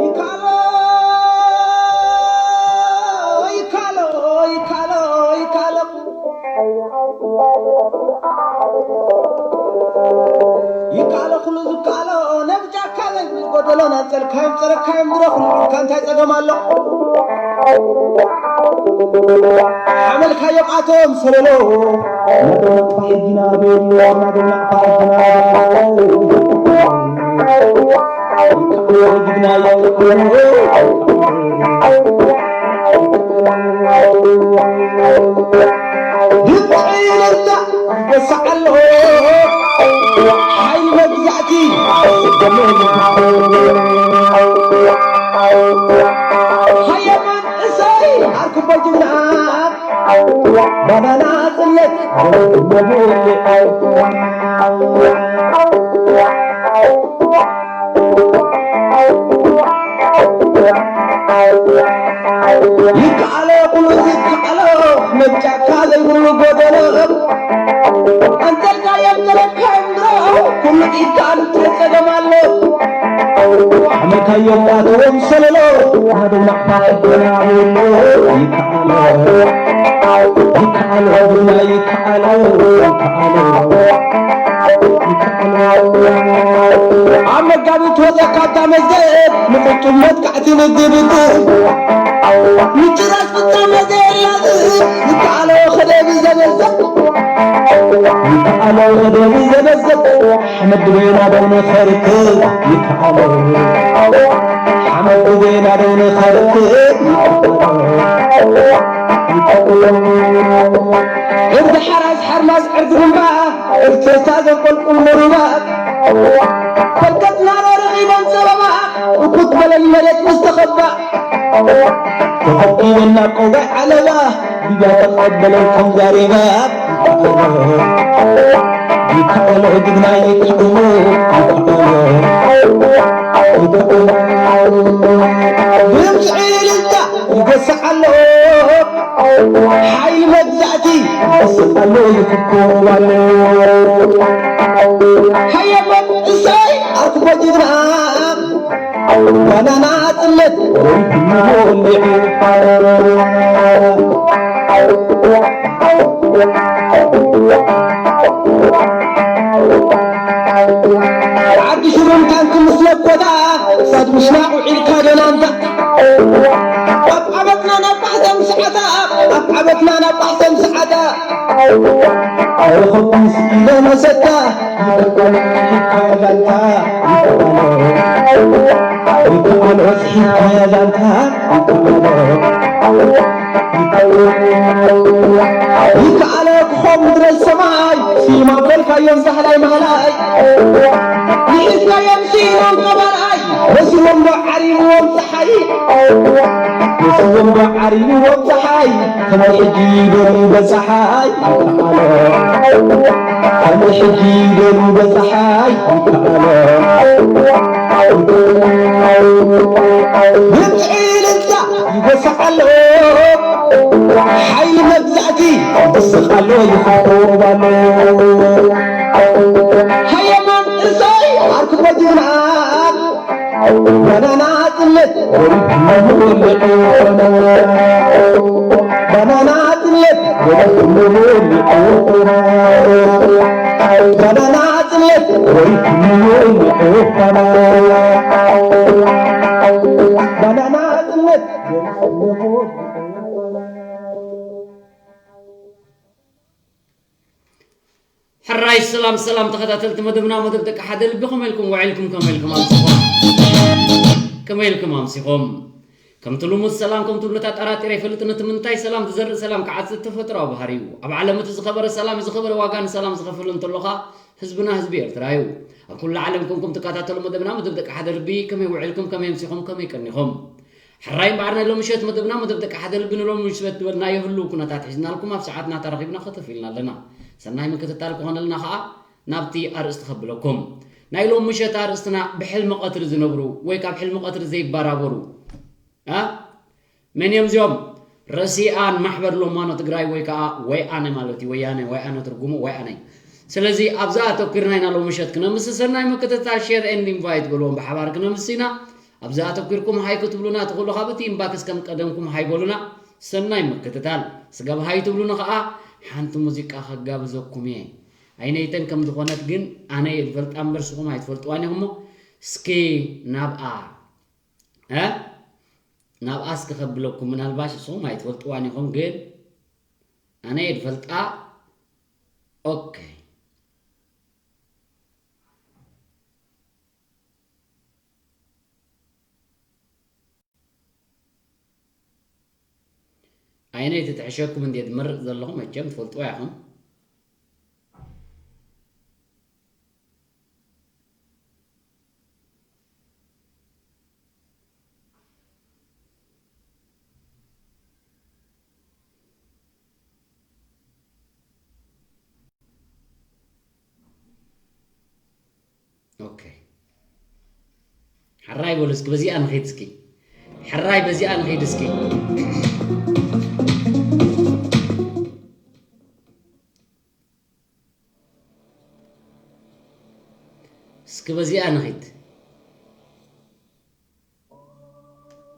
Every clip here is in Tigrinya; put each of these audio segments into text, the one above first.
ይካሎ ይካሎ ይካሎ ይካሎ ይካሎ ኩሉ ዝካሎ ነብጃካ ዘይብል ጎደሎ ናንጸልካዮም ጸረካዮም ድሮ ኩሉ ኢልካ እንታይ ጸገም ኣሎ? ሓመልካዮም ኣቶም ሰለሎ ናደናቕፋ ሕጊና ቤሎ ናደናቕፋ ሕጊና ይበሳዓሎ ሓይሊ መግዛእቲ ሃየማን እሰይ ኣርክቦ ጅግና ባናና ጽለት ይከኣሎ ኩሉ ይከኣሎ መጫካ ዘይብሉ ጎደሎ ኣንተልካ የምተለካ እምሮ ኩሉ ኢድካ ኣንተ ጸገም ኣሎ ሓመልካዮ ኣተዎም ሰለሎ ሓደ ማዕታ ገና ኣሎ ይከኣሎ ይከኣሎ ቡና ይከኣሎ ይከኣሎ ኣብ መጋቢት ወፀ ካብታ መዝገብ ንቁጡብ መጥቃዕቲ ንድብድብ ምጭራስ ፍጻመ ዘየላዝብ ይከኣሎ ከደብ ዘበዘብ ይከኣሎ ከደብ ዘበዘብ ሓመድ ቤና ደው ንኸርክብ ይከኣሎ ሓመድ ቤና ደው ንኸርክብ ይከኣሎ ይከኣሎ እዚ ሓራስ ሓርማዝ ዕርዲ እምባ እርቴታ ዘንቆልቁል ምሩባ ፈልቀትና ረኺበን ጸበባ እኩት በለል መሬት ምስ ተኸባ ተኸቢበን ናብ ቀውጋዕ ዓለባ ግያ ተቐበለን ከም ዛሬባ ይከኣሎ ጅግና ይከኣሎ ይከኣሎ ይከኣሎ ድምፂ ዕልልታ ይገስዕ ኣሎ ሓይሊ መግዛእቲ ይገስዕ ኣሎ ይፍኮብ ኣሎ ሃየበት እሰይ ኣርክቦ ጅግና ባናና ጽለት ዓዲ ሽሩን ታንኪ ምስ ለኮታ ሳት ምሽናቕ ውዒልካ ደናንታ ኣብ ዓበትና ናብ ባሕሰም ሰዓታ ኣብ ዓበትና ናብ ባሕሰም ሰዓታ ኣረኸብኩም ስኢለ መሰታ ይበቃል ሒድካ ዛንታ ይበቃል ይበቃል ሒድካ ዛንታ ይበቃል ይከኣለ ክኾም ድረስ ሰማይ ሲማ በልካዮም ዛህላይ ማህላይ ይሒዝካዮም ሲኖም ቀባላይ ወሲዎም ዶ ዓሪምዎም ፀሓይ ወሲዎም ዶ ዓሪምዎም ፀሓይ ከመይ ሕጂ ደልዩ በፀሓይ ይከኣሎ ከመይ ሕጂ ደልዩ በፀሓይ ይከኣሎ ድምፂ ልልታ ይጎስዕ ኣሎ ሓይሊ መግዛእቲ ይስቕ ኣሎ ይኸብብ ኣሎ ሃየማን እሰይ ዓርኪ ጎዲና ባናና ጽነት ባናና ጽነት ባናና ጽነት ባናና ጽነት ሕራይ ሰላም ሰላም ተኸታተልቲ መደብና መደብ ደቂ ሓደ ልቢ ከመይ ኢልኩም ውዒልኩም ከመይ ኢልኩም ኣምሲኹም ከመይ ኢልኩም ኣምሲኹም ከምቲ ልሙድ ሰላም ከምቲ ብሉት ኣጠራጢረ ይፈልጥን እቲ ምንታይ ሰላም ዝዘርእ ሰላም ክዓጽድ ተፈጥሮኣዊ ባህሪ እዩ ኣብ ዓለም እቲ ዝኸበረ ሰላም እዩ ዝኸበረ ዋጋ ንሰላም ዝኸፍል እንተሎ ኸኣ ህዝብና ህዝቢ ኤርትራ እዩ ኣብ ኩሉ ዓለም ኮንኩም ትከታተሉ መደብና መደብ ደቂ ሓደ ልቢ ከመይ ውዒልኩም ከመይ ኣምሲኹም ከመይ ቀኒኹም ሕራይ እምበኣር ናይ ሎሚ ምሸት መደብና መደብ ደቂ ሓደ ልቢ ንሎሚ ምሸት ዝበልናዮ ህልው ኩነታት ሒዝናልኩም ኣብ ሰዓትና ተረኺብና ከተፍ ኢልና ኣለና ሰናይ ምክትታል ክኾነልና ኸኣ ናብቲ ኣርእስቲ ከብለኩም ናይ ሎም ምሸት ኣርእስትና ብሕልሚ ቀትሪ ዝነብሩ ወይ ካብ ሕልሚ ቀትሪ ዘይበራበሩ ኣ መን እዮም እዚኦም ረሲኣን ማሕበር ሎማኖ ትግራይ ወይ ከዓ ወይ ኣነ ማለት እዩ ወያነ ወይ ኣነ ትርጉሙ ወይ ኣነ ስለዚ ኣብዛ ኣተኲርና ኢና ሎሚ ምሸት ክነምሲ። ሰናይ ምክትታል፣ ሼር ኤንድ ኢንቫይት በልዎም፣ ብሓባር ክነምሲ ኢና። ኣብዛ ኣተኲርኩም ሃይ ክትብሉና ትኽእሉ፣ ካብ እቲ ኢንባክስ ከም ቀደምኩም ሃይ በሉና። ሰናይ ምክትታል። ስጋብ ሃይ ትብሉኒ ኸኣ ሓንቲ ሙዚቃ ከጋብዘኩም እየ። ኣይነይተን ከም ዝኾነት ግን ኣነ እየ ዝፈልጣ እምበር ንስኹም ኣይትፈልጥዋን ኢኹም እሞ እስኪ ናብኣ፣ እ? ናብኣ እስኪ ከብለኩም። ምናልባሽ ንስኹም ኣይትፈልጥዋን ኢኹም ግን ኣነ እየ ዝፈልጣ። ኦኬ። ኣይነይቲ ትሕሸኩም እንዴ ዝመርጽ ዘለኹ መቸም ትፈልጥዋ ኢኹም። ኦኬ። ሕራይ በሉ እስኪ፣ በዚኣ ንኺድ እስኪ። ሕራይ በዚኣ ንኺድ እስኪ። እስኪ በዚኣ ንኺድ።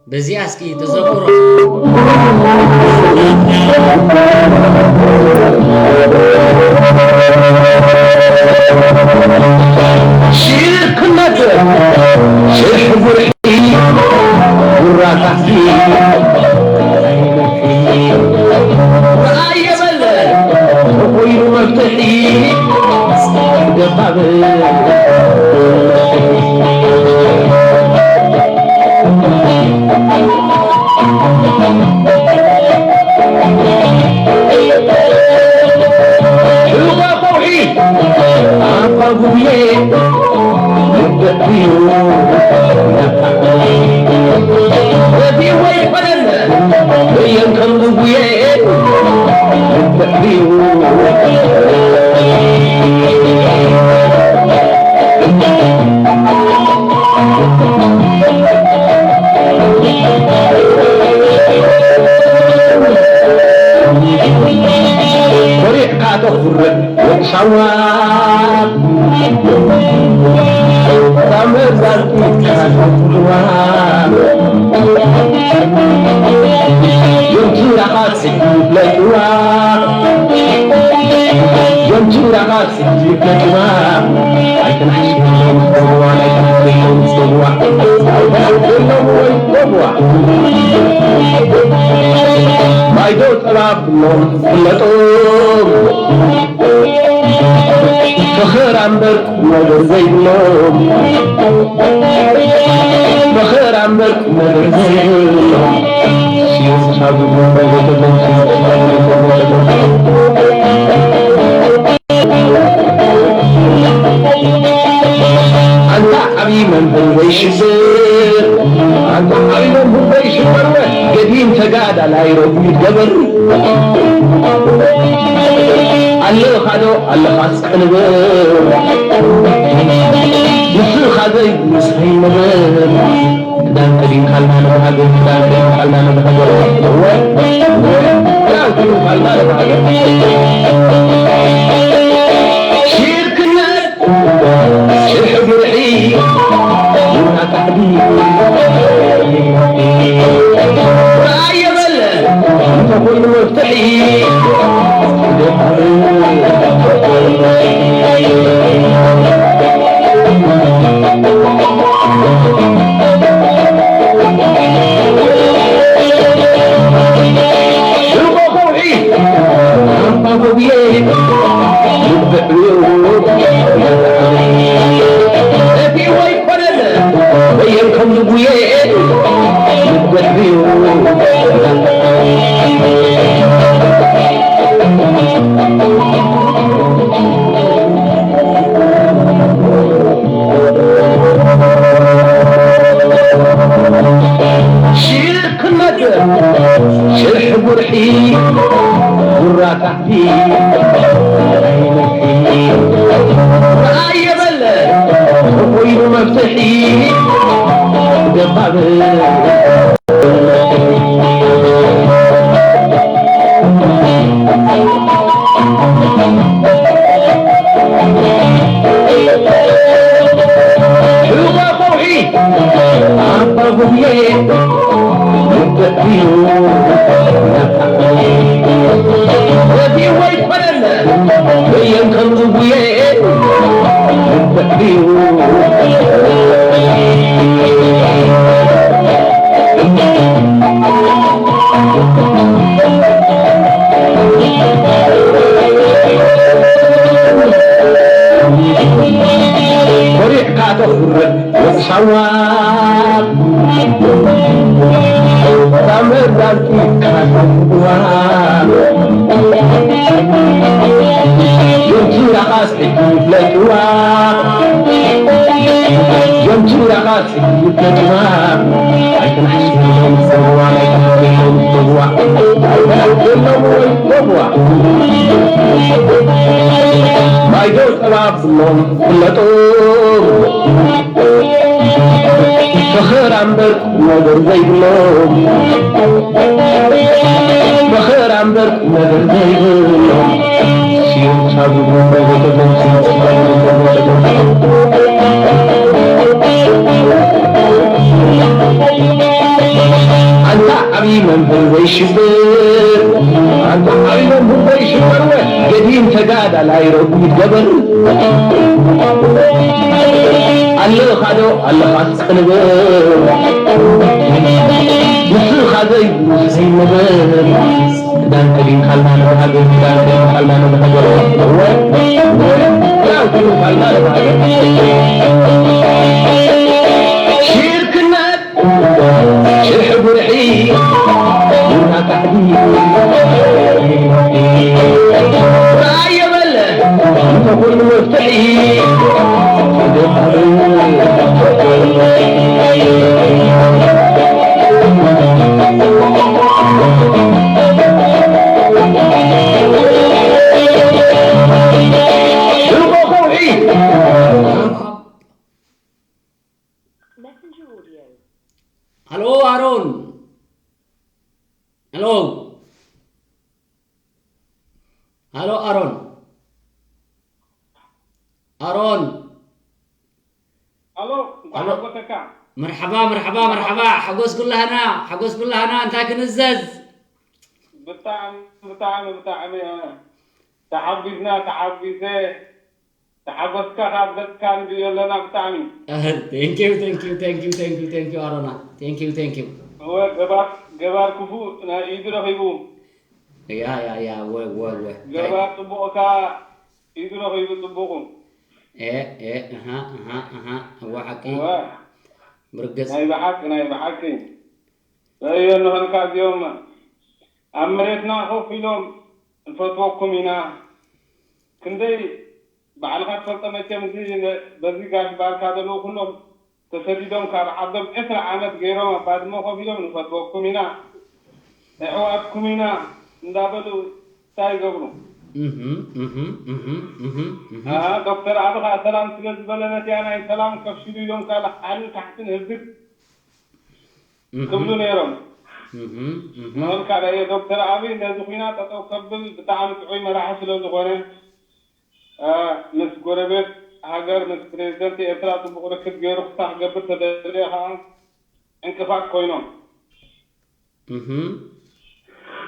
በዚኣ እስኪ ተዘክሮ። ሽርክነት ሽሕ ጉርሒ ጉራ ታሕቲ ርኣየ በለ ተኾይኑ መፍትሒ ደባብ ሽዋ ከውሒ ኣባ ጉብዬ ልብዕዩ ነፋዕ ረዲዎ ይኮነን እየን ከም ዝጉዬ ልብዕዩ ኮሪዕካ ተኹርዕ ወድሳዋ ታመዛዚካ ተኹርዋ ዮም ትራኻት ይፍለጥዋ ዮም ትራኻት ይፍለጥዋ ኣይተናሕስሎም ዝገብዋ ኣይተናሕስሎም ዝገብዋ ኣይተናሕስሎም ወይ ዝገብዋ ማይዶ ጠባብ ብሎም ፍለጦም ፈኸራ እምበር ቁምነገር ዘይብሎም ፈኸራ እምበር ቁምነገር ዘይብሎም ኣንታ ዓብዪ መምህር ወይ ሽብር ኣንታ ዓብዪ መምህር ወይ ሽበርወ ገዲም ተጋዳላይ ረጉድ ገበር ኣለኻዶ ኣለኻስ ቅንብር ንስኻ ዘይምስኸይ ንብር ክዳን ቀዲምካልና ንብሃገር ክዳን ቀዲምካልና ንብሃገር እወ እወ ክዳን ቀዲምካልና ንብሃገር ሽርክነት ሽርሒ ብርሒ ቡና ታሕዲ ራእየ በለ እንተኾይኑ መፍትሒ ሽርክነት ሽርሒ ጉርሒ ጉራ ታሕቲ ኣይነኪ ርኣየ በለ ተኾይኑ መፍትሒ ደባብ ኣባ ጉብየ ልበትዩ ነፋዕ ወዲ ወይ ፈለለ በየን ከም ዝጉየ ልበትዩ ኮሪዕካ ተኹርዕ ወሳዋ ታመራቂ ካተዋ ጀምቲራኻስ ሕጂ ይፍለጥዋ ጀምቲራኻስ ሕጂ ይፍለጥዋ ኣይተናሕስሎም ሰዋ ኣይተናሕስሎም ሰዋ ኣይተናሕስሎም ወይ ሰዋ ማይዶ ጠባብሎም ፍለጦም ፈኸራ እምበር ነገር ዘይብሎም ፈኸራ እምበር ነገር ዘይብሎም ሲዮም ሳቡ ቤተሎም ኣንታ ዓብዪ መምህር ዘይሽብር ኣንታ ዓብዪ መምህር ዘይሽብር ገዲም ተጋዳላይ ረጉድ ገበር ኣለኻዶ ኣለኻስ ቅንብር ንስኻ ዘይብሉ ዘይምብር ክዳን ከዲንካልና ንሃገር ክዳን ከዲንካልና ንሃገር እወ እወ ክዳን ከዲንካልና ንሃገር ሽርክነት ሽርሒ ጉርሒ ቡና ካሕዲ ራየ በለ ንተኾይኑ መፍትሒ ሽርቆ ከውሒ Messenger audio. Hello, Aaron. Hello. Hello, Aaron. Aaron. ኣሎ እንኳዕ ኣሎ። ሓጎሰካ። መርሓባ መርሓባ መርሓባ ሓጎስ ኩላህና ሓጎስ ኩላህና እንታይ ክንዘዝ ብጣዕሚ ብጣዕሚ ብጣዕሚ ተሓጒስና ተሓጒሰ ተሓጎስካ ካብ ገጽካ ንርእዮ ኣለና ብጣዕሚ። Thank you, thank you, thank you, thank you, thank you, ኣሮና። Thank you, thank you. እወ ገባር ገባር ክፉእ ናይ ኢዱ ረኺቡ። ያ ያ ያ ወ ወ ወ ገባር ጽቡቕካ ኢዱ ረኺቡ ጽቡቑ። ኤ ኤ እሃ እሃ እሃ እወ ሓቂ እወ ብርግጽ ናይ ብሓቂ ናይ ብሓቂ ረእዮ እንኾንካ እዚኦም ኣብ መሬትና ኮፍ ኢሎም ንፈትወኩም ኢና ክንደይ ባዕልኻ ትፈልጦ መቸም እዚ በዚ ጋሽ ባርካ ዘለዉ ኩሎም ተሰዲዶም ካብ ዓዶም ዕስራ ዓመት ገይሮም ኣብ ባድመ ኮፍ ኢሎም ንፈትወኩም ኢና ኣሕዋትኩም ኢና እንዳበሉ እንታይ ይገብሩ እህ እህ እህ እህ እህ ኣሃ ዶክተር ኣቢ ከዓ ሰላም ስለ ዝበለ ነቲያ ናይ ሰላም ከፍሽሉ ኢሎም ከዓ ላዕልን ታሕትን ህዝብ እህ ክብሉ ነይሮም እህ እህ ንኽልካ ዳየ ዶክተር ኣቢ ነዚ ኩናት ጠጠው ከብል ብጣዕሚ ጥዑይ መራሒ ስለ ዝኾነ ምስ ጎረቤት ሃገር ምስ ፕሬዝደንት ኤርትራ ፅቡቕ ርክብ ገይሩ ክሳዕ ክገብር ተደልየ ከዓ ዕንቅፋት ኮይኖም።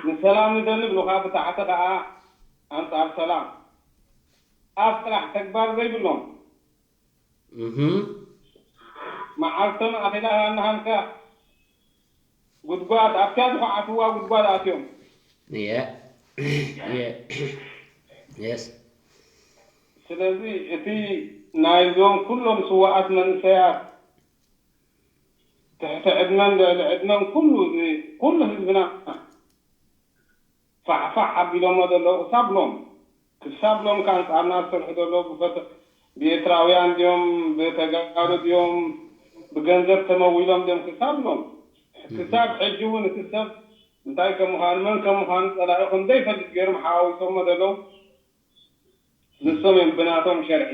ንሰላም ንደሊ ብሉኻ ብታሕቲ ከዓ ኣንፃር ሰላም። ኣፍ ጥራሕ ተግባር ዘይብሎም። መዓልቶም ኣኺላ ሃንሃንካ ጉድጓድ ኣብታ ዝኹዓትዋ ጉድጓድ ኣትዮም። Yeah. Yeah. Yes. ስለዚ እቲ ናይዞም ኩሎም ስዋኣት መንእሰያት ትሕቲ ዕድመን ልዕሊ ዕድመን ኩሉ እዚ ኩሉ ህዝብና ፋሕፋሕ ኣቢሎሞ ዘለዉ ክሳብ ሎም ክሳብ ሎም ከ ኣንፃርና ዝሰርሑ ዘለዉ ብፈተ ብኤርትራውያን ድዮም ብተጋሩ ድዮም ብገንዘብ ተመዊሎም ድዮም ክሳብ ሎም ክሳብ ሕጂ እውን እቲ ሰብ እንታይ ከም ምዃኑ መን ከም ምዃኑ ፀላኢ ከም ዘይፈልጥ ገይሮም ሓዋዊሶሞ ዘለዉ ንሶም እዮም ብናቶም ሸርሒ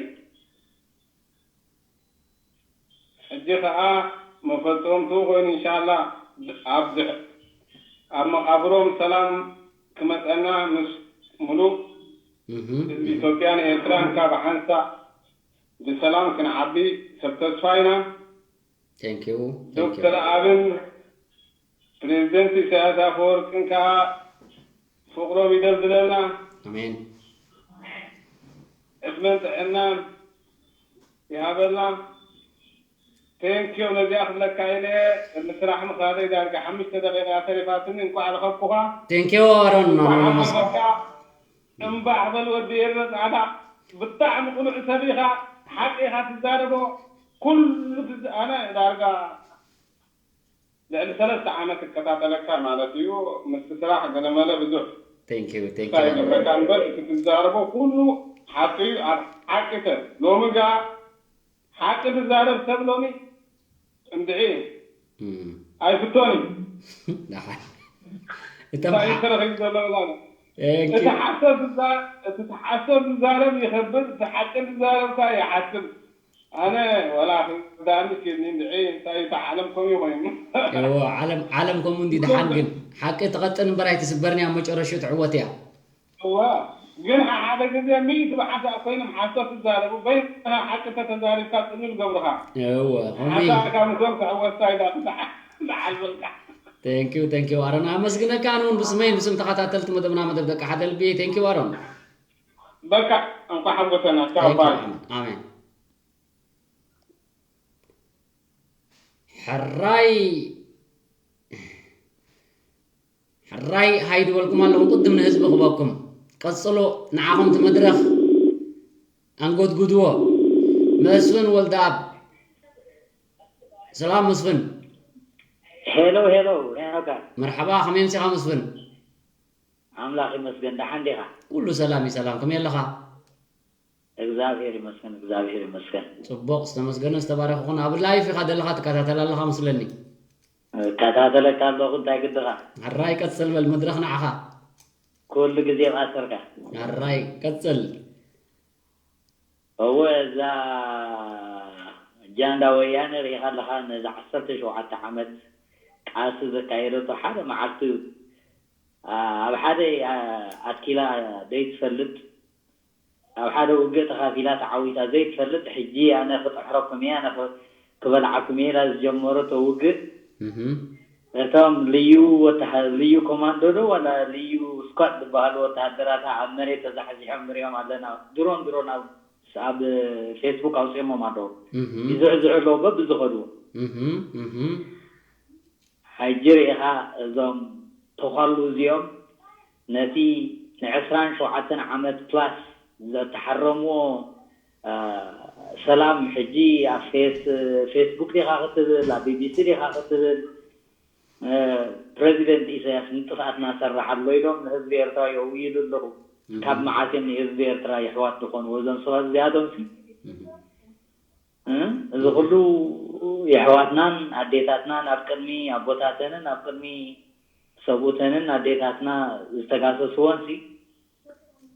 ሕጂ ኸኣ መፈጸምትኡ ኮይኑ እንሻላ ኣብ ድሕ ኣብ መቓብሮም ሰላም ክመጸና ምስ ሙሉእ ህዝቢ ኢትዮጵያን ኤርትራን ካብ ሓንሳእ ብሰላም ክንዓቢ ሰብ ተስፋ ኢና። Thank you. Thank you. ዶክተር ኣብን ፕሬዚደንት ኢሳያስ ኣፈወርቅን ከዓ ፍቅሮም ይደልድለልና። ኣሜን። ዕድመን ጥዕናን ይሃበልና። ቴንኪዮ። ነዚኣ ክብለካ ኢለ፣ ቅድሚ ስራሕ ምኻደይ ዳርጋ ሓሙሽተ ደቂቃ ተሪፋትኒ። እንኳዕ ረኸብኩኻ። Thank you ኣሮን። እንኳዕ ኣሮን መስገን። ሓጎሰካ። እምባሕ በል ወዲ ኤረ ጻዕዳ። ብጣዕሚ ቅኑዕ ሰብ ኢኻ። ሓቂ ኢኻ ትዛረቦ። ኩሉ ትዝ-፣ ኣነ ዳርጋ ልዕሊ ሰለስተ ዓመት እከታተለካ ማለት እዩ። ምስቲ ስራሕ ገለመለ ብዙሕ Thank you. Thank እንታይ you. ይብለካ እምበር፣ እቲ ትዛረቦ ኩሉ ሓቂ እዩ። ኣብ ሓቂ ሰብ ሎሚ ጋ ሓቂ ትዛረብ ሰብ ሎሚ እንድዒ እም፣ ኣይፍቶን እዩ። ደሓን። እቶም እንታይ እዩ ሓ- ተረኺቡ ዘሎ ማለት? Thank እቲ you. ሓሰብ ዝዛ-፣ እቲ ሓሰብ ዝዛረብ ይኸብር፣ እቲ ሓቂ ዝዛረብ ከኣ ይሓስብ። ኣነ ወላ ክዳኒ ኪኒ እንድዒ እንታይ እዩ፣ እቲ ዓለም ከምኡ ኮይኑ። እዎ፣ ዓለም ዓለም ከምኡ እንዲ ደሓን ግን ሓቂ ትቐጥን እምበር ኣይትስበርን እያ፣ ኣብ መጨረሽኡ ትዕወት እያ። እዋ፣ ግን ሓደ ግዜ ሚእቲ ብሓሳብ ኮይኖም ሓሶት ትዛረቡ፣ በይንኻ ሓቂ ተተዛሪብካ ጽሉል ገብርኻ። እዎ፣ ከምኡ እዩ። ሓሳብካ ምስኦም ክዕወት እንታይ ኢላ ትበዓል በልካ። Thank you, thank you ኣሮን፣ ኣመስግነካ። ኣነ እውን ብስመይ ብስም ተኸታተልቲ መደብና መደብ ደቂ ሓደ ልቢ thank you ኣሮን። በቃ እንኳዕ ሓጎሰና። ቻው Thank you ባይ። ኣሮን። ኣሜን። ሕራይ ሕራይ ሃይ ዝበልኩም ኣለኹም። ቅድም ንህዝቢ ክበኩም ቀጽሎ። ንዓኹም እቲ መድረኽ ኣንጎድጉድዎ። መስፍን ወልደኣብ። ሰላም መስፍን። ሄሎ ሄሎ፣ ሄኖካ መርሓባ፣ ከመይ ኣምሲኻ መስፍን? ኣምላኽ ይመስገን። ደሓን ዲኻ? ኩሉ ሰላም እዩ። ሰላም፣ ከመይ ኣለኻ? እግዚኣብሔር ይመስገን፣ እግዚኣብሔር ይመስገን። ጽቡቕ፣ ዝተመስገነ ዝተባረኸ ኩን። ኣብ ላይፍ ኢኻ ዘለኻ፣ ትከታተል ኣለኻ መስለኒ። እከታተለካ ኣለኹ፣ እንታይ ግድኻ? ሕራይ ቀጽል በል፣ መድረኽ ንዓኻ። ኩሉ ግዜ ቃሰርካ። ሕራይ ቀጽል። እወ፣ እዛ ጃንዳ ወያነ ርኢኻ ኣለኻ፣ ነዚ ዓሰርተ ሸውዓተ ዓመት ቃልሲ ዘካየደቶ ሓደ መዓልቲ ኣብ ሓደ ኣትኪላ ዘይትፈልጥ፣ ኣብ ሓደ ውግእ ተኻፊላ ተዓዊታ ዘይትፈልጥ፣ ሕጂ ኣነ ክጥሕረኩም እየ፣ ኣነ ክ-፣ ክበልዓኩም እየ ኢላ ዝጀመረቶ ውግእ፣ እህም። እቶም ልዩ ወተሃ-፣ ልዩ ኮማንዶ ዶ ዋላ ልዩ ስኳድ ዝበሃሉ ወተሃደራታ ኣብ መሬት ተዛሕዚሖም ንሪኦም ኣለና። ድሮን ድሮን ኣብ፣ ኣብ ፌስቡክ ኣውፂኦሞም ኣለዉ። እህም። ይዝዕዝዑ ኣለዉ በብዝኸድዎ። እህም። እህም። ሕጂ ርኢኻ እዞም ተዃሉ እዚኦም ነቲ ንዕስራን ሸውዓተን ዓመት ፕላስ ዘተሓረምዎ፣ አ፣ ሰላም ሕጂ ኣብ ፌስ-፣ ፌስቡክ ዲኻ ክትብል፣ ኣብ ቢቢሲ ዲኻ ክትብል፣ እ፣ ፕረዚደንት ኢሳያስ ንጥፍኣትና ሰርሕ ኣሎ ኢሎም ንህዝቢ ኤርትራ የውይሉ ኣለዉ። እህም። ካብ መዓስ እዮም ንህዝቢ ኤርትራ የሕዋት ዝኾኑ? እዞም ሰባት እዚኣቶም ሲ፣ እህም። እ፣ እዚ ኩሉ የሕዋትናን ኣዴታትናን ኣብ ቅድሚ ኣቦታተንን ኣብ ቅድሚ ሰብኡተንን ኣዴታትና ዝተጋሰስዎን ሲ፣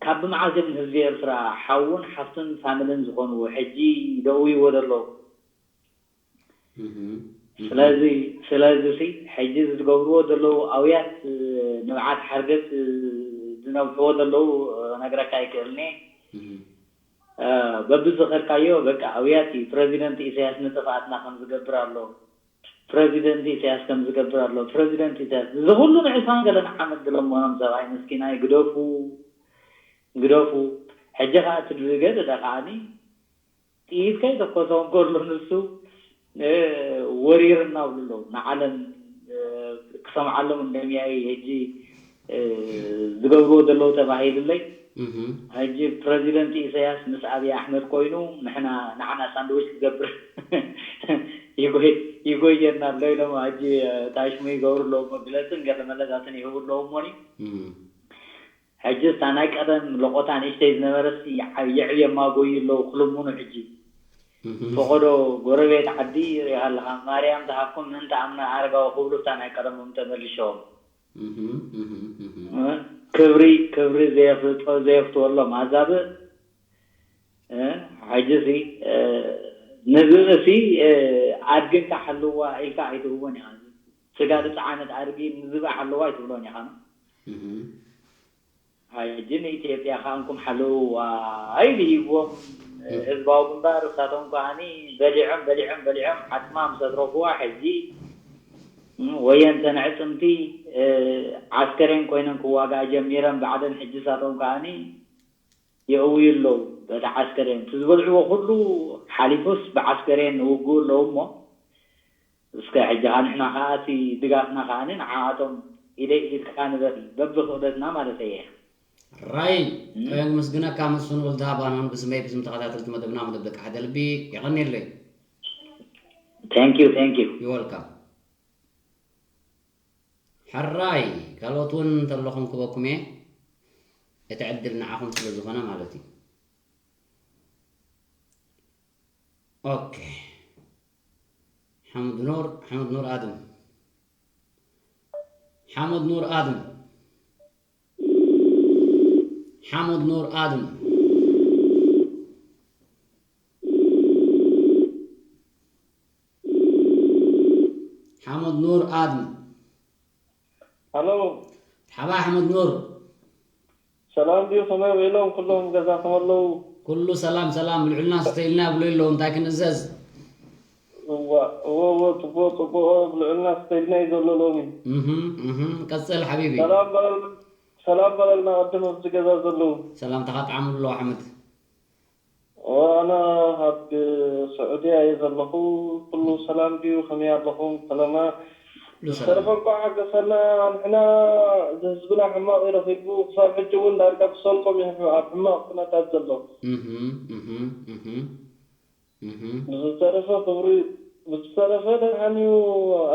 ካብ መዓስ እዮም ንህዝቢ ኤርትራ ሓውን ሓፍትን ፋሚልን ዝኾንዎ? ሕጂ ደውይዎ ዘለዉ። እህም። እህም። ስለዚ፣ ስለዚ ሲ፣ ሕጂ ዝገብርዎ ዘለዉ ኣውያት፣ እ፣ ንብዓት ሓርገጽ፣ እ፣ ዝነብሕዎ ዘለዉ፣ እ፣ ነግረካ ኣይክእልን እየ። እህም። እ፣ በብዝኸድካዮ በቃ ኣውያት እዩ። ፕረዚደንት ኢሳያስ ንጥፍኣትና ከም ዝገብር ኣሎ። ፕረዚደንት ኢሳያስ ከም ዝገብር ኣሎ። ፕረዚደንት ኢሳያስ እዚ ኩሉ ንዕስራን ገለን ዓመት ግለሞኖም ሰብኣይ ምስኪናይ ግደፉ፣ ግደፉ። ሕጂ ኸዓ እቲ ዝገደደ ኸዓኒ ጥይት ከይተኮሰ እንከሎ ንሱ፣ እ፣ ወሪርና ብሉ ኣለዉ። ንዓለም፣ እ፣ ክሰምዓሎም እንደሚያይ ሕጂ፣ እ፣ ዝገብርዎ ዘለዉ ተባሂሉለይ። እህም። ሕጂ ፕረዚደንት ኢሳያስ ምስ ኣብይ ኣሕመድ ኮይኑ ንሕና፣ ንዓና ሳንድዊች ክገብር ይጎይ-፣ ይጎየና ኣሎ ኢሎም ሕጂ፣ እ፣ ታሽሙ ይገብሩ ኣለዉ። መግለጽን ገለ መለታትን ይህቡ ኣለዉ እሞኒ። እም። ሕጂ እታ ናይ ቀደም ለቖታ ንእሽተይ ዝነበረሲ ይዓ-፣ የዕብየማ ጎዩ ኣለዉ ክልምኑ ሕጂ። እህም። ፈቐዶ ጎረቤት ዓዲ ርኢኻ ኣለኻ፣ ማርያም ትሃብኩም ምእንቲ ኣምና ኣረጋዊ ክብሉ እታ ናይ ቀደሞም ተመልሾም። እህም፣ እህም፣ እህም። እ፣ ክብሪ፣ ክብሪ ዘየፍልጦ፣ ዘየፍትወሎም ኣዛብእ፣ እ፣ ሕጂ ሲ፣ እ፣ ንዝብእሲ፣ እ፣ ኣድግን ክሓልዋ ኢልካ ኣይትህቦን ኢኻ። ስጋ ዝፀዓነት ኣድጊ ንዝብእ ሓልዋ ኣይትብሎን ኢኻ። እህም። ሕጂ ንኢትዮጵያ ከኣ እንኩም ሓልውዋ ኢሉ ሂብዎም። ህዝባዊ ግንባር እሳቶም ከዓኒ በሊዖም በሊዖም በሊዖም ዓጽማ ምስ ኣትረፍዋ ሕጂ ወየንተን ኣዕጽምቲ ዓስከሬን ኮይነን ክዋግኣ ጀሚረን ባዕለን ሕጂ እሳቶም ከዓኒ የእውዩ ኣለዉ። በቲ ዓስከሬን እቲ ዝበልዕዎ ኩሉ ሓሊፉስ ብዓስከሬን ውግኡ ኣለዉ እሞ እስከ ሕጂ ንሕና ከዓ እቲ ድጋፍና ከዓ ንዓኣቶም ኢደይ ኢድካ ንበል በብክእለትና ማለት እየ። ራይ የመስግነካ። መስፍን ወልደኣብ ኣነውን ብስመይ ብስም ተኸታተልቲ መደብና መደብ ደቂ ሓደ ልቢ የቐንየለይ። Thank you, thank you. You're welcome። ሕራይ ካልኦት እውን እንተለኹም ክበኩም እየ። እቲ ዕድል ንዓኹም ስለ ዝኾነ ማለት እዩ። ኦኬ። ሓሙድ ኑር ሓሙድ ኑር ኣድም ሓሙድ ኑር ኣድም ሓሙድ ኑር ኣድም ሓሙድ ኑር ኣድም ሃሎ ሓባ ሓሙድ ኑር ሰላም ድዩ? ከመይ ውዒሎም ኩሎም ገዛኹም ኣለዉ? ኩሉ ሰላም ሰላም፣ ልዑልና ስተይልና ይብሉ ኣለዉ። እንታይ ክንእዘዝ? እዋ እወ እወ ጽቡቕ ጽቡቕ፣ ልዑልና ስተይልና እዩ ዘሎ ሎሚ። እህም እህም፣ ቀጽል ሓቢቢ። ሰላም በለል ሰላም በለልና ቅድም ኣብዚ ገዛ ዘለዉ። ሰላምታኻ ጥዓምሉ ኣለዉ ሓመድ። ኣነ ካብ ስዑድያ እየ ዘለኹ። ኩሉ ሰላም ድዩ? ከመይ ኣለኹም? ሰለማ ብዝተረፈ እንኳዕ ሓገሰና። ንሕና እዚ ህዝብና ሕማቕ እዩ ረኺቡ። ክሳብ ሕጂ እውን ዳርጋ ብሰንቆም እዩ ኣብ ሕማቕ ኩነታት ዘሎ። ብዝተረፈ ክብሪ ብዝተረፈ ደሓን እዩ።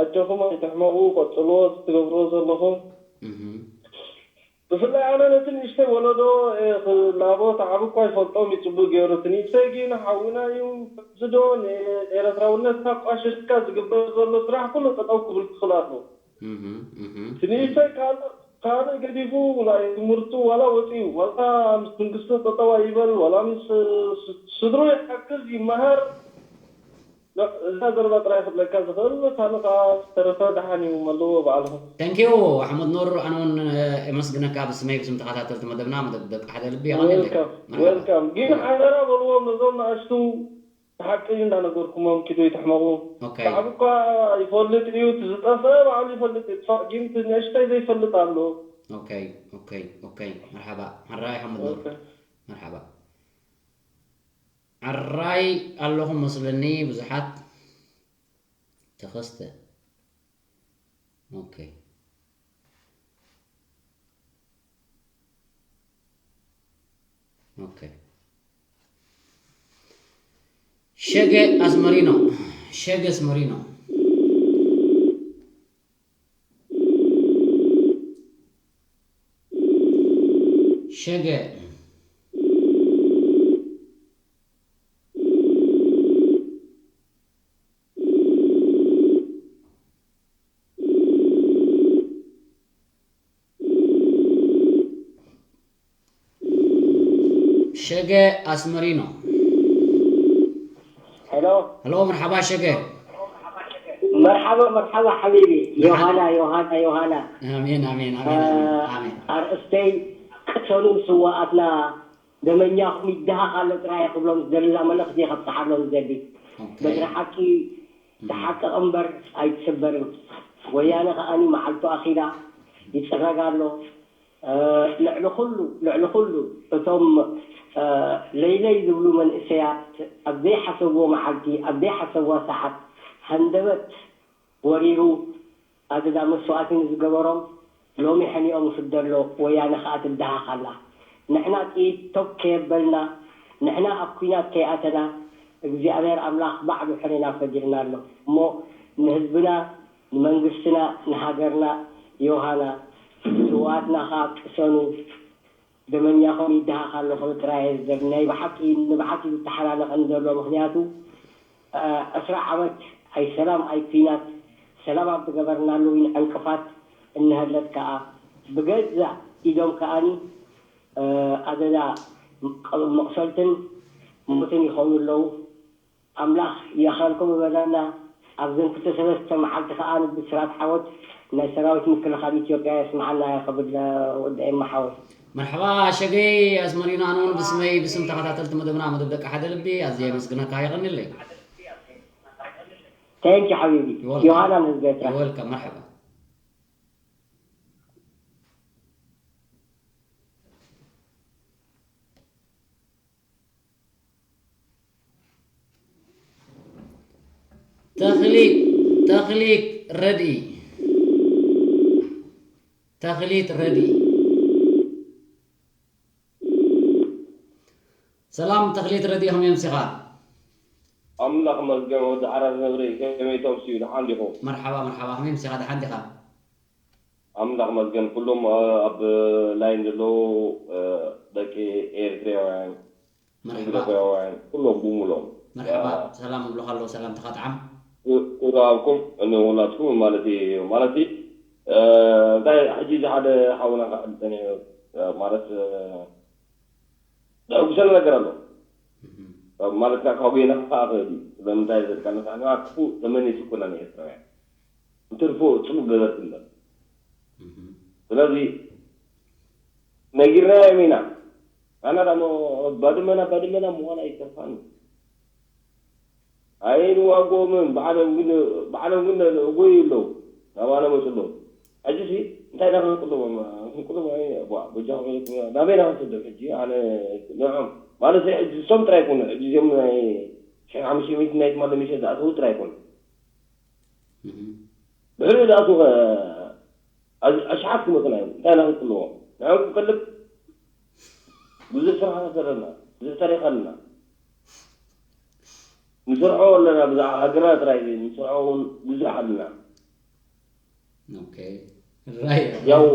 ኣጆኹም ኣይትሕመቑ፣ ቀጽልዎ እቲ ትገብርዎ ዘለኹም። ብፍላይ ኣነ ነቲ ንእሽተይ ወለዶ ላቦ ተዓብ እኳ ይፈልጦም እዩ ጽቡቅ ገይሩ እቲ ንእሽተይ ግን ሓውና እዩ። እዚ ዶ ንኤረትራውነትና ኣቋሽሽካ ዝግበር ዘሎ ስራሕ ኩሉ ጠጠው ክብል ክኽእል ኣለዎ። እቲ ንእሽተይ ካልእ ገዲፉ ናይ ትምህርቱ ዋላ ወፂኡ ዋላ ምስ መንግስቲ ጠጠው ኣይበል ዋላ ምስ ስድሩ ይሓግዝ ይመሃር እዛ ዘረባ ጥራይ ክብለካ ዝኽእል መታን ኸዓ ዝተረፈ ደሓን እዩ መለዎ ባዕልኹም። Thank you ኣሕመድ ኑር ኣነ እውን የመስግነካ ብስመይ ብስም ተኸታተልቲ መደብና መደብ ደቂ ሓደ ልቢ የቐንየለይ። Welcome መርሓባ። Welcome ግን ሓደራ በልዎም ነዞም ንኣሽቱ እቲ ሓቂ እዩ እንዳነገርኩሞም ኪዱ ይትሕመቑ። Okay ታዕቢ እኳ ይፈልጥ እዩ እቲ ዝጠፍአ ባዕሉ ይፈልጥ ይጥፋእ ግን እቲ ንእሽተይ ዘይፈልጥ ኣሎ። Okay okay okay መርሓባ ሓራይ ኣሕመድ ኑር Okay መርሓባ። ዓራይ ኣለኹም መስለኒ ብዙሓት ተኸስተ ኦኬ ኦኬ ሸገ ኣስመሪኖ ሸገ ኣስመሪኖ ሸገ ሸገ ኣስመሪኖ ሄሎ ሄሎ መርሓባ ሸገ መርሓባ መርሓባ ሓቢቢ ዮሃና ዮሃና ዮሃና ኣሜን ኣሜን ኣሜን ኣሜን ኣሜን ኣርእስተይ ቅሰኑ ስዋኣትና ደመኛኹም ይደሃኽ ኣሎ ጥራይ ክብሎም ዝደሊ እዛ መልእኽቲ እየ ከብፅሓሎም ዝደሊ። ምድሪ ሓቂ ትሓቅቕ እምበር ኣይትስበርን። ወያነ ከኣኒ መዓልቱ ኣኺላ ይፅረግ ኣሎ። ልዕሊ ኩሉ ልዕሊ ኩሉ እቶም ለይለይ ዝብሉ መንእሰያት ኣብ ዘይሓሰብዎ መዓልቲ ኣብ ዘይሓሰብዋ ሰዓት ሃንደበት ወሪሩ ኣደዳ መስዋእቲ ንዝገበሮም ሎሚ ሕኒኦም ይፍደ ኣሎ፣ ወያነ ኸኣ ትደሃኽ ኣላ። ንሕና ጥይት ቶግ ከየበልና፣ ንሕና ኣብ ኲናት ከይኣተና እግዚኣብሔር ኣምላኽ ባዕሉ ሕኔና ፈዲልና ኣሎ። እሞ ንህዝብና፣ ንመንግስትና፣ ንሃገርና ዮሃና፣ ስውኣትና ኸኣ ቅሰኑ። ደመኛኹም ይደሃኽ ኣሎ ክብል ጥራይ እየ ዝደሊ። ናይ ብሓቂ ንብዓት እዩ ዝተሓናነቐኒ ዘሎ። ምኽንያቱ ዕስራ ዓመት ኣይ ሰላም ኣይ ኲናት ሰላም ኣብ ዝገበርናሉ እውን ዕንቅፋት እንሀለት ከኣ ብገዛእ ኢዶም ከኣኒ ኣደዳ መቕሰልትን ሞትን ይኾኑ ኣለዉ። ኣምላኽ ይኣኽለልኩም ይበለና። ኣብዘን ክልተ ሰለስተ መዓልቲ ከኣ ብስራት ዓወት ናይ ሰራዊት ምክልኻል ኢትዮጵያ የስምዓና ክብል ወዲ ኤማ ሓወይ። መርሐባ ሸገይ ኣስመሪና፣ ኣነ እውን ብስመይ ብስም ተኸታተልቲ መደብና መደብ ደቂ ሓደ ልቢ ኣዝየ የመስግነካ፣ የቐንየለይ። Thank you ሓቢቢ። Welcome. ዮሃና ንዝገትራ Welcome፣ መርሐባ። ተኽሊት ተኽሊት ረድኢ ተኽሊት ረድኢ ሰላም ተኽሊት ረድኢ፣ ከመይ ኣምሲኻ? ኣምላኽ መስገን ወዲ ዓራት ነብሪ ከመይ ተምስዩ ደሓን ዲኹም? መርሓባ መርሓባ፣ ከመይ ኣምሲኻ? ደሓን ዲኻ? ኣምላኽ መስገን ኩሎም ኣብ ላይን ዘለዉ ደቂ ኤርትራውያን መርሓባ ኢትዮጵያውያን ኩሎም ብምሎም መርሓባ፣ ሰላም እብሉኻ ኣለዉ፣ ሰላምትኻ ጥዓም። ቁራብኩም ንሁላትኩም ማለት እዩ ማለት እዩ። እንታይ ሕጂ እዚ ሓደ ሓውና ክሕልጠን እዩ ማለት ዘሐጉሰኒ ነገር ኣሎ። ማለት ካብ ጎይና ክኸእል እዩ። ስለምንታይ ዘልካ ንሕና ክፉእ ተመኒሱ ኩና ንኤርትራውያን እንትርፎ ጽቡቅ ገበርቲ እምበር። ስለዚ ነጊርናዮም ኢና። ኣና ዳሞ ባድመና ባድመና ምዃን ኣይተርፋን። ኣይንዋጎምን ባዕሎም ግን ባዕሎም ግን እጎይ ኣለዉ ናባና መፁ ኣለዉ። ሕጂ ሲ እንታይ ኢና ክንቅልቦም ክንቅልቦም ኣይ ቧ በጃኹም ኢልኩም ናበይና ክንሰዶም ሕጂ ኣነ ንዕም ማለት ሕጂ እሶም ጥራይ ይኮኑ ሕጂ እዚኦም ናይ ሽሕ ሓሙሽተ ሚእቲ ናይ ትማሊ ሚሸ ዝኣተዉ ጥራይ ይኮኑ። ብሕሪኡ ዝኣትዉ ከ ኣሽሓት ክመፁና እዮም እንታይ ኢና ክንቅልቦም ንዕም ክንቀልብ ብዙሕ ስራሕ ኣለና ብዙሕ ታሪክ ኣለና። ንሰርሖ ኣለና ብዛዕባ ሃገርና ጥራይ ዘይኮነ ንሰርሖ እውን ብዙሕ ኣለና። ኦኬ ራይ ያው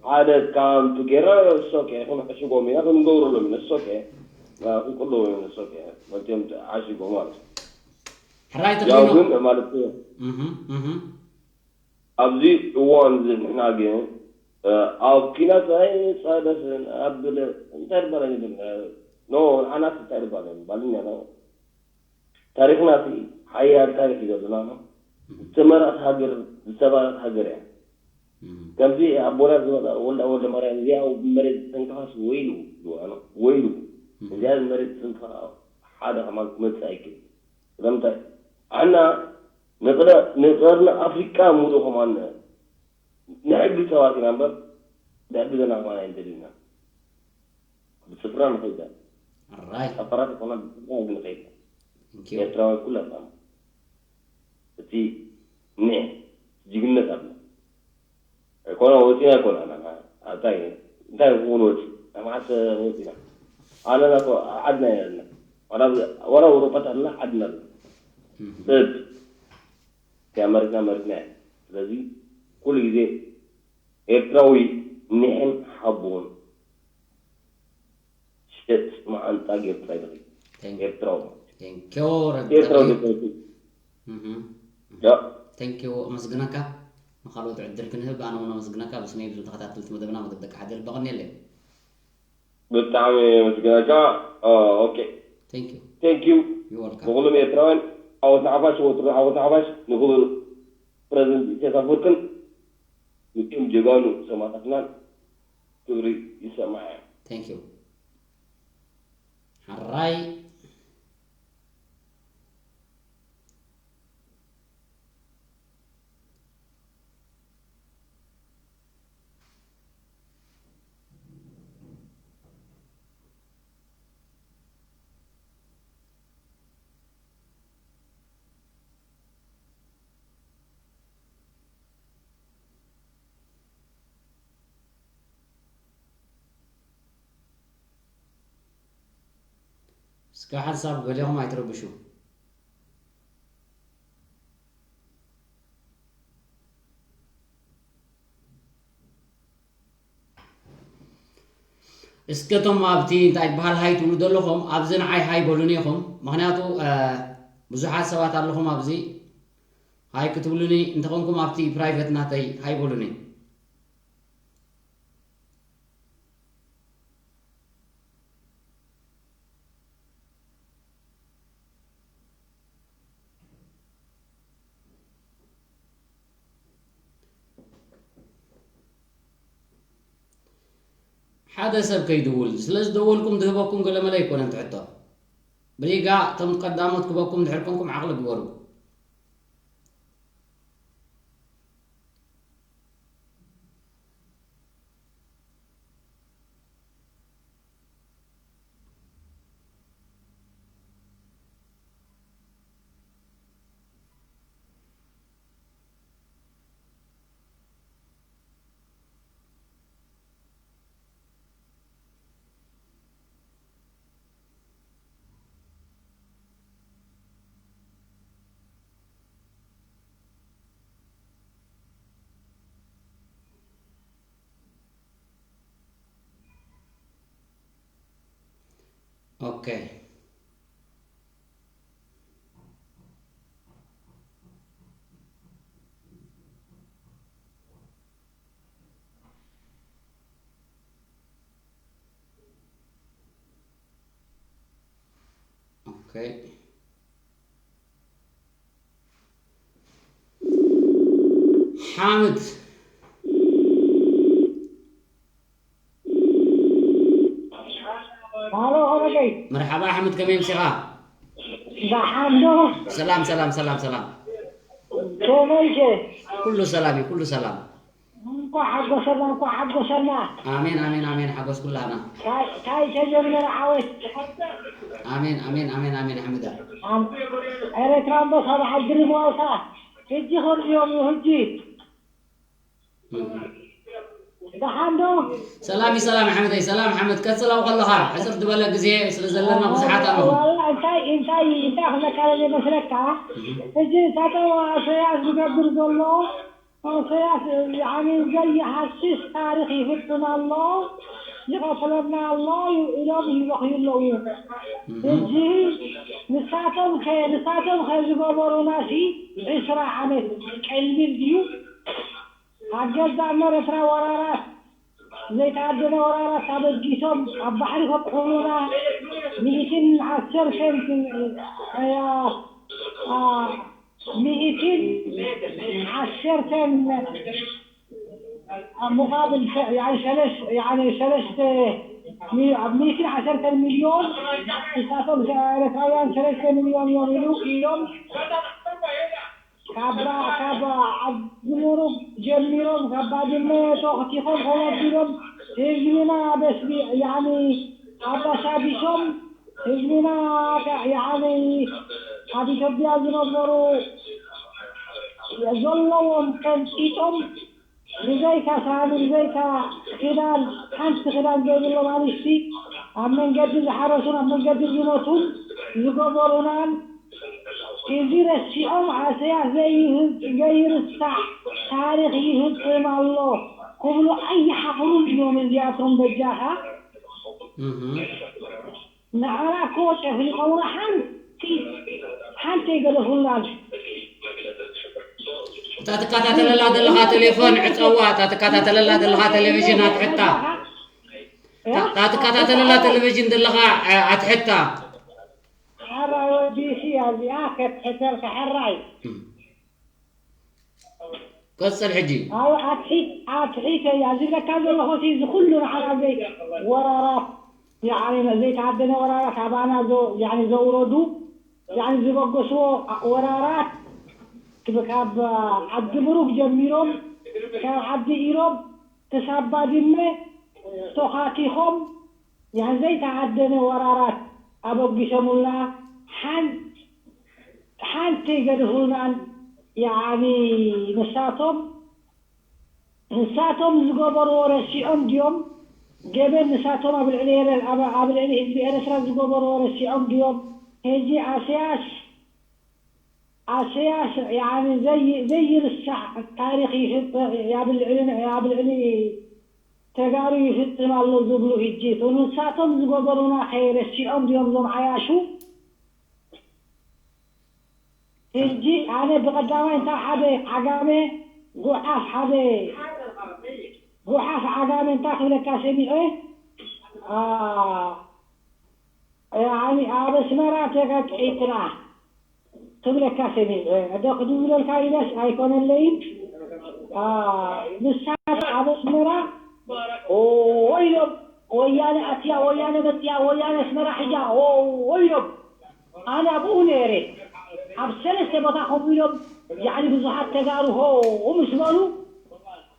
ሓደ ካምፕ ገይረ እሶኬ ክንዕሽጎም ኢና ክንገብረሎም ኢና እሶኬ ክንቅልዎም ኢና እሶኬ መትዮም ዓሽጎ ማለት እዩ። ሕራይ ያው ተኽሊኖ ግን ማለት እህ እህ ኣብዚ እዋን እዚ ንሕና ግን ኣብ ኪናት ኣይንፃደፍን ኣብ እንታይ ድባል ኣይንብል ኖ ንዓናት እንታይ ድባል ባልኛ ነው። ታሪኽና እቲ ሓያል ታሪኽ እዩ ዘለና። ዝተመረቐት ሃገር ዝተባረኸት ሃገር እያ። ከምዚ ኣቦና ዝበላ ወልዳ ወልደ ማርያም እዚኣ መሬት ተንቀፋስ ወይሉ ይብሉ ወይሉ እዚኣ መሬት ተንቀፋ ሓደ ከማን ክመፅእ ኣይክእል። ስለምንታይ ኣና ንቐርኒ ኣፍሪቃ ሙሉእ ከማን ንሕጊ ሰባት ኢና እምበር ንሕጊ ዘና ከማን ኣይንደልዩና። ብስፍራ ንኸይዳ ራይ ጠፈራት ይኮና ብስፍራ ግን ንኸይዳ ኤርትራውያን ኩላትና እቲ ኒሕ ጅግነት ኣለ ኣይኮና ወፂና ኣይኮና እንታይ እንታይ ክውን ወፂ ናይ መዓልተ ወፂና ኣለና ዓድና ኢና ዘለና ዋላ ኣውሮፓ ኣለና ዓድና ኣለና ሰብ እቲኣ መሬትና መሬትና እያ ስለዚ ኩሉ ግዜ ኤርትራዊ ኒሕን ሓቦን ሸጥ መዓንጣ ጌርካ ይደኺ ኤርትራዊ ቴንኪዮ ኤርትራዊ ረቢ ደቂ እህ ያ ቴንኪዩ ኣመስግነካ ንካልኦት ዕድል ክንህብ ኣነ እውን ኣመስግነካ ብስመይ ብዙ ተኸታተልቲ መደብና መደብ ደቂ ሓደ ልቢ ቀኒየለይ ብጣዕሚ ኣመስግነካ ኦኬ ቴንኪዩ ቴንኪዩ ይወልካ ንኩሎም ኤርትራውያን ዓወት ንሓፋሽ ወትሩ ዓወት ንሓፋሽ ንክቡር ፕረዚደንት ኢሳያስ ኣፈወርቅን ምስኦም ጀጋኑ ሰማእታትናን ክብሪ ይሰማዕ ቴንኪዩ ሓራይ እስከ ሓንሳብ ገሊኹም ኣይትረብሹ እስከ እቶም ኣብቲ እንታይ በሃል ሃይ ትብሉ ዘለኹም ኣብዚ ንዓይ ሃይ በሉኒ ኢኹም ምክንያቱ ብዙሓት ሰባት ኣለኹም ኣብዚ ሃይ ክትብሉኒ እንተኾንኩም ኣብቲ ፕራይቨት ናተይ ሃይ በሉኒ ሓደ ሰብ ከይድውል፣ ስለ ዝደወልኩም ዝህበኩም ገለ መለ ኣይኮነን ትሕቶ። ብሪጋ እቶም ቀዳሞት ክበኩም ድሕር ኮንኩም ዓቕሊ ግበሩ። ኦኬ። ኦኬ። ሓምድ። ሃሎ፣ ኦረገይ። መርሓባ ሓምድ፣ ከመይ ምሲኻ? ደሓን ዶ? ሰላም፣ ሰላም፣ ሰላም፣ ሰላም። ከመይከ? ኩሉ ሰላም እዩ፣ ኩሉ ሰላም። እንኳዕ ሓጎሰና፣ እንኳዕ ሓጎሰና። ኣሜን፣ ኣሜን፣ ኣሜን። ሓጎስ ኩላህና። ታይ፣ ታይ ተጀመረ ዓወት? ኣሜን፣ ኣሜን፣ ኣሜን፣ ኣሜን። ሓምዳ። ኣም-፣ ኤርትራ እምበሳ በዓል ድሪም ዋልታ። ሕጂ ከምዚኦም እዩ፣ ሕጂ። እም። ደሓን ዶ? ሰላም እዩ፣ ሰላም ሓመደይ፣ ሰላም ሓመድ። ቀጽል ኣብኡ ከለኻ፣ ሕጽር ዝበለ ግዜ ስለ ዘለና ብዙሓት ኣለኹም። ዋላ እንታይ፣ እንታይ፣ እንታይ ክብለካ ደልየ መስለካ? እም። ሕጂ ሳጠዋ ኢሳያስ ዝገብር ዘሎ፣ ኢሳያስ፣ ያኒ፣ ዘይሃስስ ታሪኽ ይፍጽም ኣሎ፣ ይቐትለና ኣሎ ኢሎም ይበኽዩ ኣለዉ። እም። ሕጂ ንሳቶም ከ-፣ ንሳቶም ከ ዝገበሩናሲ ዕስራ ዓመት ቀሊል ድዩ? ኣብ ገዛእ መሬትና ወራራት፣ ዘይተኣደነ ወራራት ኣበጊሶም ኣብ ባሕሪ ከጥሕሉና፣ ሚእትን ዓሰርተን ያ፣ ኣ፣ ሚእትን ዓሰርተን ኣብ ሙቓብል ሰ-፣ ያኒ ሰለስ-፣ ያኒ ሰለስተ ሚ-፣ ኣብ ሚእትን ዓሰርተን ሚልዮን፣ ንሳቶም ኤርትራውያን ሰለስተ ሚልዮን እዮም ኢሉ ኢሎም። ካብ፣ ካብ ዓዲ ምሩግ ጀሚሮም፣ ካብ ባድመ ተኾቲኾም፣ ከወዲሎም፣ ህዝብና በስቢ-፣ ያኒ ኣባሳቢሶም፣ ህዝብና ከ-፣ ያኒ ኣብ ኢትዮጵያ ዝነበሩ ዘለዎም ቀንጢጦም፣ ብዘይካ ሳህኒ፣ ብዘይካ ክዳን፣ ሓንቲ ክዳን ዘይብሎም ኣንስቲ ኣብ መንገዲ ዝሓረሱን ኣብ መንገዲ ዝሞቱን ዝገበሩናን፣ እዚ ረሲዖም ኣሰያስ ዘይህብ-፣ ዘይርሳዕ ታሪኽ ይህብም ኣሎ ክብሉ ኣይሓፍሩን እዮም እዚኣቶም በጃኻ። እህ። ንዓና እኮ ጨፍሊቖምና ሓንቲ፣ ሓንቲ ኣይገደፉልናን። እታ ትከታተለላ ዘለኻ ቴሌፎን ዕጸዋ፣ እታ ትከታተለላ ዘለኻ ቴሌቪዥን ኣትሕታ። እታ፣ እታ ትከታተለላ ቴሌቪዥን ዘለኻ፣ እ፣ ኣትሕታ። ሕራይ ወዲሲ እዚኣ ከትሕተልካ ሕራይ። እም። ቀጽል ሕጂ። ኣው ኣትሒ-፣ ኣትሒተ እያ ዝብለካ ዘለኹ፣ እቲ እዚ ኩሉ ንዓና ዘይ-፣ ወራራት፣ ያዕኒ ዘይተሃደነ ወራራት ኣባና ዘ-፣ ያዕኒ ዘውረዱ፣ ያዕኒ ዝበገስዎ ወራራት፣ ካብ ዓዲ ብሩክ ጀሚሮም፣ ካብ ዓዲ ኢሮብ ክሳብ ባድመ ተኻቲኾም፣ ያዕኒ ዘይተሃደነ ወራራት ኣበጊሶምልና፣ ሓን-፣ ሓንቲ ገድፉልናን፣ ያዕኒ ንሳቶም፣ ንሳቶም ዝገበርዎ ረሲዖም ድዮም? ገበን ንሳቶም ኣብ ልዕሊ ኤረ-፣ ኣብ፣ ኣብ ልዕሊ ህዝቢ ኤርትራ ዝገበርዎ ረሲዖም ድዮም? ሕጂ ኣስያስ፣ ኣስያስ፣ ያዕኒ ዘይ-፣ ዘይርሳዕ ታሪኽ ይፍጽ-፣ ኣብ ልዕሊ፣ ኣብ ልዕሊ ተጋሩ ይፍጽም ኣሎ ዝብሉ፣ ሕጂ እቶም ንሳቶም ዝገበሩና ከ ረሲዖም ድዮም እዞም ዓያሹ? ሕጂ ኣነ ብቐዳማይ እንታይ ሓደ ዓጋመ ጉሓፍ ሓደ ጉሓፍ ዓጋመ እንታይ ክብለካ ሰሚዐ? ኣ፣ ያኒ ኣብ ኣስመራ ተጋግዒትና ክብለካ ሰሚዐ። እዶ ክድውለልካ ኢለስ ኣይኮነለይን። ኣ፣ ንሳ ኣብ ኣስመራ ኦ ኢሎም ወያነ ኣትያ፣ ወያነ መፅያ፣ ወያነ ኣስመራ ሒዛ፣ ሆ ኢሎም። ኣነ ኣብኡ ነይረ። ኣብ ሰለስተ ቦታ ከምኡ ኢሎም፣ ያዕኒ ብዙሓት ተጋሩ ሆ ምስ በሉ፣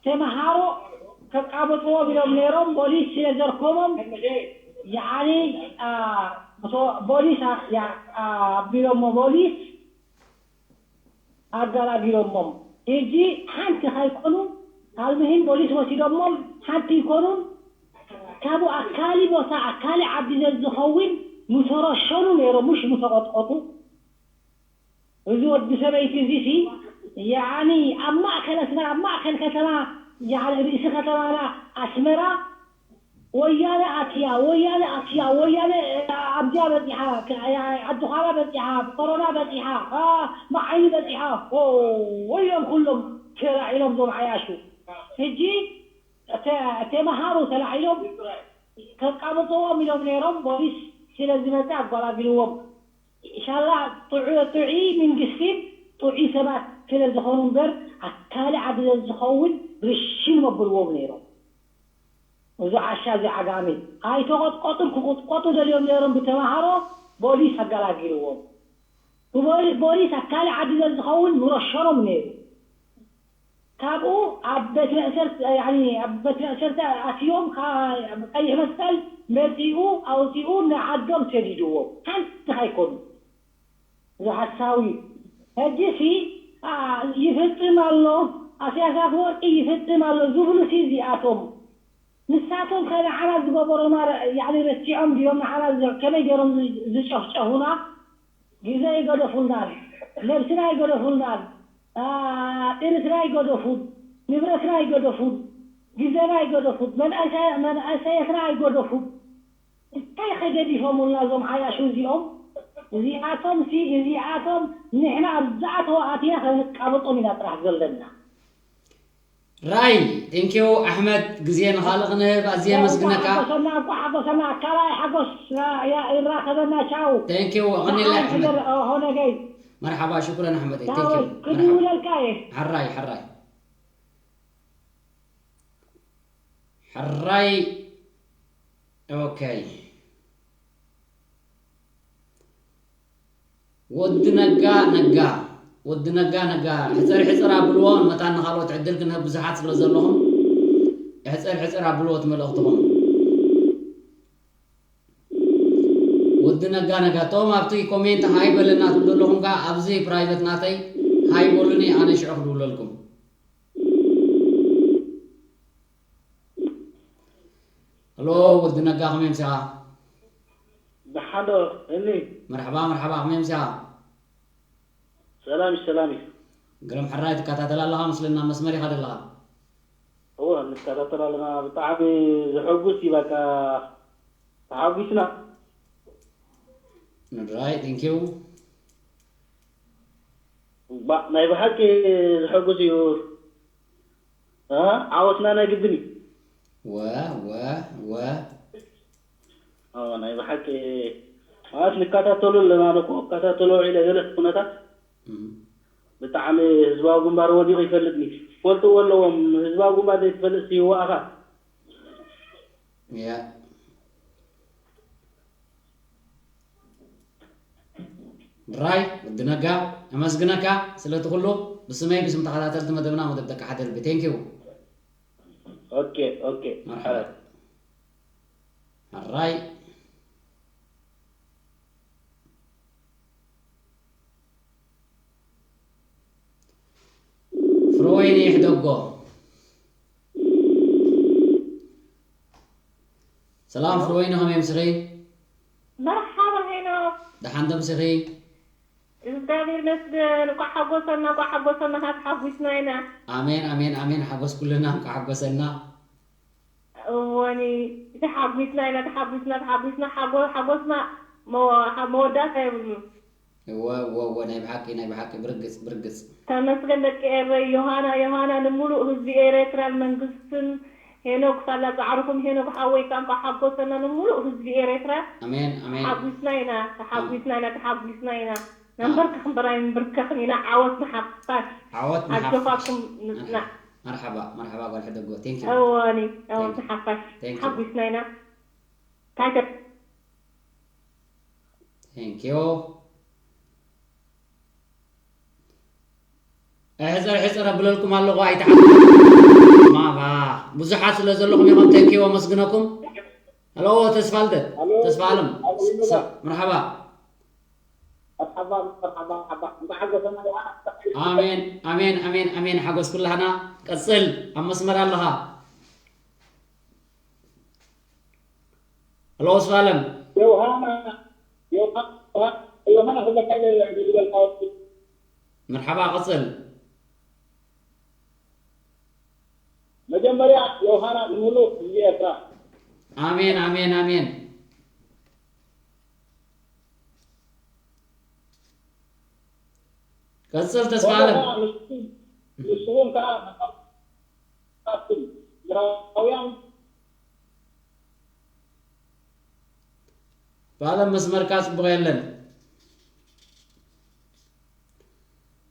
ተምሃሮ ከቃብፅዎም ኢሎም ነይሮም። ፖሊስ ስለ ዘርከቦም፣ ያዕኒ፣ አ፣ ፖሊስ አ-፣ ያ-፣ ኣቢሎሞ፣ ፖሊስ ኣጋላጊሎሞም። ሕጂ ሓንቲ ከይኮኑ፣ ኣልምሂም ፖሊስ ወሲዶሞም፣ ሓንቲ ይኮኑን፣ ካብኡ ኣካሊ ቦታ፣ ኣካሊ ዓዲ ዘዝኸውን ምተረሸኑ ነይሮም፣ ምሽ ምተቐጥቀጡ። እዚ ወዲ ሰበይቲ እዚ ሲ፣ ያኒ ኣብ ማእከል ኣስመራ፣ ኣብ ማእከል ከተማ፣ ያኒ ርእሲ ከተማና ኣስመራ፣ ወያነ ኣትያ፣ ወያነ ኣትያ፣ ወያነ ኣብዚኣ በጺሓ፣ ክ-፣ ዓድዃላ በጺሓ፣ ኮሮና በጺሓ፣ ኣ፣ መዓይኒ በጺሓ፣ ኦ፣ ወዮም ኩሎም ተላዒሎም ዞም ዓያሹ። ሕጂ ተ-፣ ተመሃሮ ተላዒሎም ከቃብጽዎም ኢሎም ነይሮም፣ ፖሊስ ስለ ዝመጸ ኣጓላጊልዎም። ኢንሻላህ ጥዑ-፣ ጥዑይ መንግስቲን ጥዑይ ሰባት ስለ ዝኾኑ እምበር፣ ኣካሊ ዓዲ ዝኸውን ርሽን መብልዎም ነይሮም። እዚ ዓሻ እዚ ዓጋሚ ኣይተቐጥቀጡን፣ ክቕጥቀጡ ደልዮም ነይሮም ብተምሃሮ፣ ፖሊስ ኣገላጊልዎም። ብፖሊ-፣ ፖሊስ ኣካሊ ዓዲ ዝኸውን ምረሸኖም ነይሩ። ካብኡ ኣብ ቤት መእሰርቲ፣ ያኒ ኣብ ቤት መእሰርቲ ኣትዮም፣ ካ-፣ ቀይሕ መስቀል መጺኡ ኣውጺኡ ንዓዶም ሰዲድዎም። ሓንቲ ኣይኮኑ። እዚ ሓሳዊ ሕጂሲ፣ ኣ፣ ይፍጽም ኣሎ፣ ኣስያስ ኣፈወርቂ ይፍጽም ኣሎ ዝብሉሲ እዚኣቶም። ንሳቶም ከ ንዓና ዝገበሩና ረ-፣ ያኒ ረሲዖም ድዮም ንዓና ዝ-፣ ከመይ ገይሮም ዝ-፣ ዝጨፍጨፉና? ግዜ ኣይገደፉልናን፣ ነብስና ኣይገደፉልናን፣ ኣ፣ ጥሪትና ኣይገደፉን፣ ንብረትና ኣይገደፉን፣ ግዜና ኣይገደፉን፣ መንእሰ-፣ መንእሰየትና ኣይገደፉን። እንታይ ከ ገዲፎምልና እዞም ዓያሹ እዚኦም? እዚኣቶም ሲ፣ እዚኣቶም ንሕና ኣብ ዝኣተወ ኣቲና ከነቃብጦም ኢና ጥራሕ ዘለና። ራይ፣ ቴንኪው ኣሕመድ፣ ግዜ ንኻልእ ክንህብ ኣዝየ የመስግነካ። ሓጎሰና፣ እንኳዕ ሓጎሰና፣ ካልኣይ ሓጎስ፣ ያ፣ ያ፣ ይራኸበና፣ ቻው። ቴንኪው፣ ኣቐኒለ ኣሕመድ። ኦ፣ ሆነገይ። መርሓባ፣ ሽኩረን ኣሕመደይ፣ ቻው፣ ቴንኪው። መርሓባ። ክድውለልካ እየ። ሓራይ፣ ሓራይ። ሓራይ። ኦኬ። ወዲ ነጋ፣ ነጋ። ወዲ ነጋ፣ ነጋ። ሕጽር፣ ሕጽር ኣብልዎ፣ መታን ንኻልኦት ዕድል ክንህብ ብዙሓት ስለ ዘለኹም፣ ሕጽር፣ ሕጽር ኣብልዎ እቲ መልእኽትኹም። ወዲ ነጋ፣ ነጋ። እቶም ኣብቲ ኮሜንት ሃይ በለና ትብሉ ዘለኹም ከኣ ኣብዚ ፕራይቨት ናተይ ሃይ በሉኒ፣ ኣነ ሽዑ ክድውለልኩም። ሄሎ፣ ወዲ ነጋ፣ ከመይ ኣምሲኻ? ደሓን ዶ? እኒ? መርሓባ፣ መርሓባ፣ ከመይ ኣምሲኻ? ሰላም እዩ፣ ሰላም እዩ። ግርም ሕራይ ትከታተል ኣለኻ መስለና፣ መስመር ኢኻ ዘለኻ። እወ፣ ንከታተል ኣለና። ብጣዕሚ ዘሐጉስ እዩ፣ በቃ ተሓጒስና። ንድራይ፣ ቴንኪው። ባ-፣ ናይ ብሓቂ ዘሐጉስ እዩ። እ? ዓወትና ናይ ግድን እዩ። ወ፣ ወ፣ ወ። ኦ፣ ናይ ብሓቂ ማለት ንከታተሎ ኣለና፣ ኣነ እኮ እከታተሎ ውዒለ ገለ ኩነታት። እም። ብጣዕሚ ህዝባዊ ግንባር ወዲቑ ይፈልጥኒ። ክፈልጥዎ ኣለዎም። ህዝባዊ ግንባር ዘይትፈልጥ ይዋእኻ። ያ። ድራይ ወዲ ነጋ፣ ኣመስግነካ ስለቲ ኩሉ። ብስመይ ብስም ተኸታተልቲ መደብና መደብ ደቂ ሓደ ልቢ። ቴንኪው። ኦኬ፣ ኦኬ። መርሓባ። ሕራይ። ፍረወይኒ ይሕደጎ። ሰላም ፍረወይኒ፣ ከመይ ኣምሲኺ? መርሓባ ሄኖክ። ደሓን ዶ ኣምሲኺ? እግዚኣብሔር ይመስገን። እንኳዕ ሓጎሰና፣ እንኳዕ ሓጎሰና፣ ተሓጒስና ኢና። ኣሜን፣ ኣሜን፣ ኣሜን። ሓጎስ ኩልና፣ እንኳዕ ሓጎሰና። እወኒ፣ ተሓጒስና ኢና፣ ተሓጒስና፣ ተሓጒስና፣ ሓጎ-፣ ሓጎስና መ-፣ መወዳእታ የብሉን። እወ፣ እወ፣ እወ፣ ናይ ብሓቂ፣ ናይ ብሓቂ፣ ብርግጽ፣ ብርግጽ። ተመስገን ደቂ ኤረይ፣ ዮሃና፣ ዮሃና፣ ንምሉእ ህዝቢ ኤረትራን መንግስትን፣ ሄኖክ፣ ሳላ ጻዕርኹም፣ ሄኖክ ሓወይ፣ ካንካ ሓጎሰና፣ ንምሉእ ህዝቢ ኤረትራ። ኣሜን፣ ኣሜን። ተሓጒስና ኢና፣ ተሓጒስና ኢና፣ ተሓጒስና ኢና። ነንበርክኽ እምበር ኣይንብርከኽን ኢና፣ ዓወት ንሓፋሽ። ዓወት ንሓፋሽ። ኣጆኻኩም ንጽናዕ። መርሓባ፣ መርሓባ ጓል ሕደጎ። ቴንክ ዩ። እወኒ፣ ዓወት ንሓፋሽ። ቴንክ ዩ። ተሓጒስና ኢና። እንታይ ከ Thank you። እሕፅር ሕፅር ኣብለልኩም ኣለኹ ኣይትሓ ማባ ብዙሓት ስለ ዘለኹም ኢኹም። Thank you ኣመስግነኩም። Hello ተስፋልደት ተስፋ ኣለም መርሓባ። ኣሜን ኣሜን ኣሜን ኣሜን ሓጎስ ኩላህና። ቀፅል ኣብ መስመር ኣለኻ። Hello ተስፋ ኣለም። ዮሃና ዮሃና ዮሃና ክብለካ ኢለ ዝደልካ መርሓባ ቀፅል። መጀመርያ ዮሃና ንሙሉእ ህዝቢ ኤርትራ ኣሜን ኣሜን ኣሜን። ቀፅል ተስፋ ኣለም። ንስኹም ከዓ ትግራውያን ባለም መስመርካ ፅቡቕ የለን።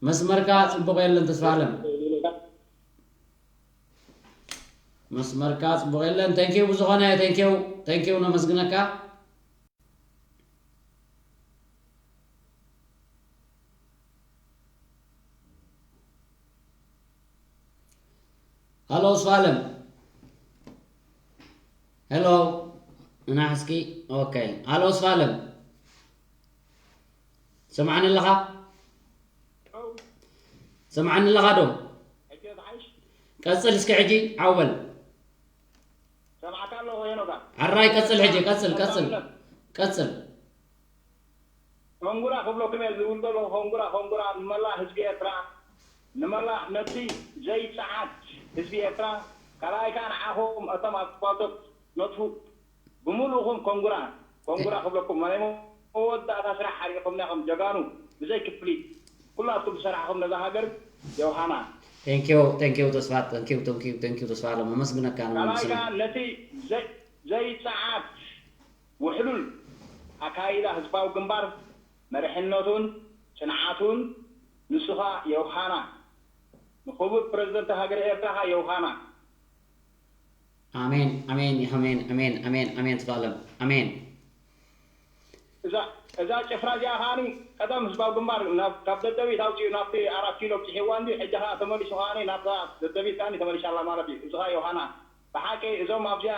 መስመርካ ፅቡቕ የለን ተስፋ ኣለም። መስመርካ ፅቡቕ የለን። Thank you ብዝኾነ thank you thank you ነመስግነካ። Hello ተስፋ ኣለም። Hello ንናሕ እስኪ። Okay hello ተስፋ ኣለም። ሰምዓኒ ኣለኻ? ሰምዓኒ ኣለኻ ዶ? ቀፅል እስኪ ሕጂ ዓው በል። ሰምዓካ ኣለኹ ሄኖካ። ሕራይ ቀፅል ሕጂ ቀፅል ቀፅል ቀፅል። ኮንጉራ ክብለኩም እየ ዝብል ዘለኹ ኮንጉራ ኮንጉራ ንመላእ ህዝቢ ኤርትራ ንመላእ ነቲ ዘይፀዓት ህዝቢ ኤርትራ ካልኣይ ከዓ ንዓኹም እቶም ኣብ ስፓልቶት ነጥፉ ብምሉእኹም ኮንጉራ ኮንጉራ ክብለኩም ናይ መወዳእታ ስራሕ ሓሪቕኹምና ኢኹም ጀጋኑ ብዘይ ክፍሊት ኩላትኩም ዝሰራሕኹም ነዛ ሃገር ዮሃና Thank you thank you ተስፋ thank you thank you thank you ተስፋ ኣለማመስግነካ ካልኣይ ከዓ ነቲ ዘይፀዓት ውሕሉል ኣካይዳ ህዝባዊ ግንባር መሪሕነቱን ፅንዓቱን ንሱኻ ዮሃና ንክቡር ፕረዚደንት ሃገረ ኤርትራኻ ዮሃና ኣሜን ኣሜን ኣሜን ኣሜን ኣሜን ኣሜን ተስፋለም ኣሜን። እዛ እዛ ጭፍራ እዚኣ ከዓኒ ቀደም ህዝባዊ ግንባር ናብ ካብ ደደቢት ኣውፂኡ ናብቲ ኣራት ኪሎ ብፅሒዋ እንዲ ሕጂ ከዓ ተመሊሱ ከዓኒ ናብዛ ደደቢት ከዓኒ ተመሊሻ ኣላ ማለት እዩ። እዚ ከዓ ዮሃና ብሓቂ እዞም ኣብዚኣ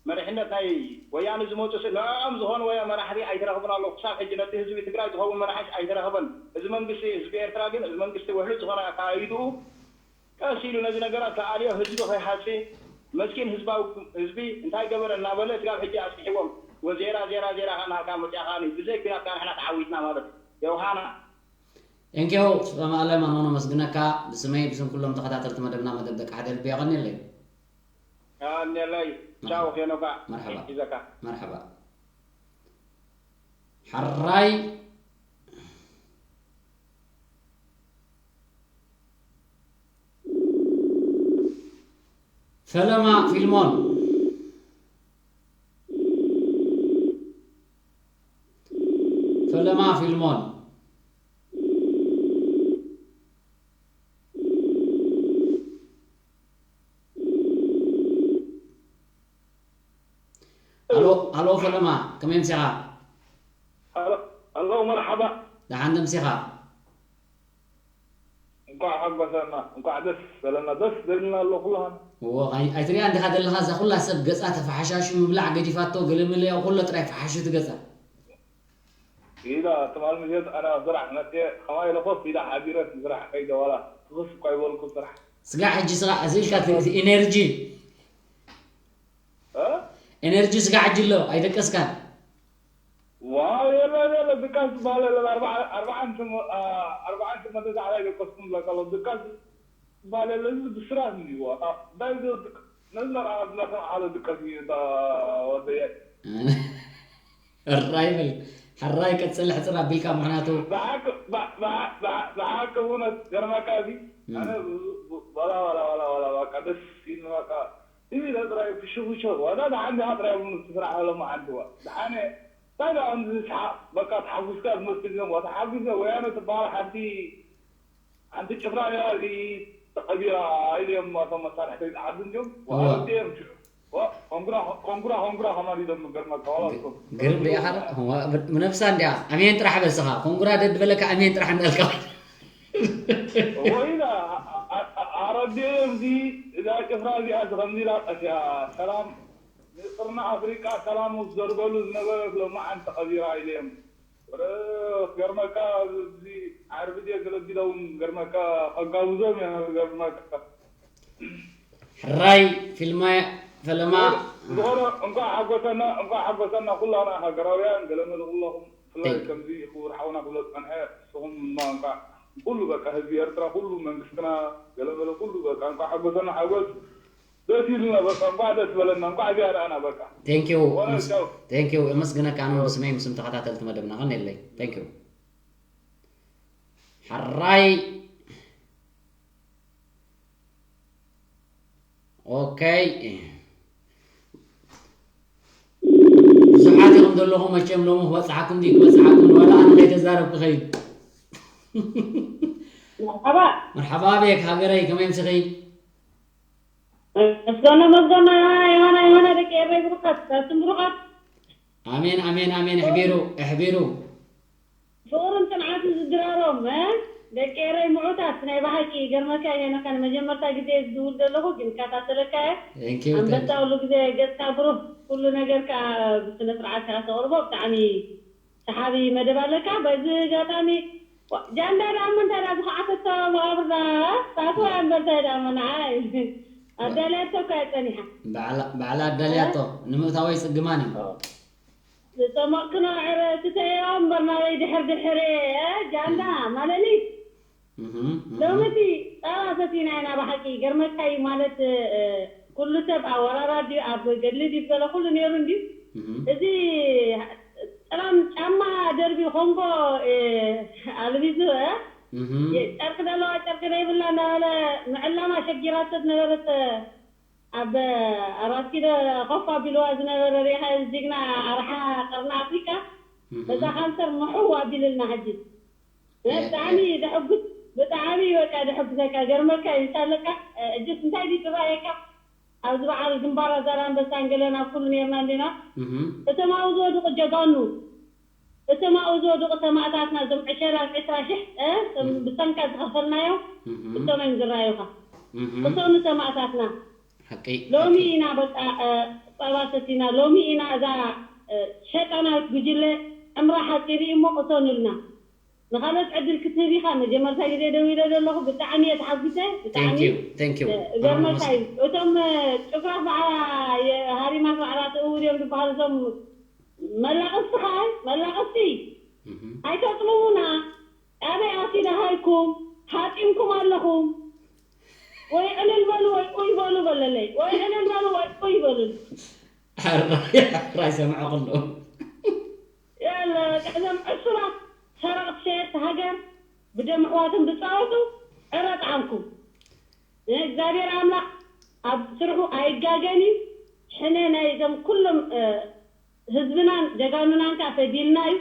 መሪሕነት ናይ ወያነ ዝመፁ ስ ንዕኦም ዝኾኑ ወያ መራሕቲ ኣይተረኽቡን ኣለዉ። ክሳብ ሕጂ ነቲ ህዝቢ ትግራይ ዝኸውን መራሒስ ኣይተረኽበን። እዚ መንግስቲ ህዝቢ ኤርትራ ግን እዚ መንግስቲ ውሕሉል ዝኾነ ኣካይድኡ ቀስ ኢሉ ነዚ ነገራት ክኣልዮ ህዝቢ ከይሓሲ መስኪን ህዝባዊ ህዝቢ እንታይ ገበረ እናበለ ስጋብ ሕጂ ኣፅኒሕዎም ወዜራ ዜራ ዜራ ከኣ ናሃልካ መፅያ ከኣ ብዘይ ኲናት ከኣ ንሕና ተዓዊትና ማለት እዩ። የውሃና Thank you ሰማእለ ማኖ ነመስግነካ ብስመይ ብስም ኩሎም ተኸታተልቲ መደብና መደብ ደቂ ሓደ ልቢ የቐንየለይ። ኣኔለይ ቻው ሄኖካ መርሓባ ሒዘካ መርሓባ ሓራይ ፈለማ ፊልሞን ፈለማ ፊልሞን ኣሎ ኣሎ ፈለማ ከመይ ምሲኻ ኣሎ መርሓባ ደሓን ደምሲኻ እንኳዕ ሓጎሰና እንኳዕ ደስ በለና ደስ በልና ኣሎ ኩላህና እዎ ኣይ- ኣይትሪኣ እንዲኻ ዘለኻ እዛ ኩላ ሰብ ገፃ ተፈሓሻሹ ምብላዕ ገዲፋቶ ገለመለያ ኩሎ ጥራይ ፈሓሹ ትገፃ ኢላ ትማል ምሸት ኣነ ኣብ ስራሕ መፅየ ከማይ ኢለ ኮፍ ኢለ ሓዲረ እቲ ስራሕ ከይደ ዋላ ትኽስ እኳ ይበልኩ ስራሕ ስጋዕ ሕጂ ስጋዕ እዚ ኢልካ እቲ- እቲ ኢነርጂ እ? ኤነርጂ ስጋዕ ሕጂ ኣሎ ኣይደቀስካን ዋው የለ የለ ድቃስ ዝበሃል የለን ኣርባዓ- ኣርባዓን ስም- ኣ- ኣርባዓን ስምንተ ሰዓት ኣይደቀስኩም ብለካ ኣሎ ድቃስ ዝበሃል የለ እዚ ብስራት እዩ ዋላ እንታይ እዚ ድቅ- ነዚ መርዓ ዝመርሐ ሓደ ድቀስ እዩ እታ ወደየ ሕራይ በል ሕራይ ቀፅል ሕፅር ኣቢልካ ምክንያቱ ብሓቂ ብ- ብ- ብ- ብሓቂ እውነት ገርመካ እዚ ኣነ ብ- ብ- ዋላ ዋላ ዋላ ዋላ በቃ ደስ ኢሉ በቃ እዚ ኢለ ጥራይ ክሽኹሸ ዋላ ደሓን ዲኻ ጥራይ እውን ትስራሕ ሎ መዓልቲ ዋ ደሓነ እንታይ ደኣ ከምዚ ዝስሓቕ በቃ ተሓጒስካ ዝመስል እዮም ዋ ተሓጒሰ ወያነ ትበሃል ሓንቲ ሓንቲ ጭፍራ ነይራ እዚ ተቐቢራ ኢሉ እዮም እቶም መሳርሕተይ ዝዓዱ እንዲዮም እዋ። ዋላ እዮም ሽዑ ኮንግራ ኮንግራ ኮንግራ ከማን ኢሎም ገርመካ ዋላ እኮ ግርም ሪኢኻ ምነፍሳ እንዲያ ኣሜን ጥራሕ በስኻ ኮንግራ ደድበለካ ኣሜን ጥራሕ እንዳልካ ወይላ ኣረዲኦም እዚ እዛ ጭፍራ እዚኣ ከምዚ ኢላ ጠፊኣ ሰላም ንቅርኒ ኣፍሪቃ ሰላም ምስ ዘርገሉ ዝነበረት ሎማዓንቲ ቀቢራ ኢሎም ወረ ገርመካ እዚ ዓርቢ ድየ ገለ ቢለውን ገርመካ ከጋብዞም እያ ገርመካ ሕራይ ፊልማ ፈለማ ዝኾነ እንኳዕ ሓጎሰና እንኳዕ ሓጎሰና ኩላና ሃገራውያን ገለመለ ኩለኹም ብፍላይ ከምዚ ክቡር ሓውና ክብሎ ዝፀንሐ ንስኹም ድማ እንኳዕ ኩሉ በቃ ህዝቢ ኤርትራ ኩሉ መንግስትና ገለመለ ኩሉ በቃ እንኳዕ ሓጎሰና ሓጎስ ደስ ኢሉና በቃ እንኳዕ ደስ በለና እንኳዕ እዚኣ ደኣና በቃ ቴንኪው ሆነ ቻው ቴንኪው የመስግነካ ኣነ ብስመይ ምስም ተኸታተልቲ መደብና ኸነለይ ቴንኪው ሕራይ ኦኬ ብዙሓት ኢኹም ዘለኹም መቸም ሎሚ ክበፅሓኩም ዲ ክበፅሓኩም ዋላ ኣነ ከይተዛረብ ክኸይድ መርሓባ መርሓባ ቤክ ሃገረይ ከመይ ምስኺ መስገኖ መስገኖ የማና የማና ደቂ ኤረይ ብሩኻት ካብትም ብሩኻት ኣሜን ኣሜን ኣሜን እሕቢሩ እሕቢሩ ፍቕርን ጽንዓትን ዝድራሮም እ? ደቂ ኤረይ ምዑታት ናይ ብሓቂ ይገርመካ እየ ነካ ንመጀመርታ ግዜ ዝድውል ዘለኹ ግን ይከታተለካ እየ Thank you, thank ኣንበሳ you. ኩሉ ግዜ ገጽካ ብሩህ ኩሉ ነገርካ ብስነ ስርዓት ከኣ ተቕርቦ ብጣዕሚ ሰሓቢ መደብ ኣለካ በዚ ኣጋጣሚ ዋ- ጃንዳ ደኣ እሞ እንታይ ደኣ ዝኸዓተቶ መቓብር ደኣ ሳስዋ እምበር እንታይ ደኣ እሞ ንዓይ ኣዳልያቶ እኳ እየ ጸኒሓ ባዕላ ባዕላ ኣዳልያቶ ንምእታወይ ጽግማን እዩ ዝጠመቕክኖ ዕረ ትተዮ እምበር ናበይ ድሕር ድሕር እየ እ? ጃንዳ ማለሊት እህ፣ እህ። ሎሚ እቲ ጸባ ሰቲና ኢና ብሓቂ ገርመካ እዩ ማለት እ፣ ኩሉ ሰብ ኣብ ወራራ ድዩ ኣብ ገድሊ ድዩ ገለ ኩሉ ነይሩ እንድዩ እህ፣ እዚ ጥራም ጫማ ደርቢ ኮንጎ እ፣ ኣልቢሱ እ? እህ። የ- ጨርቂ ዘለዋ ጨርቂ ዘይብላ እናበለ ምዕላማ ሸጊራቶ ዝነበረት እ፣ ኣብ ኣራት ኪሎ ኮፍ ኣቢልዋ ዝነበረ ሪኢኻ ጅግና ኣርሓ ቀርኒ ኣፍሪቃ እህ። በዛ ካንሰር ምሕው ኣቢልልና ሕጂ የ- ብጣዕሚ ደሐጉስ ብጣዕሚ በቃ ደሐጉሰካ ገርመካ ይሳለካ እጅስ እንታይ ድዩ ዝረኣየካ ኣብዚ በዓል ግንባር ኣዛራንበሳን ገለና ኩሉ ነርና እንዲና እህ። እቶም ኣብኡ ዝወድቁ ጀጋኑ እቶም ኣብኡ ዝወድቁ ሰማእታትና እዞም ዕሸላት ዕስራ ሽሕ እ፣ እቶም እህ። ብሰንካ ዝኸፈልናዮም እህ። እቶም እዮም ዝረኣዩኻ እህ። እቶም ሰማእታትና ሓቂ ሎሚ ኢና በቃ እ፣ ጸባ ሰቲና ሎሚ ኢና እዛ እ፣ ሸጣናዊት ጉጅለ ዕምራ ሓጺር እዩ እሞ ቅሰኑልና ንኻልኦት ዕድል ክትህብ ኢኻ መጀመርታ ግዜ ደው ኢለ ዘለኹ ብጣዕሚ እየ ተሓጒሰ ብጣዕሚ Thank you, thank you. እገርመካ እዩ እቶም ጭፍራ በዓ ሃሪማት ባዕላ ትእውር እዮም ዝበሃሉ እዞም መላቐስቲ ከዓ መላቐስቲ ኣይተጥልሙና ኣበይ ኣትዩ ደሃይኩም ሃጢምኩም ኣለኹም ወይ ዕልል በሉ ወይ ኡይ በሉ በለለይ ወይ ዕልል በሉ ወይ ኡይ በሉ ራይ ሰምዐ ኩሉ ያለ ቀደም ዕሱባት ሰረቕቲ ሸየጥቲ ሃገር ብደም ኣሕዋቶም ዝፃወቱ ዕረ ጣዕምኩም እግዚኣብሔር ኣምላኽ ኣብ ስርሑ ኣይጋገን እዩ ሕነ ናይ እዞም ኩሎም ህዝብናን ጀጋኑናን ከዓ ፈዲልና እዩ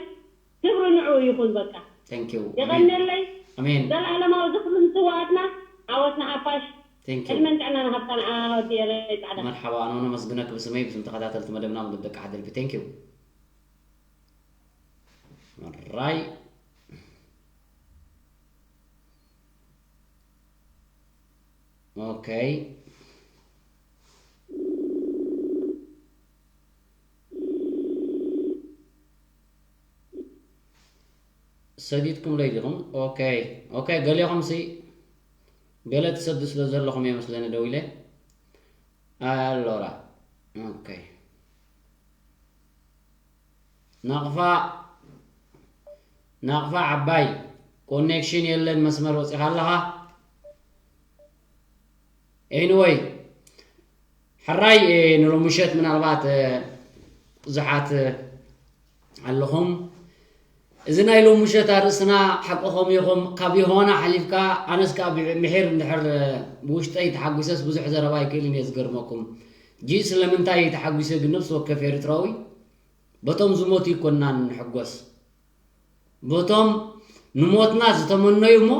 ክብሪ ንዑ ይኹን በቃ Thank you. የቐንየለይ ኣሜን ዘለዓለማዊ ዝኽሪ ንስዋኣትና ዓወት ንሓፋሽ Thank you. ዕድመን ጥዕናን ሃብታ ንዓና ወዲ ኤረይ ፃዕዳ መርሓባ ኣነ እውን ኣመስግነክ ብስመይ ብስም ተኸታተልቲ መደብና ምድብ ደቂ ሓደልቢ Thank you. ራይ ኦኬ ሰዲድኩምለይ ዲኹም ኦኬ ኦኬ ገሊኹም ሲ ገለ ትሰዱ ስለ ዘለኹም እየ መስለኒ ደው ኢለ ኣሎራ ኦኬ ናቕፋ ናቕፋ ዓባይ ኮኔክሽን የለን መስመር ወፂኻ ኣለኻ anyway ሕራይ ንሎምሸት ምናልባት ብዙሓት ኣለኹም እዚ ናይ ሎምሸት ኣርእስና ሓቅኹም ኢኹም ካብ የሆና ሓሊፍካ ኣነስ ካብ ምሒር እንድሕር ብውሽጠይ ተሓጒሰስ ብዙሕ ዘረባ ኣይክእልን እየ ዝገርመኩም ጂ ስለምንታይ ተሓጒሰ ግን ነብሲ ወከፍ ኤርትራዊ በቶም ዝሞቱ ይኮንና ንሕጎስ በቶም ንሞትና ዝተመነዩ እሞ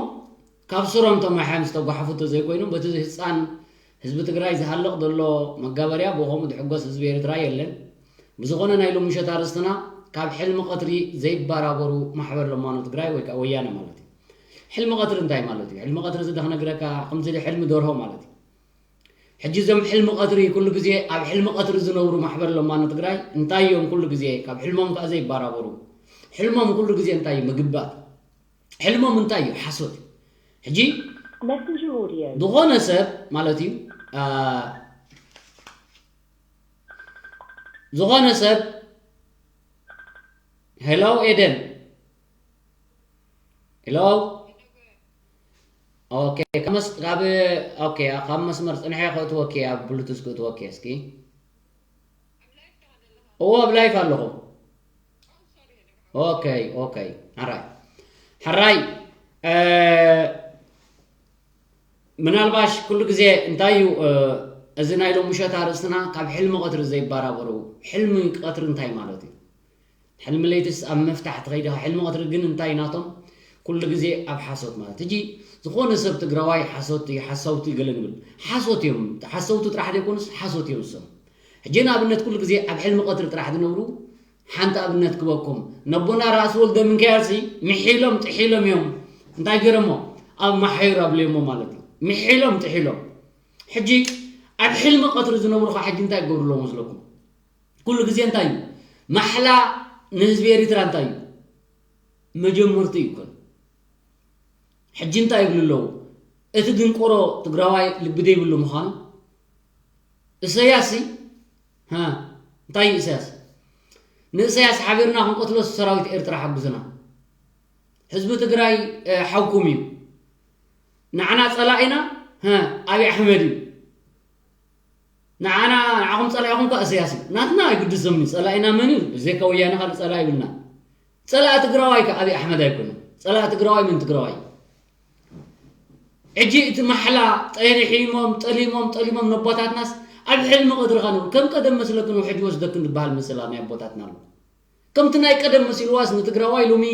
ካብ ስሮም ተማሕዮም ዝተጓሓፉ ተዘይኮይኖም በቲ ህፃን ህዝቢ ትግራይ ዝሃልቕ ዘሎ መጋበርያ ብኸምኡ ዝሕጎስ ህዝቢ ኤርትራ የለን። ብዝኾነ ናይ ሎሚ ምሸት ኣርእስትና ካብ ሕልሚ ቀትሪ ዘይባራበሩ ማሕበር ለማኖ ትግራይ ወይ ከዓ ወያነ ማለት እዩ። ሕልሚ ቀትሪ እንታይ ማለት እዩ? ሕልሚ ቀትሪ እዚ ዶ ክነግረካ ከምዚ ኢሉ ሕልሚ ደርሆ ማለት እዩ። ሕጂ እዞም ሕልሚ ቀትሪ ኩሉ ግዜ ኣብ ሕልሚ ቀትሪ ዝነብሩ ማሕበር ለማኖ ትግራይ እንታይ እዮም ኩሉ ግዜ ካብ ሕልሞም ከዓ ዘይባራበሩ? ሕልሞም ኩሉ ግዜ እንታይ እዩ? ምግባት። ሕልሞም እንታይ እዩ? ሓሶት እዩ። ሕጂ ዝኾነ ሰብ ማለት እዩ ዝኾነ ሰብ ሄሎ ኤደን ሄሎ ኦኬ ካብ መስመር ፅንሐ ክእትወኪ ኣብ ብሉቱዝ ክእትወኪ እስኪ እዎ ኣብ ላይፍ ኣለኹ ኦኬ ኦኬ ሓራይ ሓራይ ምናልባሽ ኩሉ ግዜ እንታይ እዩ እዚ ናይ ሎም ምሸት ኣርእስትና ካብ ሕልሚ ቀትሪ ዘይባራበሩ ሕልሚ ቀትሪ እንታይ ማለት እዩ ሕልሚ ለይትስ ኣብ ምፍታሕ ትኸይድ ኢኻ ሕልሚ ቀትሪ ግን እንታይ ናቶም ኩሉ ግዜ ኣብ ሓሶት ማለት ሕጂ ዝኾነ ሰብ ትግራዋይ ሓሶት ሓሳውቲ ገለ ንብል ሓሶት እዮም ሓሰውቲ ጥራሕ ዘይኮኑስ ሓሶት እዮም እሶም ሕጂ ንኣብነት ኩሉ ግዜ ኣብ ሕልሚ ቀትሪ ጥራሕ ዝነብሩ ሓንቲ ኣብነት ክበኩም ነቦና ራእሲ ወልደ ምንካኤልሲ ምሒሎም ጥሒሎም እዮም እንታይ ገይሮሞ ኣብ ማሓዩር ኣብለዮሞ ማለት እዩ ምሒሎም ጥሒሎም ሕጂ ኣብ ሕልሚ ቀትሪ ዝነብሩ ከዓ ሕጂ እንታይ ክገብሩ ኣለዎ መስለኩም ኩሉ ግዜ እንታይ እዩ ማሕላ ንህዝቢ ኤሪትራ እንታይ እዩ መጀመርቱ ይኮን ሕጂ እንታይ ይብሉ ኣለዉ እቲ ድንቆሮ ትግራዋይ ልቢ ዘይብሉ ምዃኑ እሰያስ እንታይ እዩ እሰያስ ንእሰያስ ሓቢርና ክንቀትሎ ሰራዊት ኤርትራ ሓጉዝና ህዝቢ ትግራይ ሓውኩም እዩ ንዓና ፀላኢና ኣብይ ኣሕመድ እዩ ንዓና ንዓኹም ፀላኢኹም ከ እሰያስ እዩ ናትና ኣይግድሶም እዩ ፀላኢና መን እዩ ብዘይካ ወያነ ካልእ ፀላኢ ይብልና ፀላኢ ትግራዋይ ከ ኣብይ ኣሕመድ ኣይኮነን ፀላኢ ትግራዋይ መን ትግራዋይ ሕጂ እቲ ማሕላ ጠሊሒሞም ጠሊሞም ጠሊሞም ነቦታትናስ ኣብ ሕልሚ ቀድርኻ ነው ከም ቀደም መስለክን ውሕጅ ወስደክን ዝበሃል ምስላ ናይ ኣቦታትና ኣሎ ከምቲ ናይ ቀደም መሲልዋስ ንትግራዋይ ሎሚ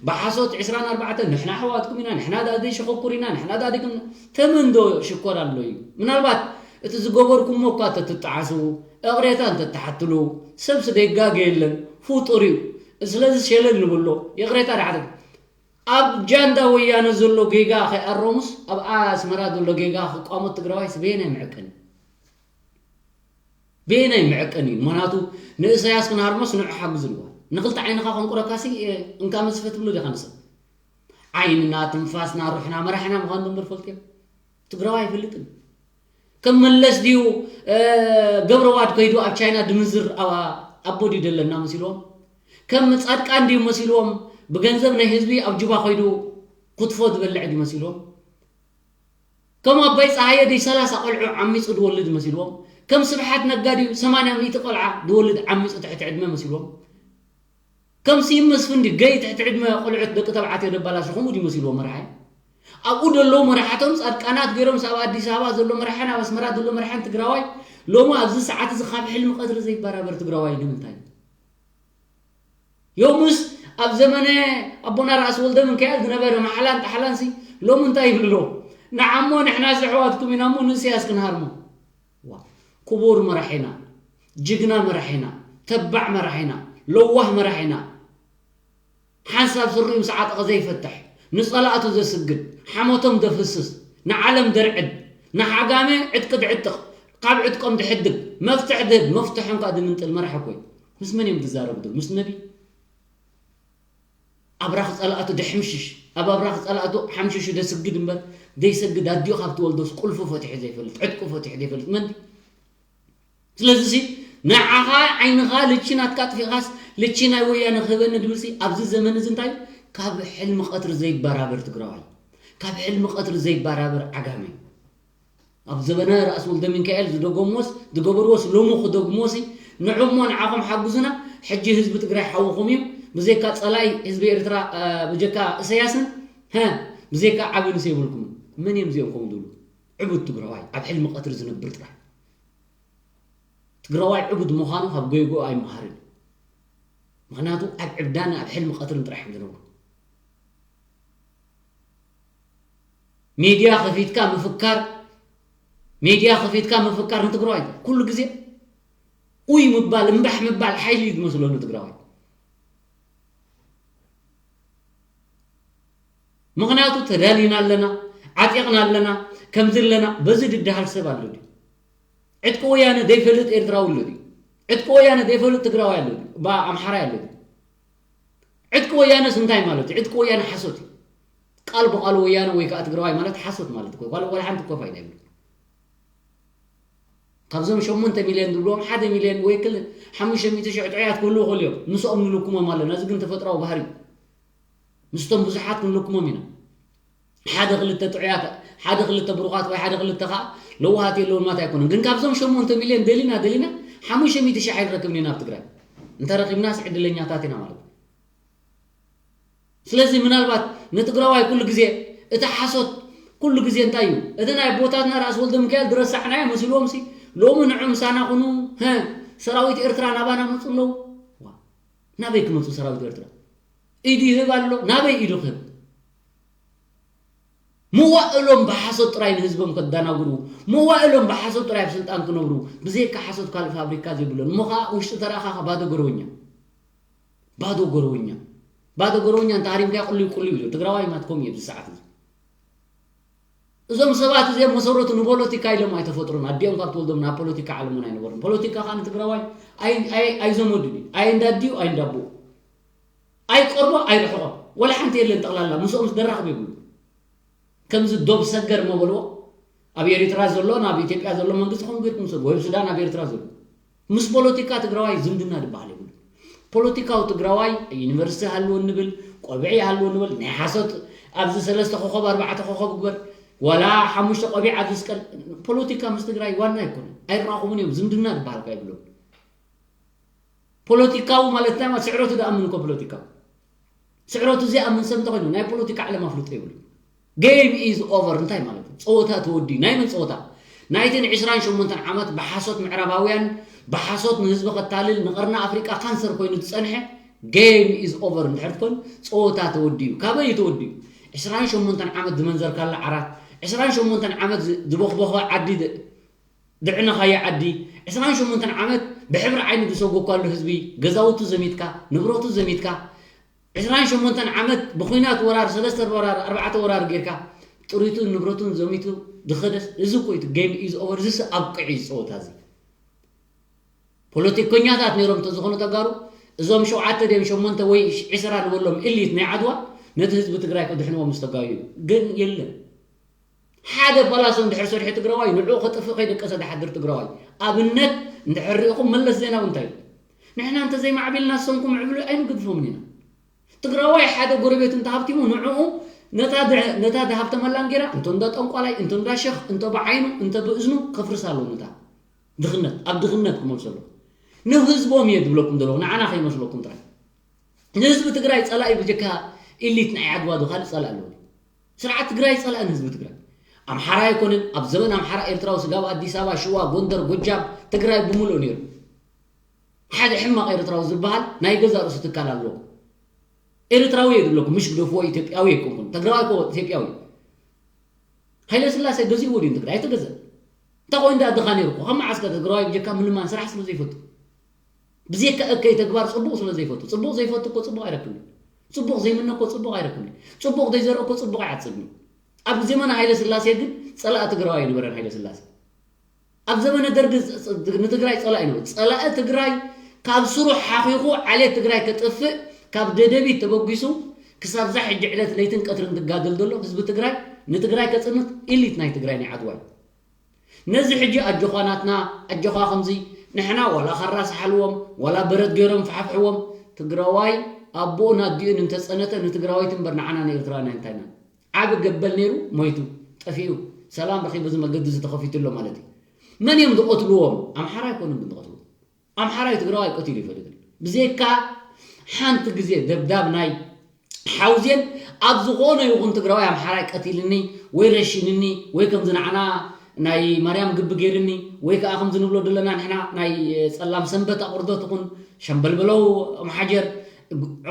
ብሓሶት ዕስራን ኣርባዕተን ንሕና ኣሕዋትኩም ኢና ንሕና ዳኣ ዘይሸኮኩር ኢና ንሕና ዳኣ ደይክም ተመን ዶ ሽኮር ኣሎ እዩ ምናልባት እቲ ዝገበርኩሞ እኳ ተትጠዓሱ እቕሬታ እንተትሓትሉ ሰብሲ ደይጋገ የለን ፍጡር እዩ ስለዚ ሸለል ንብሎ ይቕሬታ ዳሓተ ኣብ ጃንዳ ወያነ ዘሎ ጌጋ ከይኣረሙስ ኣብ ኣስመራ ዘሎ ጌጋ ክቋመት ትግራዋይስ በየናይ ምዕቅን በየናይ ምዕቅን እዩ ምክንያቱ ንእሰያስ ክንሃርሞስ ንዑ ሓግዝንዋ ንክልተ ዓይንኻ ከንቁረካሲ እንካ መስፈ ትብሎ ዲኻ ንሰብ ዓይንና ትንፋስና ሩሕና መራሕና ምዃኑ እምበር ፈልጥዮ ትግራዋይ ኣይፈልጥን ከም መለስ ድዩ ገብረዋድ ከይዱ ኣብ ቻይና ድምዝር ኣቦ ድዩ ደለና መሲልዎም ከም ፃድቃን ድዩ መሲልዎም ብገንዘብ ናይ ህዝቢ ኣብ ጁባ ከይዱ ክትፎ ዝበልዕ ድዩ መሲልዎም ከም ኣባይ ፀሃየ ድዩ ሰላሳ ቆልዑ ዓሚፁ ድወልድ መሲልዎም ከም ስብሓት ነጋ ድዩ ሰማንያ ሚእቲ ቆልዓ ድወልድ ዓሚፁ ትሕቲ ዕድመ መሲልዎም ከም ስዩም መስፍን ድዩ ገይ ትሕቲ ዕድመ ቆልዑት ደቂ ተባዕትዮ ደባላሹ ከምኡ ድዩ መሲልዎም መርሓይ ኣብኡ ደለዉ መራሕቶም ፃድቃናት ገይሮም ኣብ ኣዲስ ኣበባ ዘሎ መራሕን ኣብ ኣስመራ ዘሎ መራሕን ትግራዋይ ሎሚ ኣብዚ ሰዓት እዚ ካብ ሕልሚ ቀትሪ ዘይበራበር ትግራዋይ ንምንታይ ዮምስ ኣብ ዘመነ ኣቦና ራእሲ ወልደ ምንካኤል ዝነበረ ማሓላን ጣሓላንሲ ሎሚ እንታይ ይብልዎ ንዓሞ ንሕና ዘሕዋትኩም ኢና እሞ ንእስያስ ክንሃርሞ ክቡር መራሒና ጅግና መራሒና ተባዕ መራሒና ለዋህ መራሒና ሓንሳብ ስሪኡ ምስ ዓጠቐ ዘይፈትሕ፣ ንጸላእቱ ዘስግድ፣ ሓሞቶም ዘፍስስ፣ ንዓለም ዘርዕድ፣ ንዓጋመ ዕጥቂ ዝዕጥቕ፣ ካብ ዕጥቆም ዝሕድግ፣ መፍትሕ ዝህብ፣ መፍትሖም ከኣ ዝምንጥል መራሒ እኮ እዩ። ምስ መን እዮም ዝዛረቡ ዘለዉ? ምስ ነቢ? ኣብራኽ ጸላእቱ ደሕምሽሽ፣ ኣብ ኣብራኽ ጸላእቱ ሓምሽሹ ደስግድ እምበር፣ ዘይሰግድ ኣዲኡ ካብ ትወልዶስ ቁልፉ ፈቲሑ ዘይፈልጥ፣ ዕጥቁ ፈቲሑ ዘይፈልጥ መን ድዩ? ስለዚሲ ንዓኻ ዓይንኻ ልቺ ናትካ ኣጥፊእኻስ ልቺ ናይ ወያነ ክህበኒ ድብልሲ ኣብዚ ዘመን እዚ እንታይ ካብ ሕልሚ ቀትሪ ዘይበራበር ትግራዋይ ካብ ሕልሚ ቀትሪ ዘይበራበር ዓጋመ ኣብ ዘበነ ራእሲ ወልደ ሚካኤል ዝደገምዎስ ዝገበርዎስ ሎሚ ክደግምዎሲ ንዕሞ ንዓኹም ሓግዙና ሕጂ ህዝቢ ትግራይ ሓውኹም እዩ ብዘይካ ፀላኢ ህዝቢ ኤርትራ ብጀካ እሰያስን ብዘይካ ዓቢ ንስ የብልኩም መን እዮም እዚኦም ከምኡ ዝብሉ ዕቡድ ትግራዋይ ኣብ ሕልሚ ቀትሪ ዝነብር ጥራሕ ትግራዋይ ዕቡድ ምዃኑ ካብ ገይግኡ ኣይመሃርን እዩ። ምኽንያቱ ኣብ ዕብዳን ኣብ ሕልሚ ቀትርን ጥራሕ እዮም ዝነብሩ። ሚድያ ከፊትካ ምፍካር ሜድያ ከፊትካ ምፍካር ንትግራዋይ ኩሉ ግዜ ኡይ ምባል እምባሕ ምባል ሓይሊ እዩ ዝመስለሉ ትግራዋይ። ምኽንያቱ ተዳሊና ኣለና፣ ዓጢቕና ኣለና፣ ከምዚ ኣለና። በዚ ድደሃል ሰብ ኣሎ ድዩ? ዕጥቂ ወያነ ዘይፈልጥ ኤርትራዊ ኣሎ ድዩ? ዕጥቂ ወያነ ዘይፈልጥ ትግራዋይ ኣሎ ድዩ? ባ ኣምሓራይ ኣሎ ድዩ? ዕጥቂ ወያነስ እንታይ ማለት እዩ? ዕጥቂ ወያነ ሓሶት እዩ። ቃል ብቓል ወያነ ወይ ከዓ ትግራዋይ ማለት ሓሶት ማለት እኮ እዩ። ዋላ ሓንቲ ኮፍ ኣይናይብሉ። ካብዞም ሸሞንተ ሚልዮን ዝብልዎም ሓደ ሚልዮን ወይ ክል ሓሙሽተ ሚእቲ ሽሕ ጥዑያት ክህልዉ ይኽእሉ እዮም። ምስኦም ንልኩሞም ኣለና። እዚ ግን ተፈጥራዊ ባህሪ እዩ። ምስቶም ብዙሓት ክንልኩሞም ኢና። ሓደ ክልተ ጥዑያት፣ ሓደ ክልተ ብሩኻት ወይ ሓደ ክልተ ከዓ ለዋሃት የለውን ማለት ኣይኮነን። ግን ካብዞም ሸሞንተ ሚልዮን ደሊና ደሊና ሓሙሽተ ሚእቲ ሽሕ ኣይንረክብን ኢና ኣብ ትግራይ። እንተረኺብናስ ዕድለኛታት ኢና ማለት እዩ። ስለዚ ምናልባት ንትግራዋይ ኩሉ ግዜ እቲ ሓሶት ኩሉ ግዜ እንታይ እዩ? እቲ ናይ ኣቦታትና ራእሲ ወልደ ሚካኤል ዝረሳዕናዮ መሲልዎም ሲ ሎሚ ንዑ ምሳና ኩኑ፣ ሀ፣ ሰራዊት ኤርትራ ናባና መፁ ኣለዉ። ዋ፣ ናበይ ክመፁ ሰራዊት ኤርትራ? ኢዱ ይህብ ኣሎ። ናበይ ኢዱ ክህብ? መዋእሎም ብሓሶት ጥራይ ንህዝቦም ከዳናግሩ፣ መዋእሎም ብሓሶት ጥራይ ኣብ ስልጣን ክነብሩ፣ ብዘይካ ሓሶት ካልእ ፋብሪካ ዘይብሎም። እሞ ኸዓ ውሽጢ ተረኣኻ ባዶ ጎረወኛ። ባዶ ጎረወኛ። ባዶ ጎረወኛ እንተ ሃሪምካዮ ቁልይ ቁልይ እዩ። ትግራዋይ ማትኮም እዩ ኣብዚ ሰዓት እዚ። እዞም ሰባት እዚኦም መሰረቱ ንፖለቲካ ኢሎም ኣይተፈጥሩን። ኣዲኦም ካብ ትወልዶም ናብ ፖለቲካ ዓለም እውን ኣይነበሩን። ፖለቲካ ከዓ ንትግራዋይ ኣይ-፣ ኣይ-፣ ኣይዘመዱን እዩ። ኣይ እንዳዲኡ ኣይ እንዳቦኡ። ኣይቀርቦ ኣይርሕቖ። ወላ ሓንቲ የለን ጠቕላላ። ምስኦም ዝደራኽብ የብሉ። ከምዚ ዶብ ሰገር መበልዎ ኣብ ኤሪትራ ዘሎ ናብ ኢትዮጵያ ዘሎ መንግስቲ ከም ገይርኩም ሰብ ወይ ሱዳን ኣብ ኤርትራ ዘሎ ምስ ፖለቲካ ትግራዋይ ዝምድና ዝበሃል የብሉ። ፖለቲካዊ ትግራዋይ ዩኒቨርሲቲ ሃልዎ ንብል፣ ቆቢዕ ይሃልዎ ንብል፣ ናይ ሓሶት ኣብዚ ሰለስተ ኮኸብ ኣርባዕተ ኮኸብ ግበር፣ ዋላ ሓሙሽተ ቆቢዕ ኣብ ዝስቀል ፖለቲካ ምስ ትግራይ ዋና ኣይኮነ ኣይራኸቡን እዮም። ዝምድና ዝበሃል እኳ የብሎም። ፖለቲካዊ ማለት እንታይ ማለት? ስዕረቱ ዝኣምን እኮ ፖለቲካ። ስዕረቱ ዘይኣምን ሰብ እንተኾይኑ ናይ ፖለቲካ ዓለም ኣፍልጦ የብሉ። Game is over እንታይ ማለት እዩ? ፀወታ ተወዲዩ። ናይ መን ፀወታ? ናይትን ዕስራን ሸሞንተን ዓመት ብሓሶት ምዕራባውያን ብሓሶት ንህዝቢ ከታልል ንቐርኒ ኣፍሪቃ ካንሰር ኮይኑ ዝፀንሐ game is over እንድሕር ትኮን ፀወታ ተወዲዩ። ካበይ እዩ ተወዲዩ? ዕስራን ሸሞንተን ዓመት ዝመንዘርካላ ዓራት፣ ዕስራን ሸሞንተን ዓመት ዝ-፣ ዝበኽበኸ ዓዲ ድ-፣ ድዕነኻዮ ዓዲ፣ ዕስራን ሸሞንተን ዓመት ብሕብሪ ዓይኒ ዝሰጎኳሉ ህዝቢ፣ ገዛውቱ ዘሚትካ፣ ንብረቱ ዘሚትካ፣ ዕስራን ሸሞንተን ዓመት ብኹናት ወራር፣ ሰለስተ ወራር፣ ኣርባዕተ ወራር ጌርካ፣ ጥሪቱን ንብረቱን ዘሚቱ ዝኸደስ፣ እዚ እኮ እዩ እቲ game is over፣ እዚስ ኣብቅዕ እዩ ዝጸወታ እዚ። ፖለቲከኛታት ነይሮም እንተዝኾኑ ተጋሩ፣ እዞም ሸውዓተ ድዮም ሸሞንተ ወይ ዕስራ ንበሎም ኢሊት ናይ ዓድዋ፣ ነቲ ህዝቢ ትግራይ ከድሕንዎ ምስ ተጋዩ እዩ። ግን የለን። ሓደ ፓላሶ እንድሕር ሰሪሑ ትግራዋይ ንዕኡ ከጥፍእ ከይደቀሰ ዝሓድር ትግራዋይ። ኣብነት እንድሕር ሪእኹም መለስ ዜናዊ እንታይ ኢሉ? ንሕና እንተዘይማዕቢልና ንሶም ክምዕብሉ ኣይንገድፎምን ኢና። ትግራዋይ ሓደ ጎረቤቱ እንተሃብቲሙ ንዕኡ ነታ ድ-፣ ነታ ዝሃብተመላ እንጌራ እንተ እንዳ ጠንቋላይ፣ እንተ እንዳ ሸኽ፣ እንተ ብዓይኑ፣ እንተ ብእዝኑ ከፍርስ ኣለዎ ነታ ድኽነት፣ ኣብ ድኽነት ክመልሶ ኣለዎ። ንህዝቦም እየ ዝብለኩም ዘለኹ፣ ንዓና ከይመስለኩም ጥራይ። ንህዝቢ ትግራይ ጸላኢ ብጀካ ኢሊት ናይ ዓድዋ ዶ ካልእ ጸላኢ ኣለዎ? ስርዓት ትግራይ ጸላኢ ንህዝቢ ትግራይ። ኣምሓራ ኣይኮነን፣ ኣብ ዘመን ኣምሓራ ኤርትራዊ ስጋብ ኣዲስ ኣበባ፣ ሽዋ፣ ጎንደር፣ ጎጃም፣ ትግራይ ብምሉእ ነይሩ። ሓደ ሕማቕ ኤርትራዊ ዝበሃል ናይ ገዛእ ርእሱ ትካል ኣለዎ። ኤርትራዊ እየ ዝብለኩም፣ ምሽ ግደፍዎ፣ ኢትዮጵያዊ ኣይኮንኩን። ትግራዋይ እኮ ኢትዮጵያዊ እዩ። ሃይለ ስላሴ ገዚእዎ ድዩ ንትግራይ? ኣይተገዘን። እንታይ ኮይኑ ደኣ ድኻ ነይሩ እኮ? ካብ መዓስ ከ ትግራዋይ ብጀካ ምልማን ስራሕ ስለ ዘይፈቱ? ብዘይካ እከይ ተግባር ጽቡቕ ስለ ዘይፈቱ። ጽቡቕ ዘይፈቱ እኮ ጽቡቕ ኣይረክብን። ጽቡቕ ዘይምነ እኮ ጽቡቕ ኣይረክብን። ጽቡቕ ዘይዘርኦ እኮ ጽቡቕ ኣይዓጽድን። ኣብ ዘመነ ሃይለ ስላሴ ግን ጸላኢ ትግራዋይ ኣይነበረን ሃይለ ስላሴ። ኣብ ዘመነ ደርጊ ጸ-፣ ጸ-፣ ንትግራይ ጸላኢ ነበረ። ጸላኢ ትግራይ ካብ ስሩ ሓኺኹ ዓሌት ትግራይ ከጥፍእ ካብ ደደቢት ተበጊሱ ክሳብ እዛ ሕጂ ዕለት ለይትን ቀትርን ዝጋደል ዘሎ ህዝቢ ትግራይ፣ ንትግራይ ከጽንት ኢሊት ናይ ትግራይ ናይ ዓድዋ እዩ። ነዚ ሕጂ ኣጆኻ ናትና፣ ኣጆኻ ከምዚ፣ ንሕና ዋላ ካራ ሰሓልዎም፣ ዋላ በረት ገይሮም ፈሓፍሕዎም፣ ትግራዋይ ኣቦኡን ኣዲኡን እንተጸነተ ንትግራወይቲ እምበር ንዓና ንኤርትራውያን ኣይንታይናን። ዓቢ ገበል ነይሩ፣ ሞይቱ፣ ጠፊኡ፣ ሰላም ረኺቡ፣ እዚ መገዲ እዚ ተኸፊቱ ኣሎ ማለት እዩ። መን እዮም ዝቐትልዎም? ኣምሓራ ኣይኮኑን ግን ዝቐትልዎም። ኣምሓራይ ትግራዋይ ቀቲሉ ይፈልጥ። ብዘይካ ሓንቲ ግዜ ደብዳብ ናይ ሓውዜን ኣብ ዝኾነ ይኹን ትግራዋይ ኣምሓራይ ቀቲልኒ ወይ ረሽንኒ ወይ ከምዚ ንዓና ናይ ማርያም ግቢ ገይርኒ ወይ ከዓ ከምዚ ንብሎ ዘለና ንሕና ናይ ጸላም ሰንበት ኣቑርደት ይኹን ሸምበልበለው ኣምሓጀር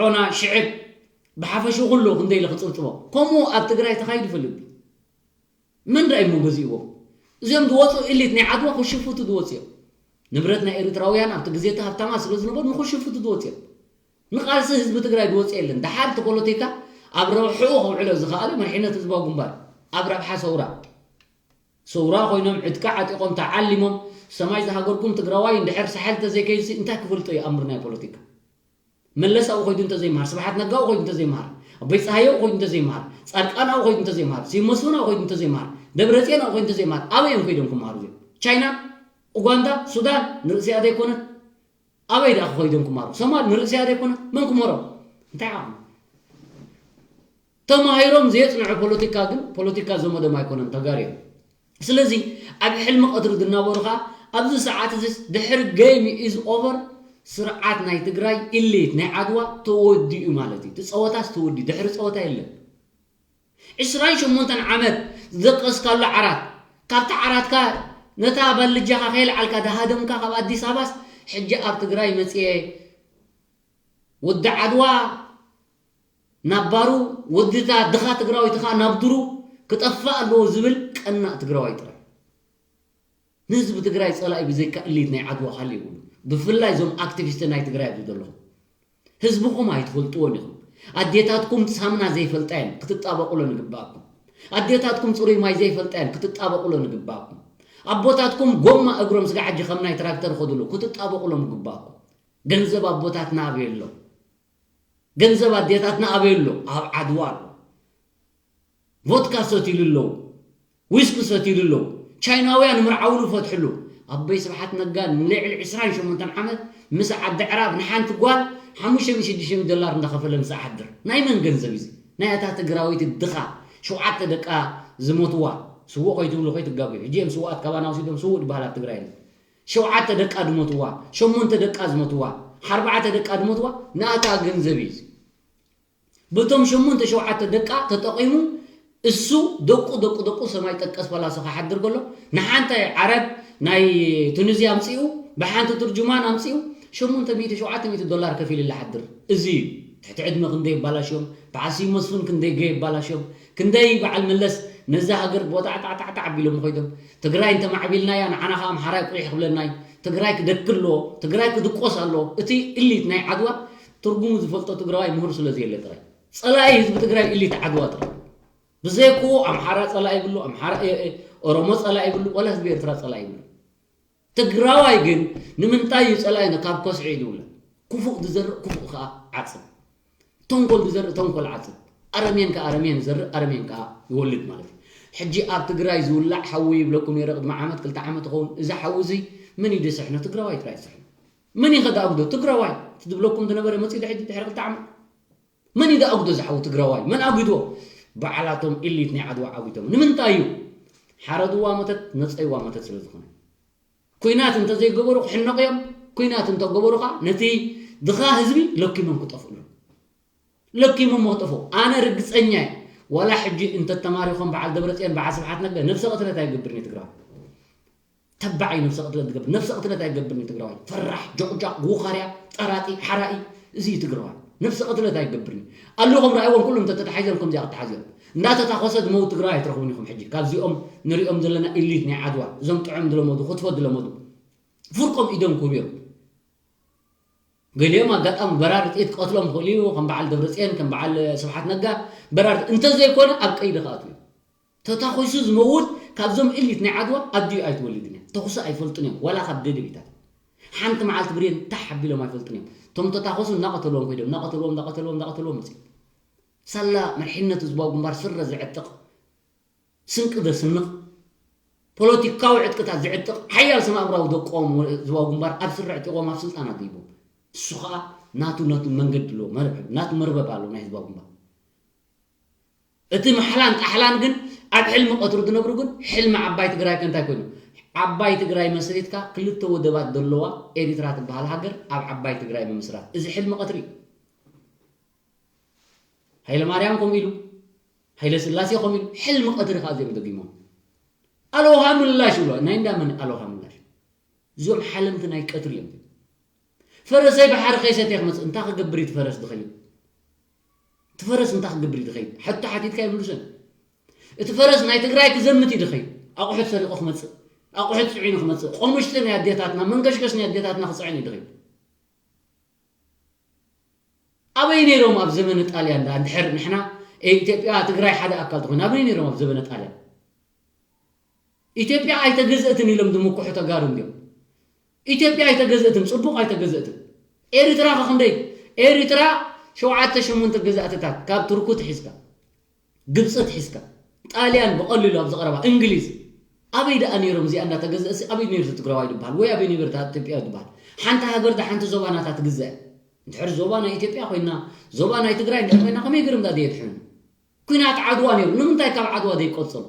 ዖና ሽዕብ ብሓፈሽኡ ኩሉ ክንደይ ኢለ ክጽብጽቦ። ከምኡ ኣብ ትግራይ ተኻይዱ ይፈልጥ። መን ደኣ እሞ ገዚእዎ? እዚኦም ዝወፁ ኢሊት ናይ ዓድዋ ክሽፍቱ ዝወፁ እዮም። ንብረት ናይ ኤርትራውያን ኣብቲ ግዜ እቲ ሃብታማ ስለ ዝነበሩ ንክሽፍቱ ዝወፁ እዮም። ንቃልሲ ህዝቢ ትግራይ ዝወፁ የለን። ደሓር እቲ ፖለቲካ ኣብ ረብሕኡ ከውዕሎ ዝኸኣለ መሪሕነት ህዝባዊ ግንባር ኣብ ረብሓ ሰውራ ሰውራ ኮይኖም ዕጥቂ ዓጢቖም ተዓሊሞም ሰማይ ዝሃገርኩም ትግራዋይ እንድሕር ሳሕል ተዘይከይድሲ እንታይ ክፈልጦ እዩ ኣምር ናይ ፖለቲካ? መለስ ኣብኡ ኮይዱ እንተዘይምሃር፣ ስብሓት ነጋ ኣብኡ ኮይዱ እንተዘይምሃር፣ ኣቦይ ፀሃየ ኣብኡ ኮይዱ እንተዘይምሃር፣ ፃድቃን ኣብኡ ኮይዱ እንተዘይምሃር፣ ስዩም መስፍን ኣብኡ ኮይዱ እንተዘይምሃር፣ ደብረፅዮን ኣብኡ ኮይዱ እንተዘይምሃር ኣበይ እዮም ከይዶም ክመሃሩ እዚኦም? ቻይና፣ ኡጋንዳ፣ ሱዳን ንርእስያ ዘይኮነት ኣበይ ደኣ ክኸይዶም ክመሃሩ? ሶማል ንርእስያ ዘይኮነት መን ክመሃሮም? እንታይ ዓቕሚ? ተማሂሮም ዘየፅንዑ ፖለቲካ ግን ፖለቲካ ዘመዶም ኣይኮነን፣ ተጋሩ እዮም። ስለዚ ኣብ ሕልሚ ቀትሪ ዝናበሩ ከዓ ኣብዚ ሰዓት እዚ ድሕሪ game is over ስርዓት ናይ ትግራይ ኢሊት ናይ ዓድዋ ተወዲኡ ማለት እዩ። እቲ ፀወታስ ተወዲኡ፣ ድሕሪ ፀወታ የለን። ዕስራን ሸሞንተን ዓመት ዝደቀስካሉ ዓራት ካብቲ ዓራትካ ነታ ባልጃኻ ከየልዓልካ ዝሃደምካ ካብ ኣዲስ ኣበባስ ሕጂ ኣብ ትግራይ መፅየ ወዲ ዓድዋ ናባሩ ወድታ ድኻ ትግራዊት ኸዓ ናብ ዱሩ ክጠፍእ ኣለዎ ዝብል ቀናእ ትግራዋይ ጥራይ። ንህዝቢ ትግራይ ፀላኢ ብዘይካ እሊት ናይ ዓድዋ ካልእ የብሉ። ብፍላይ እዞም ኣክቲቪስት ናይ ትግራይ ኣብዚ ዘለኹም ህዝብኹም ኣይትፈልጥዎን ኢኹም። ኣዴታትኩም ሳምና ዘይፈልጣ እየን ክትጣበቑሎ ንግባኣኩም። ኣዴታትኩም ፅሩይ ማይ ዘይፈልጣ እየን ክትጣበቑሎ ንግባኣኩም። ኣቦታትኩም ጎማ እግሮም ስጋዕ ሕጂ ከም ናይ ትራክተር ኸድሉ ክትጣበቑሎም ይግባኣኩም። ገንዘብ ኣቦታትና ኣበይ ኣሎ? ገንዘብ ኣዴታትና ኣበይ ኣሎ? ኣብ ዓድዋ ኣሎ። ቮድካ ሰትይሉ ኣለዉ፣ ዊስኪ ሰትይሉ ኣለዉ። ቻይናውያን ምርዓውሉ ፈትሕሉ። ኣቦይ ስብሓት ነጋ ንልዕሊ ዕስራን ሸሞንተን ዓመት ምስ ዓዲ ዕራብ ንሓንቲ ጓል ሓሙሽተ ሚእቲ ሽዱሽተ ሚእቲ ዶላር እንዳኸፈለ ምስ ዓድር ናይ መን ገንዘብ እዩ እዚ? ናይ እታ ትግራወይቲ ድኻ ሸውዓተ ደቃ ዝሞትዋ ስዉእ ከይትብሉ ከይትጋገዩ። ሕጂ እዮም ስዉኣት ካባና ወሲዶም ስዉእ ዝበሃል ኣብ ትግራይ የለን። ሸውዓተ ደቃ ዝሞትዋ፣ ሸሞንተ ደቃ ዝሞትዋ፣ ኣርባዕተ ደቃ ዝሞትዋ ናታ ገንዘብ እዩ እዚ። በቶም ሸሞንተ ሸውዓተ ደቃ ተጠቒሙ እሱ ደቁ ደቁ ደቁ ሰማይ ጠቀስ ፈላሶ ክሓድር ከሎ ንሓንቲ ዓረብ ናይ ቱኒዝያ ኣምፂኡ ብሓንቲ ትርጁማን ኣምፂኡ ሸሞንተ ሚእቲ ሸውዓተ ሚእቲ ዶላር ከፊሉ ይሓድር። እዚ እዩ ትሕቲ ዕድመ ክንደይ ይባላሽዮም፣ በዓል ስዩም መስፍን ክንደይ ገ ይባላሽዮም፣ ክንደይ በዓል መለስ ነዛ ሃገር ቦጣዕጣዕጣዕጣዕ ኣቢሎም ኸይዶም ትግራይ እንተማዕቢልናያ ንዓና ከዓ ኣምሓራይ ቁሊሕ ክብለና እዩ፣ ትግራይ ክደክል ኣለዎ፣ ትግራይ ክድቆስ ኣለዎ። እቲ ኢሊት ናይ ዓድዋ ትርጉሙ ዝፈልጦ ትግራዋይ ምሁር ስለ ዘየለ ጥራይ። ፀላኢ ህዝቢ ትግራይ ኢሊት ዓድዋ ጥራይ። ብዘይክኡ ኣምሓራ ፀላኢ ይብሉ፣ ኣምሓራ ኦሮሞ ፀላኢ ይብሉ፣ ዋላ ህዝቢ ኤርትራ ፀላኢ ይብሉ። ትግራዋይ ግን ንምንታይ እዩ ፀላኢና ካብ ከስዑ ይድውለ? ክፉእ ዝዘርእ ክፉእ ከዓ ዓፅድ፣ ተንኮል ዝዘርእ ተንኮል ዓፅድ፣ ኣረሜን ከዓ ኣረሜን ዝዘርእ ኣረሜን ከዓ ይወልድ ማለት እዩ። ሕጂ ኣብ ትግራይ ዝውላዕ ሓዊ ይብለኩም ነይረ ቅድሚ ዓመት ክልተ ዓመት ይኸውን። እዚ ሓዊ እዚ መን እዩ ደስሕኖ? ትግራዋይ ጥራይ ይስሕኖ። መን እዩ ከ ደኣጉዶ? ትግራዋይ እቲ ዝብለኩም ዝነበረ መፅኡ ሕጂ ድሕሪ ክልተ ዓመት መን እዩ ደኣጉዶ? እዚ ሓዊ ትግራዋይ መን ኣጒድዎ? በዓላቶም ኢሊት ናይ ዓድዋ ዓዊቶም። ንምንታይ እዩ? ሓረድዋ መተት ነፀይዋ መተት ስለ ዝኾነ። ኩናት እንተዘይገበሩ ክሕነቑ እዮም። ኩናት እንተገበሩ ከዓ ነቲ ድኻ ህዝቢ ለኪሞም ክጠፍኡ እዮም። ለኪሞም ክጠፍኡ ኣነ ርግፀኛ እየ። ዋላ ሕጂ እንተተማሪኾም በዓል ደብረፅዮን በዓል ስብሓት ነጋ ነብሰ ቅትለት ኣይገብርን እዩ ትግራዋይ። ተባዕ እዩ ነብሰ ቅትለት ዝገብር። ነብሰ ቅትለት ኣይገብርን እዩ ትግራዋይ። ፈራሕ፣ ጆቕጃቕ፣ ጉኻርያ፣ ጠራጢ፣ ሓራኢ፣ እዚ እዩ ትግራዋይ። ነብሰ ቅትለት ኣይገብርን እዩ። ኣለኹም ረኣይዎም ኩሎም እንተተታሒዞም ከምዚኣ ክተሓዝዮም። እንዳተታኾሰ ዝመውት ትግራዋይ ኣይትረኽቡን ኢኹም ሕጂ። ካብዚኦም ንሪኦም ዘለና ኢሊት ናይ ዓድዋ፣ እዞም ጥዑም ዝለመዱ፣ ክትፎ ዝለመዱ፣ ፍርቆም ኢዶም ክህቡ እዮም። ገሊኦም ኣጋጣሚ በራሪ ጥይት ክቐትሎም ይኽእል እዩ፣ ከም በዓል ደብረፅዮን፣ ከም በዓል ስብሓት ነጋ፣ በራሪ እንተዘይኮነ ኣብ ቀይዲ ክኣትዉ እዮም። ተታኺሱ ዝመውት ካብዞም ኢሊት ናይ ዓድዋ ኣዲኡ ኣይትወልድን እያ። ተኹሲ ኣይፈልጡን እዮም፣ ዋላ ካብ ደደቢታት። ሓንቲ መዓልቲ ብሬን ታሕ ኣቢሎም ኣይፈልጡን እዮም። እቶም ተታኸሱ እናቐተልዎም ኮይዶም፣ እናቐተልዎም፣ እናቐተልዎም፣ እናቐተልዎም መፅዮም። ሳላ መርሒነት ህዝባዊ ግንባር ስረ ዝዕጥቕ፣ ስንቂ ዘስንቕ፣ ፖለቲካዊ ዕጥቅታት ዝዕጥቕ፣ ሓያል ስነ ኣእምራዊ ደቆም ህዝባዊ ግንባር ኣብ ስረ ዕጢቖም ኣብ ስልጣን ኣድይቦም። እሱ ኸዓ ናቱ፣ ናቱ መንገዲ ኣለዎ፣ መርበብ፣ ናቱ መርበብ ኣለዎ ናይ ህዝባዊ ግንባር። እቲ ማሕላን ጣሕላን ግን ኣብ ሕልሚ ቀትሩ ዝነብሩ ግን ሕልሚ ዓባይ ትግራይ ከ እንታይ ኮይኑ? ዓባይ ትግራይ መስሪትካ ክልተ ወደባት ዘለዋ ኤሪትራ ትበሃል ሃገር ኣብ ዓባይ ትግራይ ምምስራት። እዚ ሕልሚ ቀትሪ እዩ። ሃይለማርያም ከምኡ ኢሉ፣ ሃይለ ስላሴ ከምኡ ኢሉ፣ ሕልሚ ቀትሪ ከዓ እዚኦም ደጊሞም። ኣሎሃ ምላሽ ይብሉ። ናይ እንዳ መን ኣሎሃ ምላሽ? እዚኦም ሓለምቲ ናይ ቀትሪ እዮም። ፈረሰይ ባሕሪ ከይሰትየ ክመፅእ፣ እንታይ ክገብር እዩ እቲ ፈረስ ዝኸይድ? እቲ ፈረስ እንታይ ክገብር እዩ ዝኸይድ? ሕቶ ሓቲትካ ይምልሶን። እቲ ፈረስ ናይ ትግራይ ክዘምት እዩ ዝኸይድ። ኣቑሑት ሰሪቑ ክመጽእ፣ ኣቑሑት ጽዒኑ ክመጽእ፣ ቆምሽቲ ናይ ኣዴታትና፣ መንከሽከሽ ናይ ኣዴታትና ክጽዕን እዩ ድኺ? ኣበይ ነይሮም ኣብ ዘመነ ጣልያን ደኣ? እንድሕር ንሕና፣ ኤ፣ ኢትዮጵያ ትግራይ ሓደ ኣካል ተኾይና፣ ኣበይ ነይሮም ኣብ ዘመነ ጣልያን? ኢትዮጵያ ኣይተገዝእትን ኢሎም ዝምኩሑ ተጋሩ እንዲዮም። ኢትዮጵያ ኣይተገዝእትን፣ ጽቡቕ ኣይተገዝእትን። ኤሪትራ ከ ክንደይ? ኤሪትራ ሸውዓተ ሸሞንተ ገዛእትታት፣ ካብ ቱርኩ ትሒዝካ፣ ግብጺ ትሒዝካ፣ ጣልያን ብቐሊሉ ኣብዚ ቀረባ፣ እንግሊዝ። ኣበይ ደኣ ነይሮም እዚኣ እንዳተገዝእሲ፣ ኣበይ ነይሩ እቲ ትግራዋይ ዝበሃል? ወይ ኣበይ ነይሩ እታ ኢትዮጵያ ዝበሃል? ሓንቲ ሃገር ዳ ሓንቲ ዞባ ናታ ትግዛእ። እንድሕር ዞባ ናይ ኢትዮጵያ ኮይና፣ ዞባ ናይ ትግራይ እንድሕር ኮይና፣ ከመይ ገይሮም ዳ ዘየድሕኑ? ኲናት ዓድዋ ነይሩ፣ ንምንታይ ካብ ዓድዋ ዘይቆጸሩ?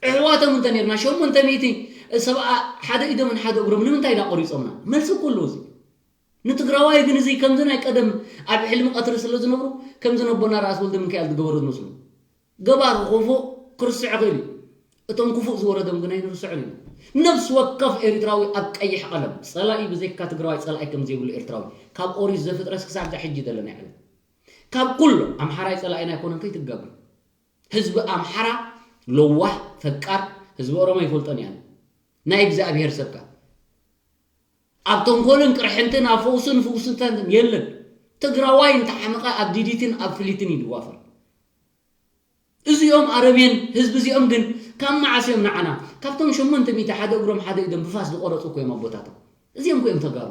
ኣሕዋቶም እንተ ነርና፣ ሸሞንተ ሚእቲ ሰብኣ ሓደ ኢዶምን ሓደ እግሮም ንምንታይ ዳ ቆሪጾምና? መልሲ እኮ ኣለዎ እዚ። ንትግራዋይ ግን እዚ ከምዚ ናይ ቀደም ኣብ ሕልሚ ቀትሪ ስለ ዝነብሩ፣ ከምዚ ነቦና ራእሲ ወልደ ሚካኤል ዝገበሩ ዝመስሉ። ገባር ክፉእ ክርስዕ ይኽእል እዩ። እቶም ክፉእ ዝወረዶም ግን ኣይንርስዖን ኢና። ነፍሲ ወከፍ ኤርትራዊ ኣብ ቀይሕ ቀለም፣ ጸላኢ ብዘይካ ትግራዋይ ጸላኢ ከም ዘይብሉ ኤርትራዊ፣ ካብ ኦሪት ዘፍጥረት ክሳብ እዛ ሕጂ ዘለና ይዕለም። ካብ ኩሉ ኣምሓራይ ጸላኢና ኣይኮነን ከይትጋገ። ህዝቢ ኣምሓራ ለዋህ፣ ፈቃር፣ ህዝቢ ኦሮሞ ይፈልጦን እየ ኣነ። ናይ እግዚኣብሄር ሰብካ። ኣብ ተንኮልን ቅርሕንትን፣ ኣብ ፈውስን ፍውስታን የለን። ትግራዋይ እንተሓመቐ ኣብ ዲዲትን ኣብ ፍሊትን እዩ ዝዋፈር። እዚኦም ኣረሜን ህዝቢ እዚኦም ግን ካብ መዓስ እዮም ንዓና? ካብቶም ሸሞንተ ሚእቲ ሓደ እግሮም ሓደ ኢዶም ብፋስ ዝቆረጹ እኮ እዮም ኣቦታቶም። እዚኦም እኮ እዮም ተጋሩ።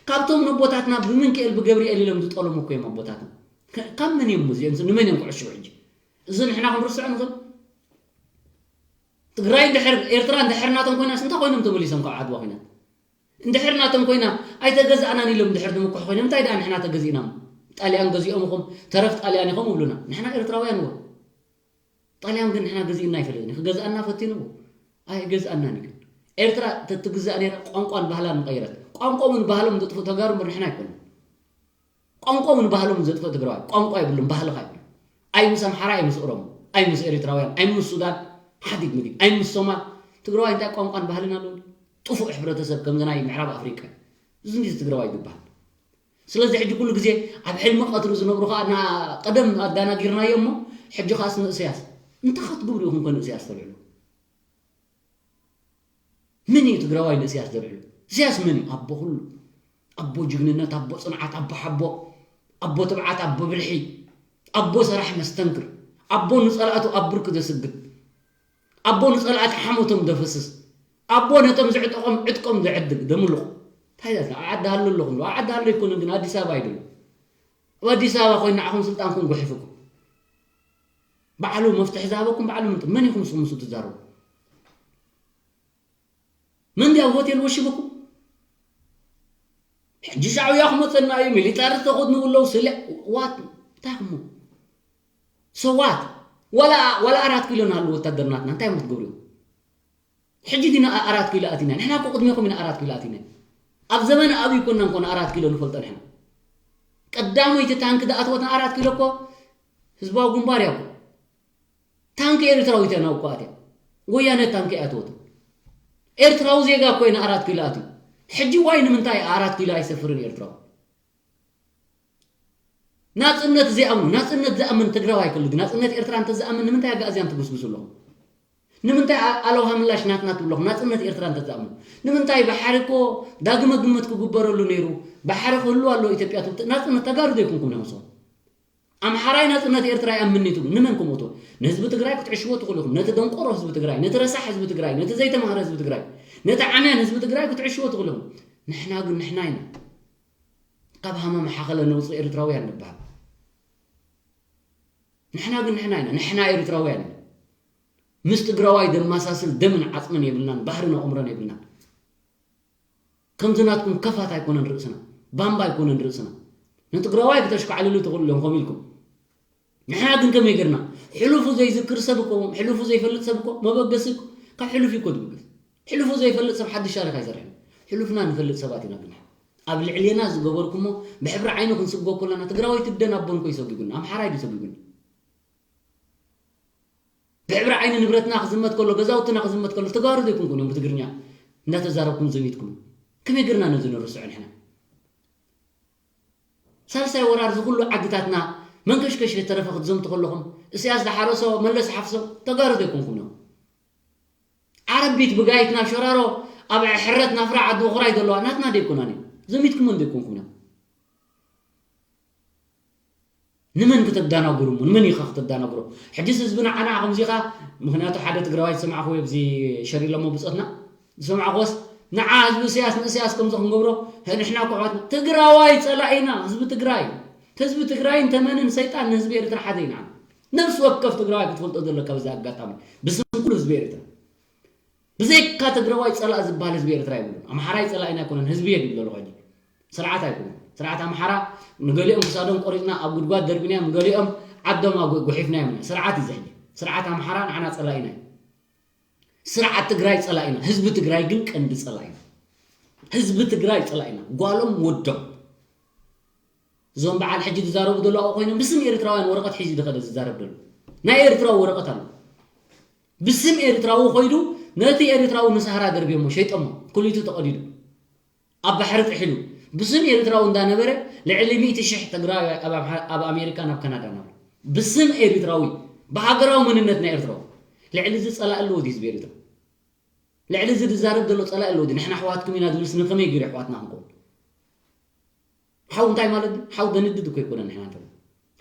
ካብቶም ነቦታትና ብምንክኤል ብገብርኤል ኢሎም ዝጠለሙ እኮ እዮም ኣቦታትና። ከ-፣ ካብ መን እዮም እዚኦም? ንመን እዮም ክዕሽዉ ሕጂ? እዚ ንሕና ክንርስዖ ንኽእል? ትግራይ እንድሕር፣ ኤርትራ እንድሕር ናቶም ኮይናስ እንታይ ኮይኖም ተመሊሶም ካብ ዓድዋ ኮይና? እንድሕር ናቶም ኮይና ኣይተገዛእናን ኢሎም እንድሕር ዝምኩሑ ኮይኖም እንታይ ደኣ ንሕና ተገዚእናም? ጣልያን ገዚኦም ኢኹም፣ ተረፍ ጣልያን ኢኹም ይብሉና። ንሕና ኤርትራውያን እዎ። ጣልያን ግን ንሕና ገዚእና ኣይፈልጥን እዩ። ክገዝኣና ፈቲኑ እዎ። ኣይገዝኣናን እዩ ግን። ኤርትራ ተትግዛእ ነይራ ቋንቋን ባህላን ምቐየረት። ቋንቋኦምን ባህሎም ዘጥፍኡ ተጋሩ እምበር ንሕና ኣይኮንን። ቋንቋኦምን ባህሎምን ዘጥፍኡ ትግራዋይ ቋንቋ የብሉን፣ ባህልኻ የብሉን። ኣይ ምስ ኣምሓራ፣ ኣይ ምስ ኦሮሞ፣ ኣይ ምስ ኤሪትራውያን፣ ኣይ ምስ ሱዳን፣ ሓዲግ ምዲግ፣ ኣይ ምስ ሶማል። ትግራዋይ እንታይ ቋንቋን ባህልን ኣለዎ? ጥፉእ ሕብረተሰብ ከምዚ ናይ ምዕራብ ኣፍሪቃ። እዚ እንዲዚ ትግራዋይ ዝበሃል። ስለዚ ሕጂ ኩሉ ግዜ ኣብ ሕልሚ ቀትሪ ዝነብሩ ኸኣ ና-፣ ቀደም ኣዳናጊርናዮ እሞ፣ ሕጂ ኸኣስ ንእስያስ። እንታይ ክትግብሩ ኢኹም ከ ንእስያስ ተልዕሉ? መን እዩ ትግራዋይ ንእስያስ ዘልዕሉ? እስያስ መን እዩ? ኣቦ ኩሉ። ኣቦ ጅግንነት፣ ኣቦ ጽንዓት፣ ኣቦ ሓቦ፣ ኣቦ ትብዓት፣ ኣቦ ብልሒ፣ ኣቦ ሰራሕ መስተንክር፣ ኣቦ ንጸላእቱ ኣብ ብርኩ ዘስግድ፣ ኣቦ ንጸላእቲ ሓሞቶም ዘፍስስ፣ ኣቦ ነቶም ዝዕጠቖም ዕጥቆም ዘዕድግ፣ ዘምልቑ። እንታይ ዳት ኣብ ዓዲ ሃሎ ኣለኹም ዶ? ኣብ ዓዲ ሃሎ ኣይኮነን ግን ኣዲስ ኣበባ ኣይደሎ። ኣብ ኣዲስ ኣበባ ኮይኑ ንዓኹም ስልጣንኩም ጉሒፍኩም። ባዕሉ መፍትሒ ዝሃበኩም ባዕሉ ምንት-፣ መን ኢኹም ንስኹም ንሱ ትዛረቡ? መን ድዩ ኣብ ሆቴል ወሺቡኩም? ሕጂ ሻዕብያ ክመፀና እዩ፣ ሚሊታሪ ዝተኸድኑ ኣለዉ፣ ስለ ዋት፣ እንታይ እሞ? ሰዋት? ዋላ፣ ዋላ ኣራት ኪሎ ናሉ ወታደር ናትና እንታይ እሞ ትገብሩ? ሕጂ ዲና ኣ-፣ ኣራት ኪሎ ኣቲና? ንሕና እኮ ቅድሜኹም ኢና ኣራት ኪሎ ኣቲና። ኣብ ዘመነ ኣብይ ኮና እንኮ ንኣራት ኪሎ ንፈልጦ ንሕና። ቀዳመይቲ ታንክ ዝኣተወት ንኣራት ኪሎ እኮ ህዝባዊ ግንባር እያ እኮ። ታንክ ኤርትራዊት እያ ናብኡ እኮ ኣትያ። ወያነ ታንክ ኣይኣተወትን። ኤርትራዊ ዜጋ እኮ እዩ ንኣራት ኪሎ ኣትዩ። ሕጂ ዋይ ንምንታይ ኣራት ኪሎ ኣይሰፍርን ኤርትራዊ? ናጽነት ዘይኣምኑ፣ ናጽነት ዝኣምን ትግራዋይ ከሉ ግን ናጽነት ኤርትራ እንተዝኣምን ንምንታይ ኣጋእዝያን ትጉስጉሱ ኣለኹም? ንምንታይ ኣ-፣ ኣለውሃ ምላሽ ናትና ትብሉ ኣለኹም? ናጽነት ኤርትራ እንተዝኣምኑ ንምንታይ ባሕሪ እኮ ዳግመ ግምት ክግበረሉ ነይሩ፣ ባሕሪ ክህሉ ኣለዎ ኢትዮጵያ ትብሉ ናጽነት ተጋሩ ዘይኮንኩም ነመስኹም። ኣምሓራይ ናጽነት ኤርትራ ይኣምን እዩ ትብሉ ንመን ከምኡ ትብሉ? ንህዝቢ ትግራይ ክትዕሽዎ ትኽእሉ ኢኹም። ነቲ ደንቆሮ ህዝቢ ትግራይ፣ ነቲ ረሳሕ ህዝቢ ትግራይ፣ ነቲ ዘይተማህረ ህዝቢ ትግራይ፣ ነቲ ዓምያን ህዝቢ ትግራይ ክትዕሽዎ ትኽእሉ ኢኹም። ንሕና ግን ንሕና ኢና። ካብ ሃመማ ሓኸለ ነውፅእ ኤርትራውያን ንበሃል። ንሕና ግን ንሕና ኢና፣ ንሕና ኤርትራውያን ኢና። ምስ ትግራዋይ ዘመሳስል ደምን ዓፅምን የብልናን፣ ባህርን ኣእምሮን የብልናን። ከምዚ ናትኩም ከፋት ኣይኮነን ርእስና፣ ባምባ ኣይኮነን ርእስና። ንትግራዋይ ክተሽካዕልሉ ትኽእሉ እዮም ከምኡ ኢልኩም። ንሕና ግን ከመይ ጌርና? ሕሉፉ ዘይዝክር ሰብ እኮ፣ ሕሉፉ ዘይፈልጥ ሰብ እኮ መበገሲ እኮ፣ ካብ ሕሉፍ እዩ እኮ ዝብገስ። ሕሉፉ ዘይፈልጥ ሰብ ሓድሽ ታሪኽ ኣይሰርሕን። ሕሉፍና ንፈልጥ ሰባት ኢና ግን። ኣብ ልዕሌና ዝገበርኩሞ ብሕብሪ ዓይኑ ክንስጎ ከለና ትግራዋይ ትደን ኣቦን እኮ ይሰጒጉና፣ ኣምሓራይ ድዩ ሰጒጉና? ብሕብሪ ዓይኒ ንብረትና ክዝመት ከሎ፣ ገዛውትና ክዝመት ከሎ፣ ተጋሩ ዘይኮንኩም እዮም ብትግርኛ እናተዛረብኩም ዘሚትኩም። ከመይ ጌርና ነዚ ንርስዖ ንሕና? ሳልሳይ ወራር እዚ ኩሉ ዓድታትና መንከሽከሽ ዝተረፈ ክትዘምቱ ከለኹም፣ እስያስ ዝሓረሶ፣ መለስ ሓፍሶ፣ ተጋሩ ዘይኮንኩም እዮም። ዓቢት ብጋይት ናብ ሸራሮ፣ ኣብ ሕረት ናፍራ ዓዲ በኹራይ ዘለዋ ናትና ደይኮናን እዩ። ዘሚትኩሞን ደይኮንኩም እዮም። ንመን ክተዳናግሩ እሞ ንመን ኢኻ ክተዳናግሮ? ሕጅስ ህዝቢ ንዓና ከምዚኻ። ምኽንያቱ ሓደ ትግራዋይ ዝሰማዕኹ ኣብዚ ሸር ኢሎሞ ብፆትና ዝሰማዕኹስ፣ ንዓ ህዝቢ እስያስ ንእስያስ ከምዚ ክንገብሮ፣ ንሕና ኩሕዋትና። ትግራዋይ ፀላኢና ህዝቢ ትግራይ። ህዝቢ ትግራይን ተመንን ሰይጣን ንህዝቢ ኤርትራ ሓደ ኢና። ነፍሲ ወከፍ ትግራዋይ ክትፈልጦ ዘለካ በዚ ኣጋጣሚ ብስም ኩሉ ህዝቢ ኤርትራ። ብዘይካ ትግራዋይ ፀላእ ዝበሃል ህዝቢ ኤርትራ የብሉን። ኣምሓራይ ፀላኢና ኣይኮነን፣ ህዝቢ እየ ዝብል ዘለኹ ሕጂ። ስርዓት ኣይኮነን። ስርዓት ኣምሓራ ንገሊኦም ክሳዶም ቆሪፅና ኣብ ጉድጓድ ደርቢናዮም፣ ንገሊኦም ዓዶም ኣብ ጉሒፍናዮም ኢና። ስርዓት እዩ እዚ ሕጂ። ስርዓት ኣምሓራ ንዓና ፀላኢና እዩ። ስርዓት ትግራይ ፀላኢና፣ ህዝቢ ትግራይ ግን ቀንዲ ፀላኢና። ህዝቢ ትግራይ ፀላኢና፣ ጓሎም ወዶም። እዞም በዓል ሕጂ ዝዛረቡ ዘለዉ ኮይኖም ብስም ኤርትራውያን ወረቐት ሒዙ ዝኸደ ዝዛረብ ዘሎ ናይ ኤርትራዊ ወረቐት ኣሎ። ብስም ኤርትራዊ ኮይዱ ነቲ ኤርትራዊ ንሳህራ ደርብዮሞ ሸይጦሞ ኩሊቱ ተቐዲዱ ኣብ ባሕሪ ጥሒሉ ብስም ኤርትራዊ እንዳነበረ ልዕሊ ሚእቲ ሽሕ ትግራዋይ ኣብ ኣምሓ- ኣብ ኣሜሪካ ናብ ካናዳ ናብሩ ብስም ኤርትራዊ ብሃገራዊ መንነት ናይ ኤርትራዊ ልዕሊ እዚ ጸላኢ ኣለዎ ድዩ ህዝቢ ኤርትራ? ልዕሊ እዚ ዝዛረብ ዘሎ ጸላኢ ኣለዎ ድዩ? ንሕና ኣሕዋትኩም ኢና ዝብልስ ንኸመይ ገይሩ ኣሕዋትና ክንከውን? ሓው እንታይ ማለት እዩ? ሓው ደንድድ እኮ ኣይኮነን። ንሕና እንተ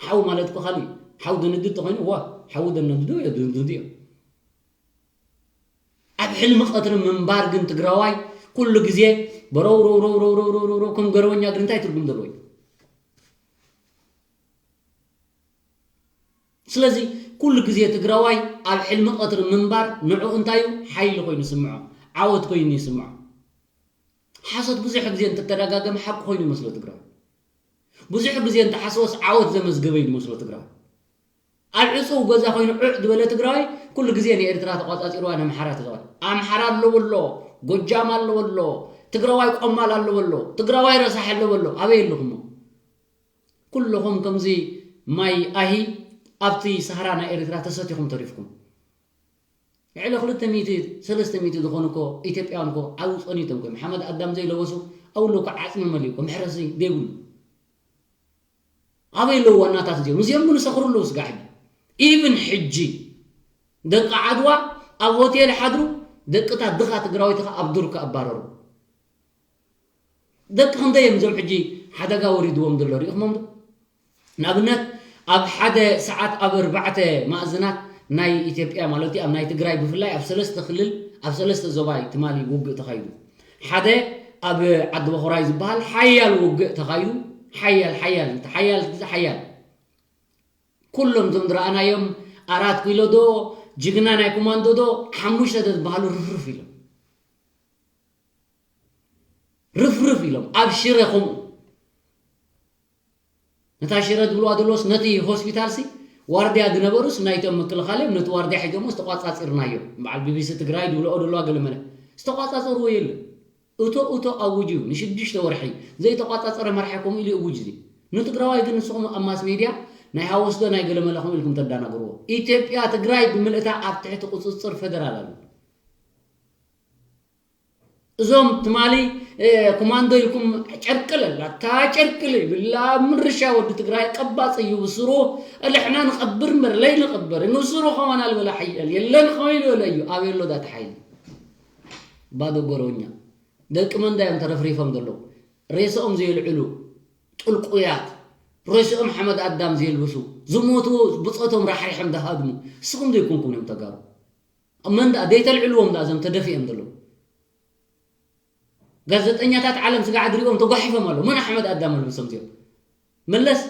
ሓው ማለት እኮ ካልእ እዩ። ሓው ደንድድ ተኾይኑ እዋ ሓው ደነድዶ እዮ ደንድድ እዮ። ኣብ ሕልሚ ቀትሪ ምንባር ግን ትግራዋይ ኩሉ ግዜ በረው ረው ረው ረው ረው ረው ረው ከም ገረወኛ ግን እንታይ ትርጉም ዘለዎ እዩ? ስለዚ ኩሉ ግዜ ትግራዋይ ኣብ ሕልሚ ቀትሪ ምንባር ንዑ እንታይ እዩ? ሓይሊ ኮይኑ ይስምዖ፣ ዓወት ኮይኑ ይስምዖ። ሓሶት ብዙሕ ግዜ እንትተደጋገመ ሓቂ ኮይኑ ይመስሎ ትግራዋይ። ብዙሕ ግዜ እንተሓስቦስ ዓወት ዘመዝገበ እዩ ዝመስሎ ትግራዋይ። ኣብ ዕፁው ገዛ ኮይኑ ዑዕ ዝበለ ትግራዋይ ኩሉ ግዜ ንኤርትራ ተቋፃፂርዋ ንኣምሓራ ተዘዋል ኣምሓራ ኣለዎ ኣሎ፣ ጎጃም ኣለዎ ኣሎ፣ ትግራዋይ ቆማል ኣለዎ ኣሎ፣ ትግራዋይ ረሳሕ ኣለዎ ኣሎ። ኣበይ ኣለኹሞ? ኩልኹም ከምዚ ማይ ኣሂ ኣብቲ ሰሃራ ናይ ኤርትራ ተሰቲኹም ተሪፍኩም። ልዕሊ ክልተ ሚእቲ ሰለስተ ሚእቲ ዝኾኑ እኮ ኢትዮጵያውያን እኮ ዓው ጸኒቶም እኮ እዮም። ሓመድ ኣዳም ዘይለበሱ ኣውሎ እኮ ዓጽሚ መሊኡ እኮ መሕረሲ ዘይብሉ። ኣበይ ኣለዉ ዋናታት እዚኦም? እዚኦም ግን ይሰኽሩ ኣለዉ ስጋዕ ሕጂ። ኢቭን ሕጂ ደቂ ዓድዋ ኣብ ሆቴል ሓድሩ ደቅታት ድኻ ትግራዊት ኸ ኣብ ዱር ክኣባረሩ። ደቂ ክንደይ እዮም እዞም ሕጂ ሓደጋ ወሪድዎም ዘሎ ሪኢኹሞም ዶ? ንኣብነት ኣብ ሓደ ሰዓት ኣብ ኣርባዕተ ማእዝናት ናይ ኢትዮጵያ ማለት እዩ ኣብ ናይ ትግራይ ብፍላይ ኣብ ሰለስተ ክልል ኣብ ሰለስተ ዞባ እዩ ትማሊ ውግእ ተኻይዱ። ሓደ ኣብ ዓዲ በኹራይ ዝበሃል ሓያል ውግእ ተኻይዱ። ሓያል ሓያል እንተ ሓያል ግዜ ሓያል ኩሎም እዞም ዝረኣናዮም ኣራት ኪሎ ዶ ጅግና ናይ ኮማንዶ ዶ ሓሙሽተ ዶ ዝበሃሉ ርፍርፍ ኢሎም ርፍርፍ ኢሎም ኣብ ሽረ ከምኡ ነታ ሽረ ዝብልዋ ዘለዎስ ነቲ ሆስፒታል ሲ ዋርድያ ዝነበሩስ ናይቶም ምክልኻል እዮም ነቲ ዋርድያ ሒዞሞ ዝተቋፃፂርናዮ በዓል ቢቢሲ ትግራይ ዝብልኦ ዘለዋ ገለመለ ዝተቋፃፀርዎ የለን እቶ እቶ ኣውጅ እዩ ንሽዱሽተ ወርሒ ዘይተቋፃፀረ መርሓ ከምኡ ኢሉ እውጅ እዚ ንትግራዋይ ግን ንስኹም ኣብ ማስ ሜድያ ናይ ሃወስዶ ናይ ገለመለ ከምኡ ኢልኩም ተዳናግርዎ ኢትዮጵያ ትግራይ ብምልእታ ኣብ ትሕቲ ቁፅፅር ፌደራል ኣሎ እዞም ትማሊ ኮማንዶ ኢልኩም ጨርቅለል ኣታ ጨርቅል ይብላ ምርሻ ወዲ ትግራይ ቀባፅ እዩ ብስሩ እልሕና ንቐብር እምበር ለይ ንቐብር ንስሩ ከማን ኣልበለ ሓያል የለን ከመይ ዝበለ እዩ ኣበይ ኣሎ ዳታ ሓይሊ ባዶ ጎረውኛ ደቂ መንዳ እዮም ተረፍሪፎም ዘለዉ ሬስኦም ዘየልዕሉ ጥልቁያት ሬስኦም ሓመድ ኣዳም ዘየልብሱ ዝሞቱ ብፆቶም ራሕሪሖም ዝሃድሙ ንስኹም ዘይኮንኩም እዮም ተጋሩ መንዳ ዘይተልዕልዎም ዳ እዞም ተደፊኦም ዘለዉ ጋዜጠኛታት ዓለም ስጋዕ ድሪኦም ተጓሒፎም ኣለዉ መን ኣሕመድ ኣዳም ኣልብሶም እዚኦም መለስ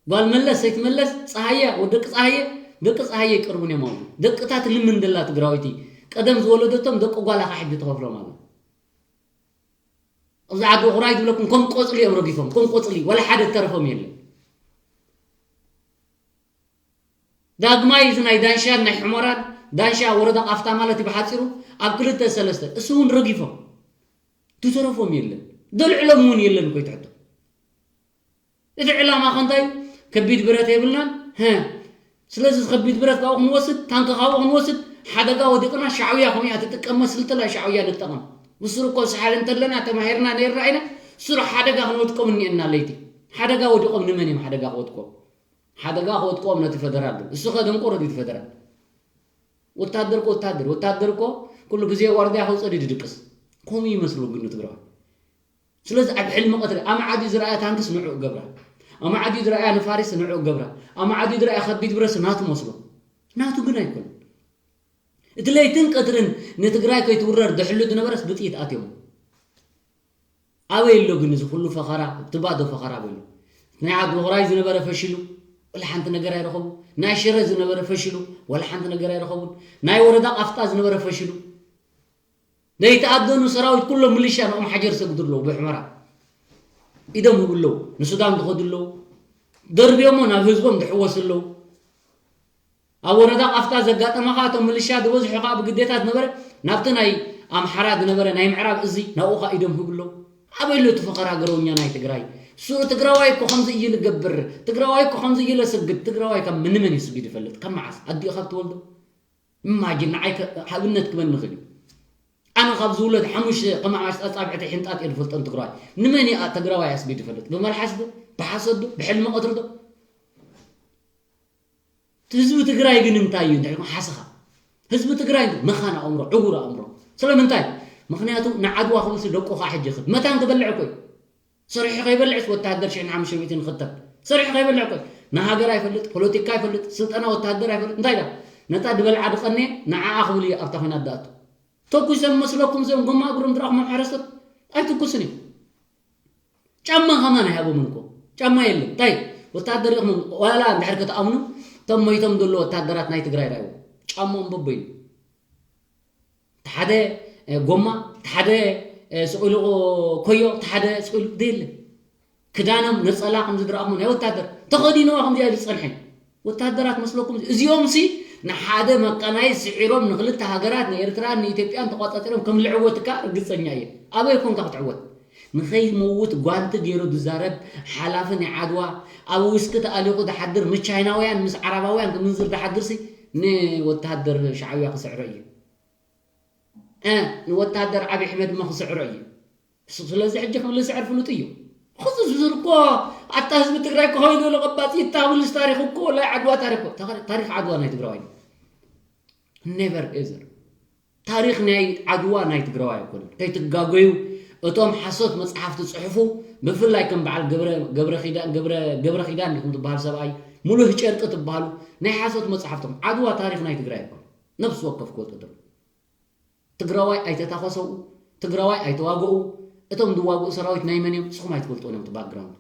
ጓል መለስ ሰይቲ መለስ ፀሃየ ወደቂ ፀሃየ ደቂ ፀሃየ ይቀርቡን እዮም ኣለዉ ደቅታት ልምን ደላ ትግራወይቲ ቀደም ዝወለደቶም ደቂ ጓላ ከዓ ሕጂ ተኸፍሎም ኣለዉ ኣብዚ ዓዲ ኹራይ ዝብለኩም ከም ቆፅሊ እዮም ረጊፎም ከም ቆፅሊ ወላ ሓደ ተረፎም የለን ዳግማይ እዚ ናይ ዳንሻን ናይ ሕሞራን ዳንሻ ወረዳ ቃፍታ ማለት እዩ ብሓፂሩ ኣብ ክልተ ሰለስተ እሱ እውን ረጊፎም ትተረፎም የለን ደልዕሎም እውን የለን እኮ ይትሕቶ እቲ ዕላማ ከንታይ ከቢድ ብረት የብልናን ስለዚ ከቢድ ብረት ካብኡ ክንወስድ ታንክ ካብኡ ክንወስድ ሓደጋ ወዲቕና ሻዕውያ ከምያ ትጥቀም መስልጥላ ሻዕውያ ንጠቐም ብስሩ እኮ ሰሓል እንተለና ተማሂርና ነርና ኢና ስሩ ሓደጋ ክንወድቆም እኒአና ለይቲ ሓደጋ ወዲቖም ንመን እዮም ሓደጋ ክወድቆም ሓደጋ ክወድቆም ነቲ ፈደራል ግን እሱ ከደንቆሮ ድዩ ፈደራል ወታደር እኮ ወታደር ወታደር እኮ ኩሉ ግዜ ዋርድያ ከውፅእ ድድቅስ ከምኡ ይመስሉ ግን ትግራዋይ። ስለዚ ኣብ ሕልሚ ቀትሪ ኣማዓድዩ ዝረኣያ ታንክስ ንዑ ገብራ፣ ኣማዓድዩ ዝረኣያ ንፋሪስ ንዑ ገብራ፣ ኣማዓድዩ ዝረኣያ ከቢድ ብረስ ናቱ መስሎ። ናቱ ግን ኣይኮነን። እቲ ለይትን ቀትርን ንትግራይ ከይትውረር ድሕሉ ዝነበረስ ብጥይት ኣትዮም። ኣበይ ኣሎ ግን እዚ ኩሉ ፈኸራ? እቲ ባዶ ፈኸራ ኣበይ ኣሎ? ናይ ዓዲ ወቕራይ ዝነበረ ፈሽሉ፣ ወላ ሓንቲ ነገር ኣይረኸቡ። ናይ ሽረ ዝነበረ ፈሽሉ፣ ወላ ሓንቲ ነገር ኣይረኸቡን። ናይ ወረዳ ቃፍጣ ዝነበረ ፈሽሉ፣ ዘይተኣደኑ ሰራዊት ኩሎም ምልሻ ንኦም ሓጀር ሰግዱ ኣለዉ ብሕመራ። ኢዶም ህቡ ኣለዉ። ንሱዳን ዝኸዱ ኣለዉ። ደርብዮሞ ናብ ህዝቦም ዝሕወሱ ኣለዉ። ኣብ ወረዳ ቃፍታ ዘጋጠመ ኸዓ እቶም ምልሻ ዝበዝሑ ኸዓ ብግዴታ ዝነበረ ናብቲ ናይ ኣምሓራ ዝነበረ ናይ ምዕራብ እዚ ናብኡ ኸዓ ኢዶም ህቡ ኣለዉ። ኣበይ ኣሎ እቲ ፈኸራ ገረውኛ ናይ ትግራይ? ሱ-፣ ትግራዋይ እኮ ከምዚ እዩ ልገብር፣ ትግራዋይ እኮ ከምዚ እዩ ለስግድ። ትግራዋይ ካብ ምንመን እዩ ስጊድ ይፈልጥ? ካብ መዓስ? ኣዲኡ ካብ ትወልዶ? እማጂን ንዓይ ከ-፣ ኣብነት ክበኒ ይኽእል እዩ። ኣነ ካብ ዝውለድ ሓሙሽተ ከማሽ ኣጻብዕቲ ሕንጣጥ እየ ዝፈልጦ ንትግራዋይ። ንመን እዩ ትግራዋይ ኣስጊድ ይፈልጥ? ብመልሓስ ዶ? ብሓሶት ዶ? ብሕልሚ ቀትሪ ዶ? ህዝቢ ትግራይ ግን እንታይ እዩ? እንታይ ሓስኻ? ህዝቢ ትግራይ መኻን ኣእምሮ፣ ዕውር ኣእምሮ። ስለምንታይ? ምኽንያቱ ንዓድዋ ክብልሲ ደቁ ኸዓ ሕጂ ይኽድ። መታን ክበልዕ እኮ እዩ። ሰሪሑ ከይበልዕስ ወታደር ሽሕን ሓሙሽተ ሚእትን ይኽተል። ሰሪሑ ከይበልዕ እኮ እዩ። ንሃገር ኣይፈልጥ፣ ፖለቲካ ኣይፈልጥ፣ ስልጠና ወታደር ኣይፈልጥ። እንታይ ዳ? ነታ ድበልዓ ድቐንየ ንዓኣ ክብል እዩ ኣብታ ኹናት ድኣቱ። ተኩሶም መስለኩም እዚኦም ጎማ እግሮም ዝረኣኹም ኣብ ሓረስቶት ኣይትኩስን እዮም። ጫማ ከማን ኣይሃቦምን እኮ። ጫማ የለን። እንታይ? ወታደር ኢኹም ዋላ እንድሕር ከተኣምኑ እቶም ሞይቶም ዘለዉ ወታደራት ናይ ትግራይ ረኣይዎ። ጫማኦም በበይኑ። እቲ ሓደ፣ እ፣ ጎማ፣ እቲ ሓደ፣ እ፣ ስቕ ኢሉ ኮዮ፣ እቲ ሓደ ስቕ ኢሉ ደየለ። ክዳኖም ነጸላ ከም ዝድረኣኹም ናይ ወታደር ተኸዲንዋ ከም ዝያ ዝጸንሐ። ወታደራት መስለኩም? እዚኦም ሲ ንሓደ መቀናይ ስዒሮም ንክልተ ሃገራት ንኤርትራን ንኢትዮጵያን ተቋጻጺሮም ከም ልዕወት እካ ርግጸኛ እየ። ኣበይ ኮንካ ክትዕወት? ንኸይመውት ጓንቲ ገይሩ ዝዛረብ ሓላፊ ናይ ዓድዋ፣ ኣብ ዊስኪ ተኣሊቑ ዝሓድር፣ ምስ ቻይናውያን ምስ ዓረባውያን ክምንዝር ዝሓድር ሲ ንወተሃደር ሻዕብያ ክስዕሮ እዩ። እ፣ ንወተሃደር ዓብዪ ኣሕመድ እሞ ክስዕሮ እዩ። ስ-፣ ስለዚ ሕጂ ክብል ዝስዕር ፍሉጥ እዩ። ኹዚ ዝብል እኮ ኣታ ህዝቢ ትግራይ እኮ ኮይኑ ኢሉ ቀባጺ ይታብልስ ታሪኽ እኮ ናይ ዓድዋ ታሪኽ እኮ። ታሪ-፣ ታሪኽ ዓድዋ ናይ ትግራዋይ እዩ። ኔቨር ኤቨር። ታሪኽ ናይ ዓድዋ ናይ ትግራዋይ ኣይኮነን። ከይትጋገዩ እቶም ሓሶት መጽሓፍቲ ጽሑፉ፣ ብፍላይ ከም በዓል ገብረ፣ ገብረ ኪዳ-፣ ገብረ፣ ገብረ ኪዳን ዲኹም ትበሃል ሰብኣይ፣ ሙሉህ ጨርቂ ትበሃሉ፣ ናይ ሓሶት መጽሓፍቶም። ዓድዋ ታሪኽ ናይ ትግራይ ኣይኮነን። ነፍሲ ወከፍ ክወልጦ ደሎ። ትግራዋይ ኣይተታኸሰው፣ ትግራዋይ ኣይተዋገኡ። እቶም ዝዋግኡ ሰራዊት ናይ መን እዮም? ንስኹም ኣይትፈልጥዎን እዮም እቲ ባክግራውንድ።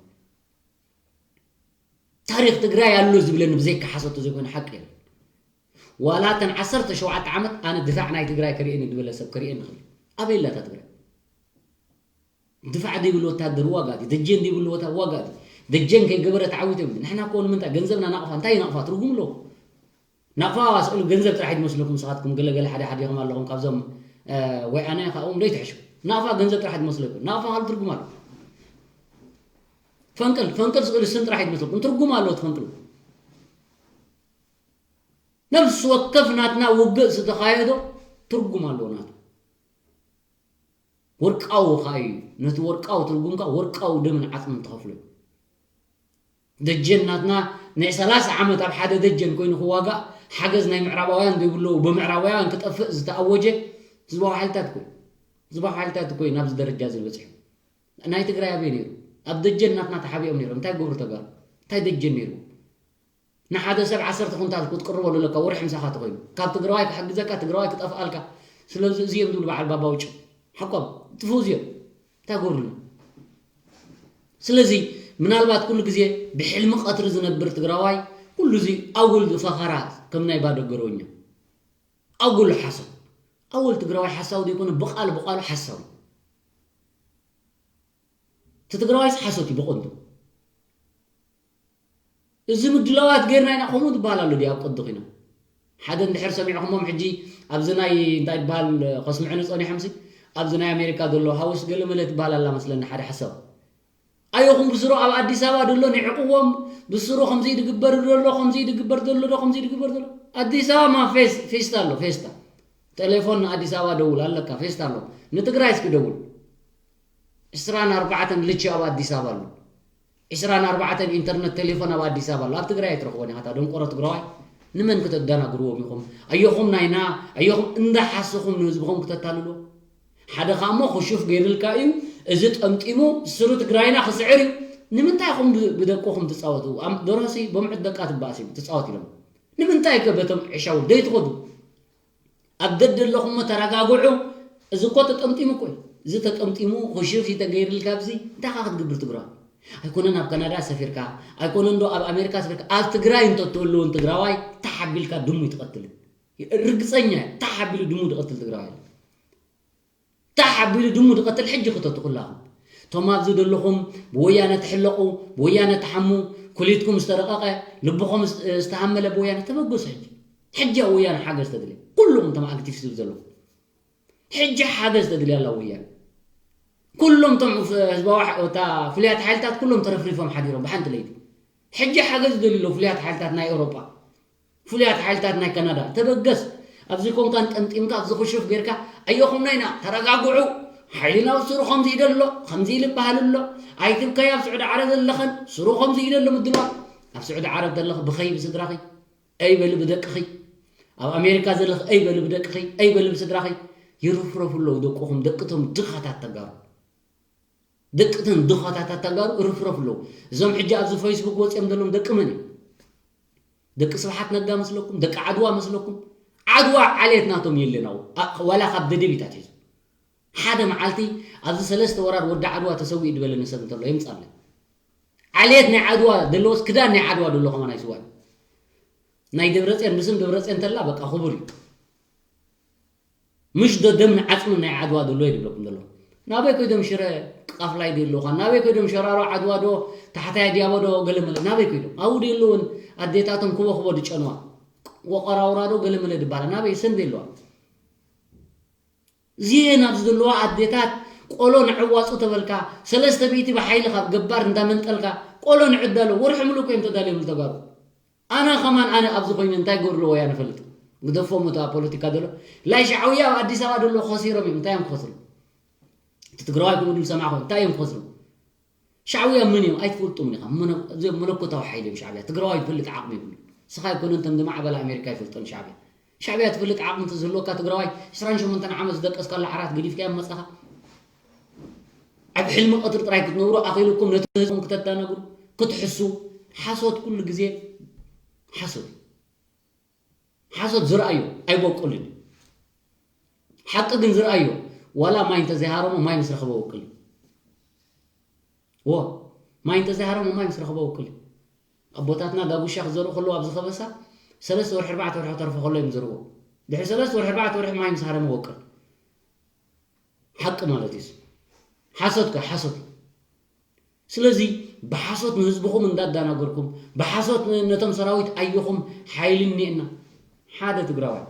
ታሪኽ ትግራይ ኣሎ ዝብለኒ ብዘይካ ሓሶት ተዘይኮይኑ ሓቂ የለን። ዋላ እተን ዓሰርተ ሸውዓተ ዓመት ኣነ ድፋዕ ናይ ትግራይ ከርእየኒ ዝበለ ሰብ ከርእየኒ ይኽእል እዩ። ኣበይ ኣላ እታ ትግራይ? ድፋዕ ዘይብሉ ወታደር ዋጋ ድዩ? ደጀን ዘይብሉ ወታ-፣ ዋጋ ድዩ? ደጀን ከይገበረ ተዓዊቶም። ንሕና እኮ ንምንታይ ገንዘብና ናቕፋ? እንታይ እዩ ናቕፋ? ትርጉም ኣለዎ? ናቕፋ ስእሉ ገንዘብ ጥራሕ እዩ ዝመስለኩም ንስኻትኩም ገለ ገለ ሓደ ሓደ ኢኹም ኣለኹም ካብዞም፣ እ፣ ወይ ኣነ ካብኦም ዘይትሕሹ። ናቕፋ ገንዘብ ጥራሕ እዩ ዝመስለኩም። ናቕፋ ካልእ ትርጉም ኣሎ። ፈንቅል፣ ፈንቅል ስእሉ ስም ጥራሕ እዩ ዝመስለኩም። ትርጉም ኣለዎ እቲ ፈንቅል። ነፍሲ ወከፍ ናትና ውግእ ዝተኻየዶ ትርጉም ኣለዎ ናቱ። ወርቃዊ ኸኣ እዩ። ነቲ ወርቃዊ ትርጉም ከኣ ወርቃዊ ደምን ዓጽምን ትኸፍሎ እዩ። ደጀን ናትና ናይ ሰላሳ ዓመት ኣብ ሓደ ደጀን ኮይኑ ክዋጋእ ሓገዝ ናይ ምዕራባውያን ዘይብሉ ብምዕራባውያን ክጠፍእ ዝተኣወጀ ህዝባዊ ሓይልታት እኮ እዩ። ህዝባዊ ሓይልታት እኮ እዩ ናብዚ ደረጃ እዚ በጺሑ። ናይ ትግራይ ኣበይ ነይሩ? ኣብ ደጀን ናትና ተሓቢኦም ነይሮም። እንታይ ገብሩ ተጋሩ? እንታይ ደጀን ነይሩ? ንሓደ ሰብ ዓሰርተ ኩንታል ክትቅርበሉ ኣለካ፣ ወርሒ ምሳኻ ተኾይኑ። ካብ ትግራዋይ ክሕግዘካ፣ ትግራዋይ ክጠፍኣልካ። ስለዚ እዚኦም ዝብሉ በዓል ባባ ውጭ። ሓቆም፣ ጥፍኡ እዚኦም። እንታይ ገብሩልና? ስለዚ ምናልባት ኩሉ ግዜ ብሕልሚ ቀትሪ ዝነብር ትግራዋይ ኩሉ እዚ ኣጉል ፈኸራ ከም ናይ ባዶ ገረወኛ። ኣጉል ሓሳብ። ኣወል ትግራዋይ ሓሳዊ ዘይኮነ ብቓል ብቓሉ ሓሳዊ። እቲ ትግራዋይስ ሓሶት እዩ ብቐንዱ። እዚ ምድላዋት ጌርና ኢና ከምኡ ዝበሃል ኣሎ ድዩ ኣብ ቅዲ ኹይና? ሓደ እንድሕር ሰሚዕኹሞም ሕጂ ኣብዚ ናይ እንታይ ዝበሃል ከስምዑኒ ጸኒሖምሲ ኣብዚ ናይ ኣሜሪካ ዘሎ ሃውስ ገለ መለ ትበሃል ኣላ መስለኒ ሓደ ሓሳብ። ኣየኹም ብስሩ ኣብ ኣዲስ ኣበባ ዘሎ ንዕቕዎም ብስሩ ከምዚ ድግበር ዘሎ ከምዚ ድግበር ዘሎ ዶ ከምዚ ድግበር ዘሎ ኣዲስ ኣበባ ማ ፌስ-፣ ፌስታ ኣሎ ፌስታ ቴሌፎን ንኣዲስ ኣበባ ደውል ኣለካ ፌስታ ኣሎ ንትግራይ እስኪ ደውል ዕስራን ኣርባዕተን ልቺ ኣብ ኣዲስ ኣበባ ኣሎ። ዕስራን ኣርባዕተን ኢንተርነት ቴሌፎን ኣብ ኣዲስ ኣበባ ኣሎ። ኣብ ትግራይ ኣይትረኽቦን ኢኻ፣ እታ ደንቆሮ ትግራዋይ። ንመን ክተዳናግርዎም ኢኹም? ኣየኹም ናይና ኣየኹም እንዳሓስኹም ንህዝብኹም ክተታልሉ። ሓደ ኻሞ ክሹፍ ገይርልካ እዩ። እዚ ጠምጢሙ ስሩ ትግራይና ክስዕር እዩ። ንምንታይ ኢኹም ብደቅኹም ትፃወቱ? ደሮሲ ብምዕድ ደቃ ትባእስ እዩ ትፃወት ኢሎም። ንምንታይ ከ በቶም ዕሻው ደይትኸዱ? ኣብ ደድ ኣለኹሞ ተረጋግዑ። እዚ እኮ ተጠምጢሙ እኮ እዩ። እዚ ተጠምጢሙ ክሹፍ ተገይርልካ ኣብዚ እንታይ ኻ ክትግብር ትግራይ? ኣይኮነን ኣብ ካናዳ ሰፊርካ ኣይኮነን ዶ ኣብ ኣሜሪካ ሰፊርካ ኣብ ትግራይ እንተትህልውን ትግራዋይ ታሓቢልካ ድሙ ይትቐትል። ርግፀኛ ታሓቢሉ ድሙ ዝቐትል ትግራዋይ ታሓቢሉ ድሙ ዝቐትል ሕጂ ክተቱ ኩላኹም እቶም ኣብዚ ዘለኹም ብወያነ ትሕለቑ ብወያነ ትሓሙ ኩሊትኩም ዝተረቐቐ ልብኹም ዝተሃመለ ብወያነ ተበገሱ ሕጂ ሕጂ ኣብ ወያነ ሓገዝ ተድልየ ኩልኹም እቶም ኣክቲቪስት ዘለኹም ሕጂ ሓገዝ ተድልያ ኣላ ወያነ ኩሎም እቶም ህዝባዊ እታ ፍሉያት ሓይልታት ኩሎም ተረፍሪፎም ሓዲሮም ብሓንቲ ለይቲ ሕጂ ሓገዝ ይደልዩ ኣለዉ ፍሉያት ሓይልታት ናይ ኤውሮጳ ፍሉያት ሓይልታት ናይ ካናዳ ተበገስ ኣብዚ ኮንካን ጠምጢምካ ኣብዚ ክሹፍ ጌርካ ኣየኹምና ኢና ተረጋግዑ ሓይልና ኣብ ስሩ ከምዚ ኢደ ኣሎ ከምዚ ኢል ይበሃል ኣሎ ኣይትብከይ ኣብ ስዑዲ ዓረብ ዘለኸን ስሩ ከምዚ ኢደ ኣሎ ምድልዋ ኣብ ስዑዲ ዓረብ ዘለኽ ብኸይ ብስድራኺ ኣይበሊ ብደቅኺ ኣብ ኣሜሪካ ዘለኽ ኣይበሊ ብደቅኺ ኣይበሊ ብስድራኺ ይርፍረፉ ኣለዉ ደቅኹም ደቅቶም ድኻታት ተጋሩ ደቅተን ድኻታት ተጋሩ ይርፍረፉ ኣለዉ እዞም ሕጂ ኣብዚ ፌስቡክ ወፂኦም ዘለዎም ደቂ መን እዮም ደቂ ስብሓት ነጋ መስለኩም ደቂ ዓድዋ መስለኩም ዓድዋ ዓሌት ናቶም የለን ዋላ ካብ ደደቢት ኣትሒዙ ሓደ መዓልቲ ኣብዚ ሰለስተ ወራር ወዲ ዓድዋ ተሰዊኡ ዝበለኒ ሰብ እንተሎ የምፃለይ ዓሌት ናይ ዓድዋ ዘለዎስ ክዳን ናይ ዓድዋ ደሎ ከማን ኣይስዋን ናይ ደብረፅዮን ብስም ደብረፅዮን ተላ በቃ ክቡር እዩ ምሽ ዶ ደምን ዓፅምን ናይ ዓድዋ ደሎ ይድብለኩም ዘሎ ናበይ ኮይዶም ሽረ ቃፍላይ ዶ ኣለውካ ናበይ ኮይዶም ሸራሮ ዓድዋ ዶ ታሕታይ ኣዲያቦ ዶ ገለመለ ናበይ ኮይዶም ኣብኡ ዶ ኣለውን ኣዴታቶም ክቦ ክቦ ድጨንዋ ወቀራውራ ዶ ገለመለ ድባላ ናበይ ሰን ዶ ኣለዋ እዚኤን ኣብዚ ዘለዋ ኣዴታት ቆሎ ንዕዋፁ ተበልካ ሰለስተ ሚእቲ ብሓይሊ ካብ ገባር እንዳመንጠልካ ቆሎ ንዕዳሎ ወርሒ ምሉእ ኮይም ተዳልዮም ዝተጋሩ ኣነ ከማን ኣነ ኣብዚ ኮይነ እንታይ ገሩ ኣለዎ እያ ንፈልጥ ግደፎም እቲ ኣብ ፖለቲካ ዘሎ ላይ ሻዕውያ ኣብ ኣዲስ ኣበባ ደሎ ከሲሮም እዮም እንታይ እዮም ክኸስሩ እቲ ትግራዋይ ከምኡ ድብል ሰማዕኹ እንታይ እዮም ክኸስሩ ሻዕውያ መን እዮም ኣይትፈልጡም ኢኻ እዚኦም መለኮታዊ ሓይሊ እዮም ሻዕብያ ትግራዋይ ዝፈልጥ ዓቕሚ ይብሉ ስኻ ኣይኮነን ተም ድማ ዓበል ኣሜሪካ ይፈልጦን ሻዕብያ ሻዕብያ ትፈልጥ ዓቕሚ እንተዝህልወካ ትግራዋይ ዕስራን ሸሞንተን ዓመት ዝደቀስካሉ ዓራት ገዲፍካዮ መጻኻ ኣብ ሕልሚ ቀትሪ ጥራይ ክትነብሩ ኣኺሉኩም ነቲ ህዝብኩም ክተዳነግሩ ክትሕሱ ሓሶት ኩሉ ግዜ ሓሶት ሓሶት ዝረኣዮ ኣይበቁልን ሓቂ ግን ዝረኣዮ ዋላ ማይ እንተዘይሃረሞ ማይ ምስ ረኸበ ወቅል ዎ ማይ እንተዘይሃረሞ ማይ ምስ ረኸበ ወቅል ኣቦታትና ዳጉሻ ክዘርኡ ከለዉ ኣብዚ ከበሳ ሰለስተ ወርሒ ኣርባዕተ ወርሒ ከተርፎ ከሎ እዮም ዝርዎ ድሕሪ ሰለስተ ወርሒ ኣርባዕተ ወርሒ ማይ ምስ ሃረመ ወቅል ሓቂ ማለት እዩ ሓሶት ከ ሓሶት ስለዚ ብሓሶት ንህዝብኹም እንዳዳናገርኩም ብሓሶት ነቶም ሰራዊት ኣየኹም ሓይሊ እኒኤና ሓደ ትግራዋይ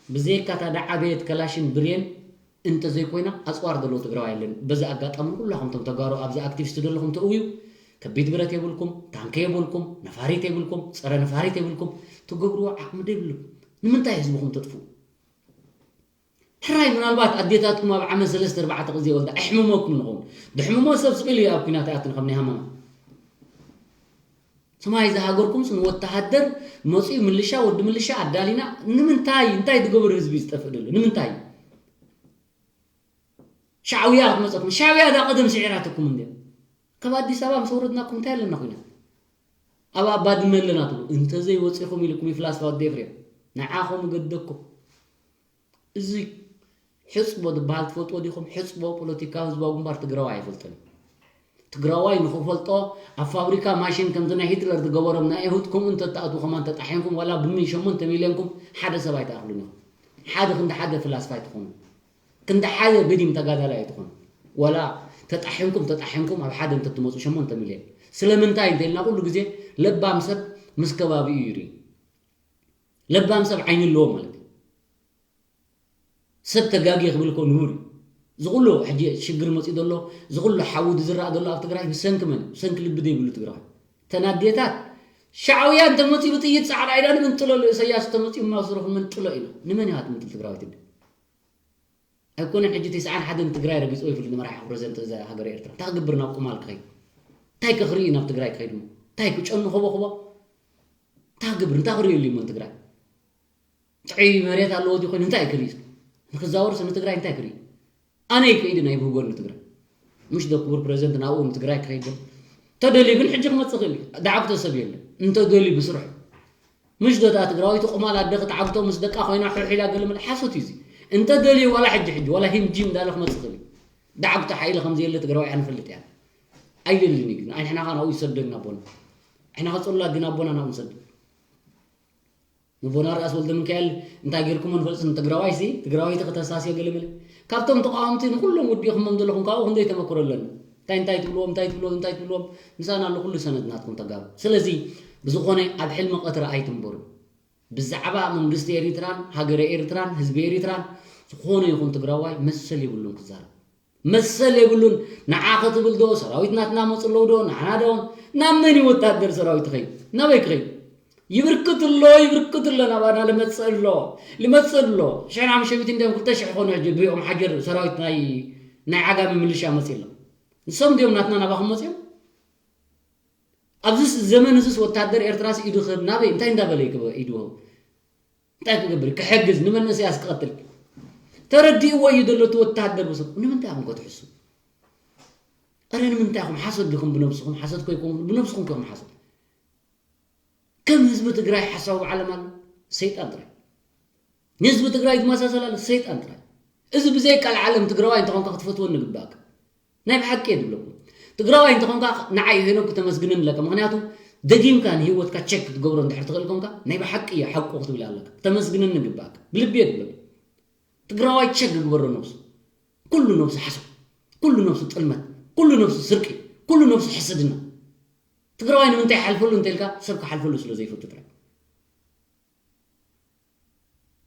ብዘይካ እታ ዳዓበየት ከላሽን ብሬን እንተዘይኮይና ኣፅዋር ዘለዎ ትግራዋይ የለን በዚ ኣጋጣሚ ኩላኹም ቶም ተጋሩ ኣብዚ ኣክቲቪስት ዘለኹም ተእውዩ ከቢድ ብረት የብልኩም ታንከ የብልኩም ነፋሪት የብልኩም ፀረ ነፋሪት የብልኩም ትገብርዎ ዓቕሚ ደይብልኩም ንምንታይ ህዝብኹም ተጥፍኡ ሕራይ ምናልባት ኣዴታትኩም ኣብ ዓመት ሰለስተ ኣርባዕተ ግዜ ወልዳ ኣሕምሞኩም ንኸውን ድሕምሞ ሰብ ስቕ ኢሉ ኣብ ኩናት ኣትን ከም ናይ ሃመማ ሰማይ ዝሃገርኩምስ ንወተሃደር መፂኡ ምልሻ ወዲ ምልሻ ኣዳሊና ንምንታይ እንታይ ዝገበሩ ህዝቢ ዝጠፍእ ደሎ ንምንታይ ሻዕውያ ክትመፀኩም ሻዕውያ ዳ ቀደም ስዒራትኩም እንዲ ካብ ኣዲስ ኣበባ ምስ ወረድናኩም እንታይ ኣለና ኩና ኣብ ኣባድመ ኣለና ትብሉ እንተዘይወፂኹም ኢልኩም ይፍላስፋ ወዲ ኤፍሬም ንዓኹም ገደኩም እዚ ሕፅቦ ዝበሃል ትፈልጥዎ ዲኹም? ሕፅቦ ፖለቲካዊ ህዝባዊ ግንባር ትግራዋይ ኣይፈልጥን እዩ። ትግራዋይ ንኽፈልጦ ኣብ ፋብሪካ ማሽን ከምቲ ናይ ሂትለር ዝገበሮም ናይ እሁድ ከምኡ እንተትኣትዉ ከማን ተጣሒንኩም ዋላ ብሚ ሸሞንተ ሚልዮንኩም ሓደ ሰብ ኣይትኣኽሉን ኢኹም። ሓደ ክንዲ ሓደ ፍላስፋ ኣይትኾኑን። ክንዲ ሓደ ብዲም ተጋዳላይ ኣይትኾኑን። ዋላ ተጣሒንኩም ተጣሒንኩም ኣብ ሓደ እንተትመፁ ሸሞንተ ሚልዮን። ስለምንታይ እንተኢልና ኩሉ ግዜ ለባም ሰብ ምስ ከባቢኡ ይርኢ። ለባም ሰብ ዓይኒ ኣለዎ ማለት እዩ። ሰብ ተጋግየ ክብል እኮ ንቡር እዩ። እዚ ኩሉ ሕጂ ሽግር መፂኡ ዘሎ፣ እዚ ኩሉ ሓዊ ዝዝራእ ዘሎ ኣብ ትግራይ ብሰንኪ መን እዩ? ብሰንኪ ልቢ ዘይብሉ ትግራዋይ። እተን ኣዴታት ሻዕውያ እንተመፂኡ ብጥይት ፃዕዳ ኢዳ ንምንጥለሉ፣ ኢሰያስ እንተመፂኡ ማስሮ ክንምንጥሎ ኢና። ንመን ኢኻ ትምንጥል ትግራዋይ ትብል? ኣይኮነን ሕጂ ተስዓን ሓደን ትግራይ ረጊፅዎ ይፍልጥ ንመራሒ ፕረዚደንት እዛ ሃገር ኤርትራ። እንታይ ክገብር ናብ ቁማል ክኸይድ? እንታይ ከኽርኢ ናብ ትግራይ ክኸይድ እሞ? እንታይ ክጨኑ ኸቦ ኸቦ? እንታይ ክገብር እንታይ ክርእየሉ እዩ እሞ ንትግራይ? ጥዑይ መሬት ኣለዎ ድዩ ኮይኑ እንታይ ክርኢ? ንክዛወርስ ንትግራይ እንታይ ክርኢ? ኣነ ይከይድ ናይ ብህጎን ንትግራይ ምሽ ዶ ክቡር ፕሬዚደንት ናብኡ ንትግራይ ክኸይድ ዶ? ተደልዩ ግን ሕጂ ክመፅእ ክእል እዩ። ዳዕግቶ ሰብ የለን እንተደልዩ ብስርሑ። ምሽ ዶ እታ ትግራዊት ቁማል ኣደ ክትዓግቶ ምስ ደቃ ኮይና ሑሕ ኢላ ገለ መለ ሓሶት እዩ እዚ። እንተደልዩ ዋላ ሕጂ ሕጂ ዋላ ሂምጂም እንዳለ ክመፅእ ክእል እዩ። ዳዕግቶ ሓይሊ ከምዘየለ ትግራዋይ ኣንፈልጥ እያ። ኣይደልን እዩ ግን ኣይ ንሕና ኸ ናብኡ ይሰደድ ናቦና። ንሕና ኸ ፅሉላት ድና ኣቦና ናብኡ ንሰደድ? ንቦና ርኣስ ወልደ ሚካኤል እንታይ ጌርኩሞ ንፈልጥ ንትግራዋይ ሲ ትግራዋይቲ ከተሳስዮ ገለ መለ ካብቶም ተቃወምቲ ንኩሎም ውዲኹሞም ዘለኹም ካብኡ ክንደይ ተመክሮ ኣለኒ። እንታይ እንታይ ትብልዎም እንታይ ትብልዎም እንታይ ትብልዎም ምሳና ኣሎ ኩሉ ሰነድ ናትኩም ተጋሩ። ስለዚ ብዝኾነ ኣብ ሕልሚ ቀትሪ ኣይትንበሩ። ብዛዕባ መንግስቲ ኤሪትራን ሃገረ ኤሪትራን ህዝቢ ኤሪትራን ዝኾነ ይኹን ትግራዋይ መሰል የብሉን ክዛረብ። መሰል የብሉን። ንዓ ክትብል ዶ ሰራዊት ናትና መፁ ኣለዉ ዶ ንዓና ዶ? ናብ መን እዩ ወታደር ሰራዊት ክኸይድ ናበይ ክኸይድ? ይብርክት ኣሎ ይብርክት ኣሎ ናባና ልመፅእ ኣሎ። ልመፅእ ኣሎ ሽሕና ምሸቢት እንዲም ክልተ ሽሕ ኮኑ ሕጂ ብኦም ሓጀር ሰራዊት ናይ ናይ ዓጋሚ ምልሻ መፂ ኣሎ። ንሶም እንዲኦም ናትና ናባኹም መፅኦም። ኣብዚ ዘመን እዚስ ወታደር ኤርትራስ ኢዱ ክህብ ናበይ እንታይ እንዳበለ ይክበ ኢዱ እንታይ ክገብር ክሕግዝ ንመንእሰያስ ክቐትል ተረዲእዎ እዩ ዘሎ እቲ ወታደር ብሰብ ንምንታይ ኢኹም ከትሕሱ? ኣረ ንምንታይ ኢኹም ሓሶት ዲኹም ብነብስኹም ሓሶት ኮይኮም ብነብስኹም ኮይኹም ሓሶት። ከም ህዝቢ ትግራይ ሓሳዊ ዓለም ኣሎ ሰይጣን ጥራይ። ንህዝቢ ትግራይ ዝመሳሰል ኣሎ ሰይጣን ጥራይ። እዚ ብዘይ ቃል ዓለም ትግራዋይ እንተኾንካ ክትፈትወኒ ግባእካ። ናይ ብሓቂ እየ ዝብለኩም። ትግራዋይ እንተኾንካ ንዓይ ሄኖክ ክተመስግንን ኣለካ። ምክንያቱ ደጊምካ ንህይወትካ ቸክ ክትገብሮ እንድሕር ትኽእል ኮንካ ናይ ብሓቂ እየ ሓቁ ክትብል ኣለካ። ክተመስግንን ግባእካ። ብልቢ እየ ዝብለኩም። ትግራዋይ ቸክ ግበሮ ነብሱ። ኩሉ ነብሱ ሓሶት፣ ኩሉ ነብሱ ጥልመት፣ ኩሉ ነብሱ ስርቂ፣ ኩሉ ነብሱ ሕስድና። ትግራዋይ ንምንታይ ይሓልፈሉ እንተልካ ሰብ ክሓልፈሉ ስለ ዘይፈቱ ጥራይ።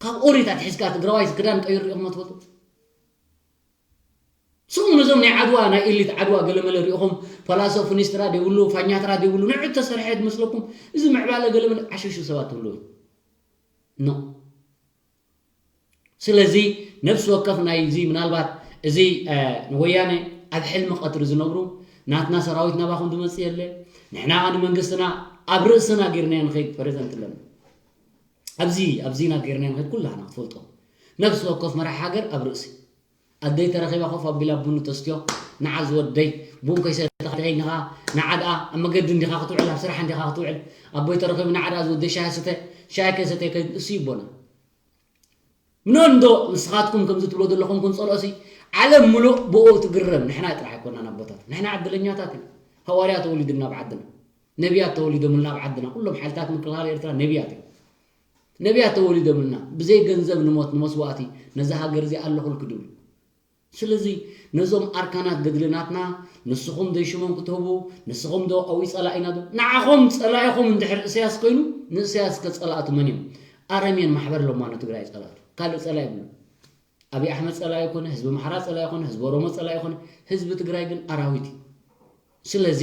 ካብ ኦሪት ኣትሒዝካ ትግራዋይ ክዳን ቀይሩ ሪኢኹም ትፈልጡ? ስኹም ነዞም ናይ ዓድዋ ናይ ኤሊት ዓድዋ ገለመለ ሪኢኹም ፈላሶ ፍኒስትራ ደይብሉ ፋኛትራ ደይብሉ ንዑ ተሰርሐ ትመስለኩም። እዚ ምዕባለ ገለመለ ዓሸሹ ሰባት ትብሉ ኖ። ስለዚ ነፍሲ ወከፍ ናይ እዚ ምናልባት እዚ ንወያነ ኣብ ሕልሚ ቀትሪ ዝነብሩ ናትና ሰራዊት ናባኹም ዝመፅእ የለ ንሕና ኸ ንመንግስትና ኣብ ርእስና ጌርናዮ ንኸይድ ፕሬዘንት ኣለና ኣብዚ ኣብዚና ጌርናዮ ንኸይድ ኩላና ክትፈልጦ ነፍሲ ወከፍ መራሕ ሃገር ኣብ ርእሲ ኣደይ ተረኺባ ኮፍ ኣቢላ ቡን ተስትዮ ንዓ ዝወደይ ቡን ከይሰተኻ ከይንኻ ንዓ ደኣ ኣብ መገዲ እንዲኻ ክትውዕል ኣብ ስራሕ እንዲኻ ክትውዕል ኣቦይ ተረኺቡ ንዓ ደኣ ዝወደይ ሻሂ ስተ ሻሂ ከይሰተ እሱ ይቦና ምኖ እንዶ ንስኻትኩም ከምዚ ትብሎ ዘለኹም ክንጸልኦ ሲ ዓለም ምሉእ ብኡ ትግረም ንሕና ጥራሕ ኣይኮናን ኣቦታት ንሕና ዕድለኛታት ኢና ሃዋርያ ተወሊድና ኣብ ዓድና ነቢያት ተወሊዶምልና ኣብ ዓድና ኩሎም ሓይልታት ምክልኻል ኤርትራ ነቢያት እዮም ነቢያት ተወሊዶምልና ብዘይ ገንዘብ ንሞት ንመስዋእቲ ነዛ ሃገር እዚኣ ኣለኹልኪ ድብሉ ስለዚ ነዞም ኣርካናት ገድሊ ናትና ንስኹም ዶ ሽሞም ክትህቡ ንስኹም ዶ ኣብኡ ጸላኢና ዶ ንዓኹም ጸላኢኹም እንድሕር እሰያስ ኮይኑ ንእሰያስ ከ ጸላእቱ መን እዮም ኣረምየን ማሕበር ሎማ ንትግራይ ጸላእቱ ካልእ ጸላኢ ብሉ ኣብይ ኣሕመድ ጸላኢ ይኮነ ህዝቢ ኣምሓራ ጸላኢ ይኮነ ህዝቢ ኦሮሞ ጸላኢ ይኮነ ህዝቢ ትግራይ ግን ኣራዊት እዩ ስለዚ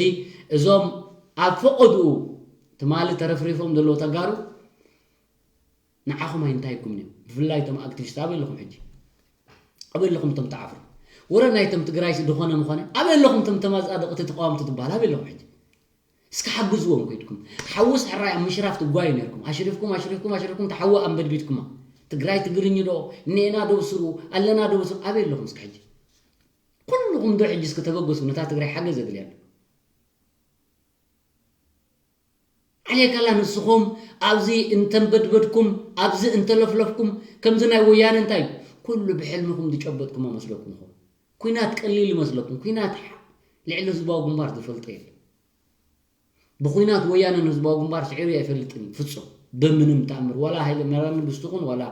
እዞም ኣብ ፈቐድኡ ትማሊ ተረፍሪፎም ዘለዉ ተጋሩ ንዓኹም ኣይንታይኩም እዮም ብፍላይ እቶም ኣክቲቪስት ኣበይ ኣለኹም ሕጂ ኣበይ ኣለኹም እቶም ተዓፍሩ ወረ ናይቶም ትግራይ ድኾነ ምኾነ ኣበይ ኣለኹም እቶም ተማጻደቕቲ ተቃወምቲ ትበሃል ኣበይ ኣለኹም ሕጂ እስኪ ሓግዝዎም ከይድኩም ሓውስ ሕራይ ኣብ ምሽራፍ ትጓዩ ነርኩም ኣሽሪፍኩም ኣሽሪፍኩም ኣሽሪፍኩም ተሓዊ ኣንበድቢድኩማ ትግራይ ትግርኝ ዶ እኔና ዶ ስሩ ኣለና ዶ ስሩ ኣበይ ኣለኹም እስኪ ሕጂ ኩልኹም ዶ ሕጂ እስኪ ተበገሱ ነታ ትግራይ ሓገዝ የድልያ ኣሎ ዓሌካላ ንስኹም ኣብዚ እንተንበድበድኩም ኣብዚ እንተለፍለፍኩም ከምዚ ናይ ወያነ እንታይ ኩሉ ብሕልምኹም ዝጨበጥኩሞ መስለኩም ይኸውን ኩናት ቀሊል ይመስለኩም ኩናት ልዕሊ ህዝባዊ ግንባር ዝፈልጦ የለን ብኹናት ወያነን ህዝባዊ ግንባር ስዒሩ ኣይፈልጥን እዩ ፍጹም ብምንም ተኣምር ዋላ ሃይለ መራንግስቲ ይኹን ዋላ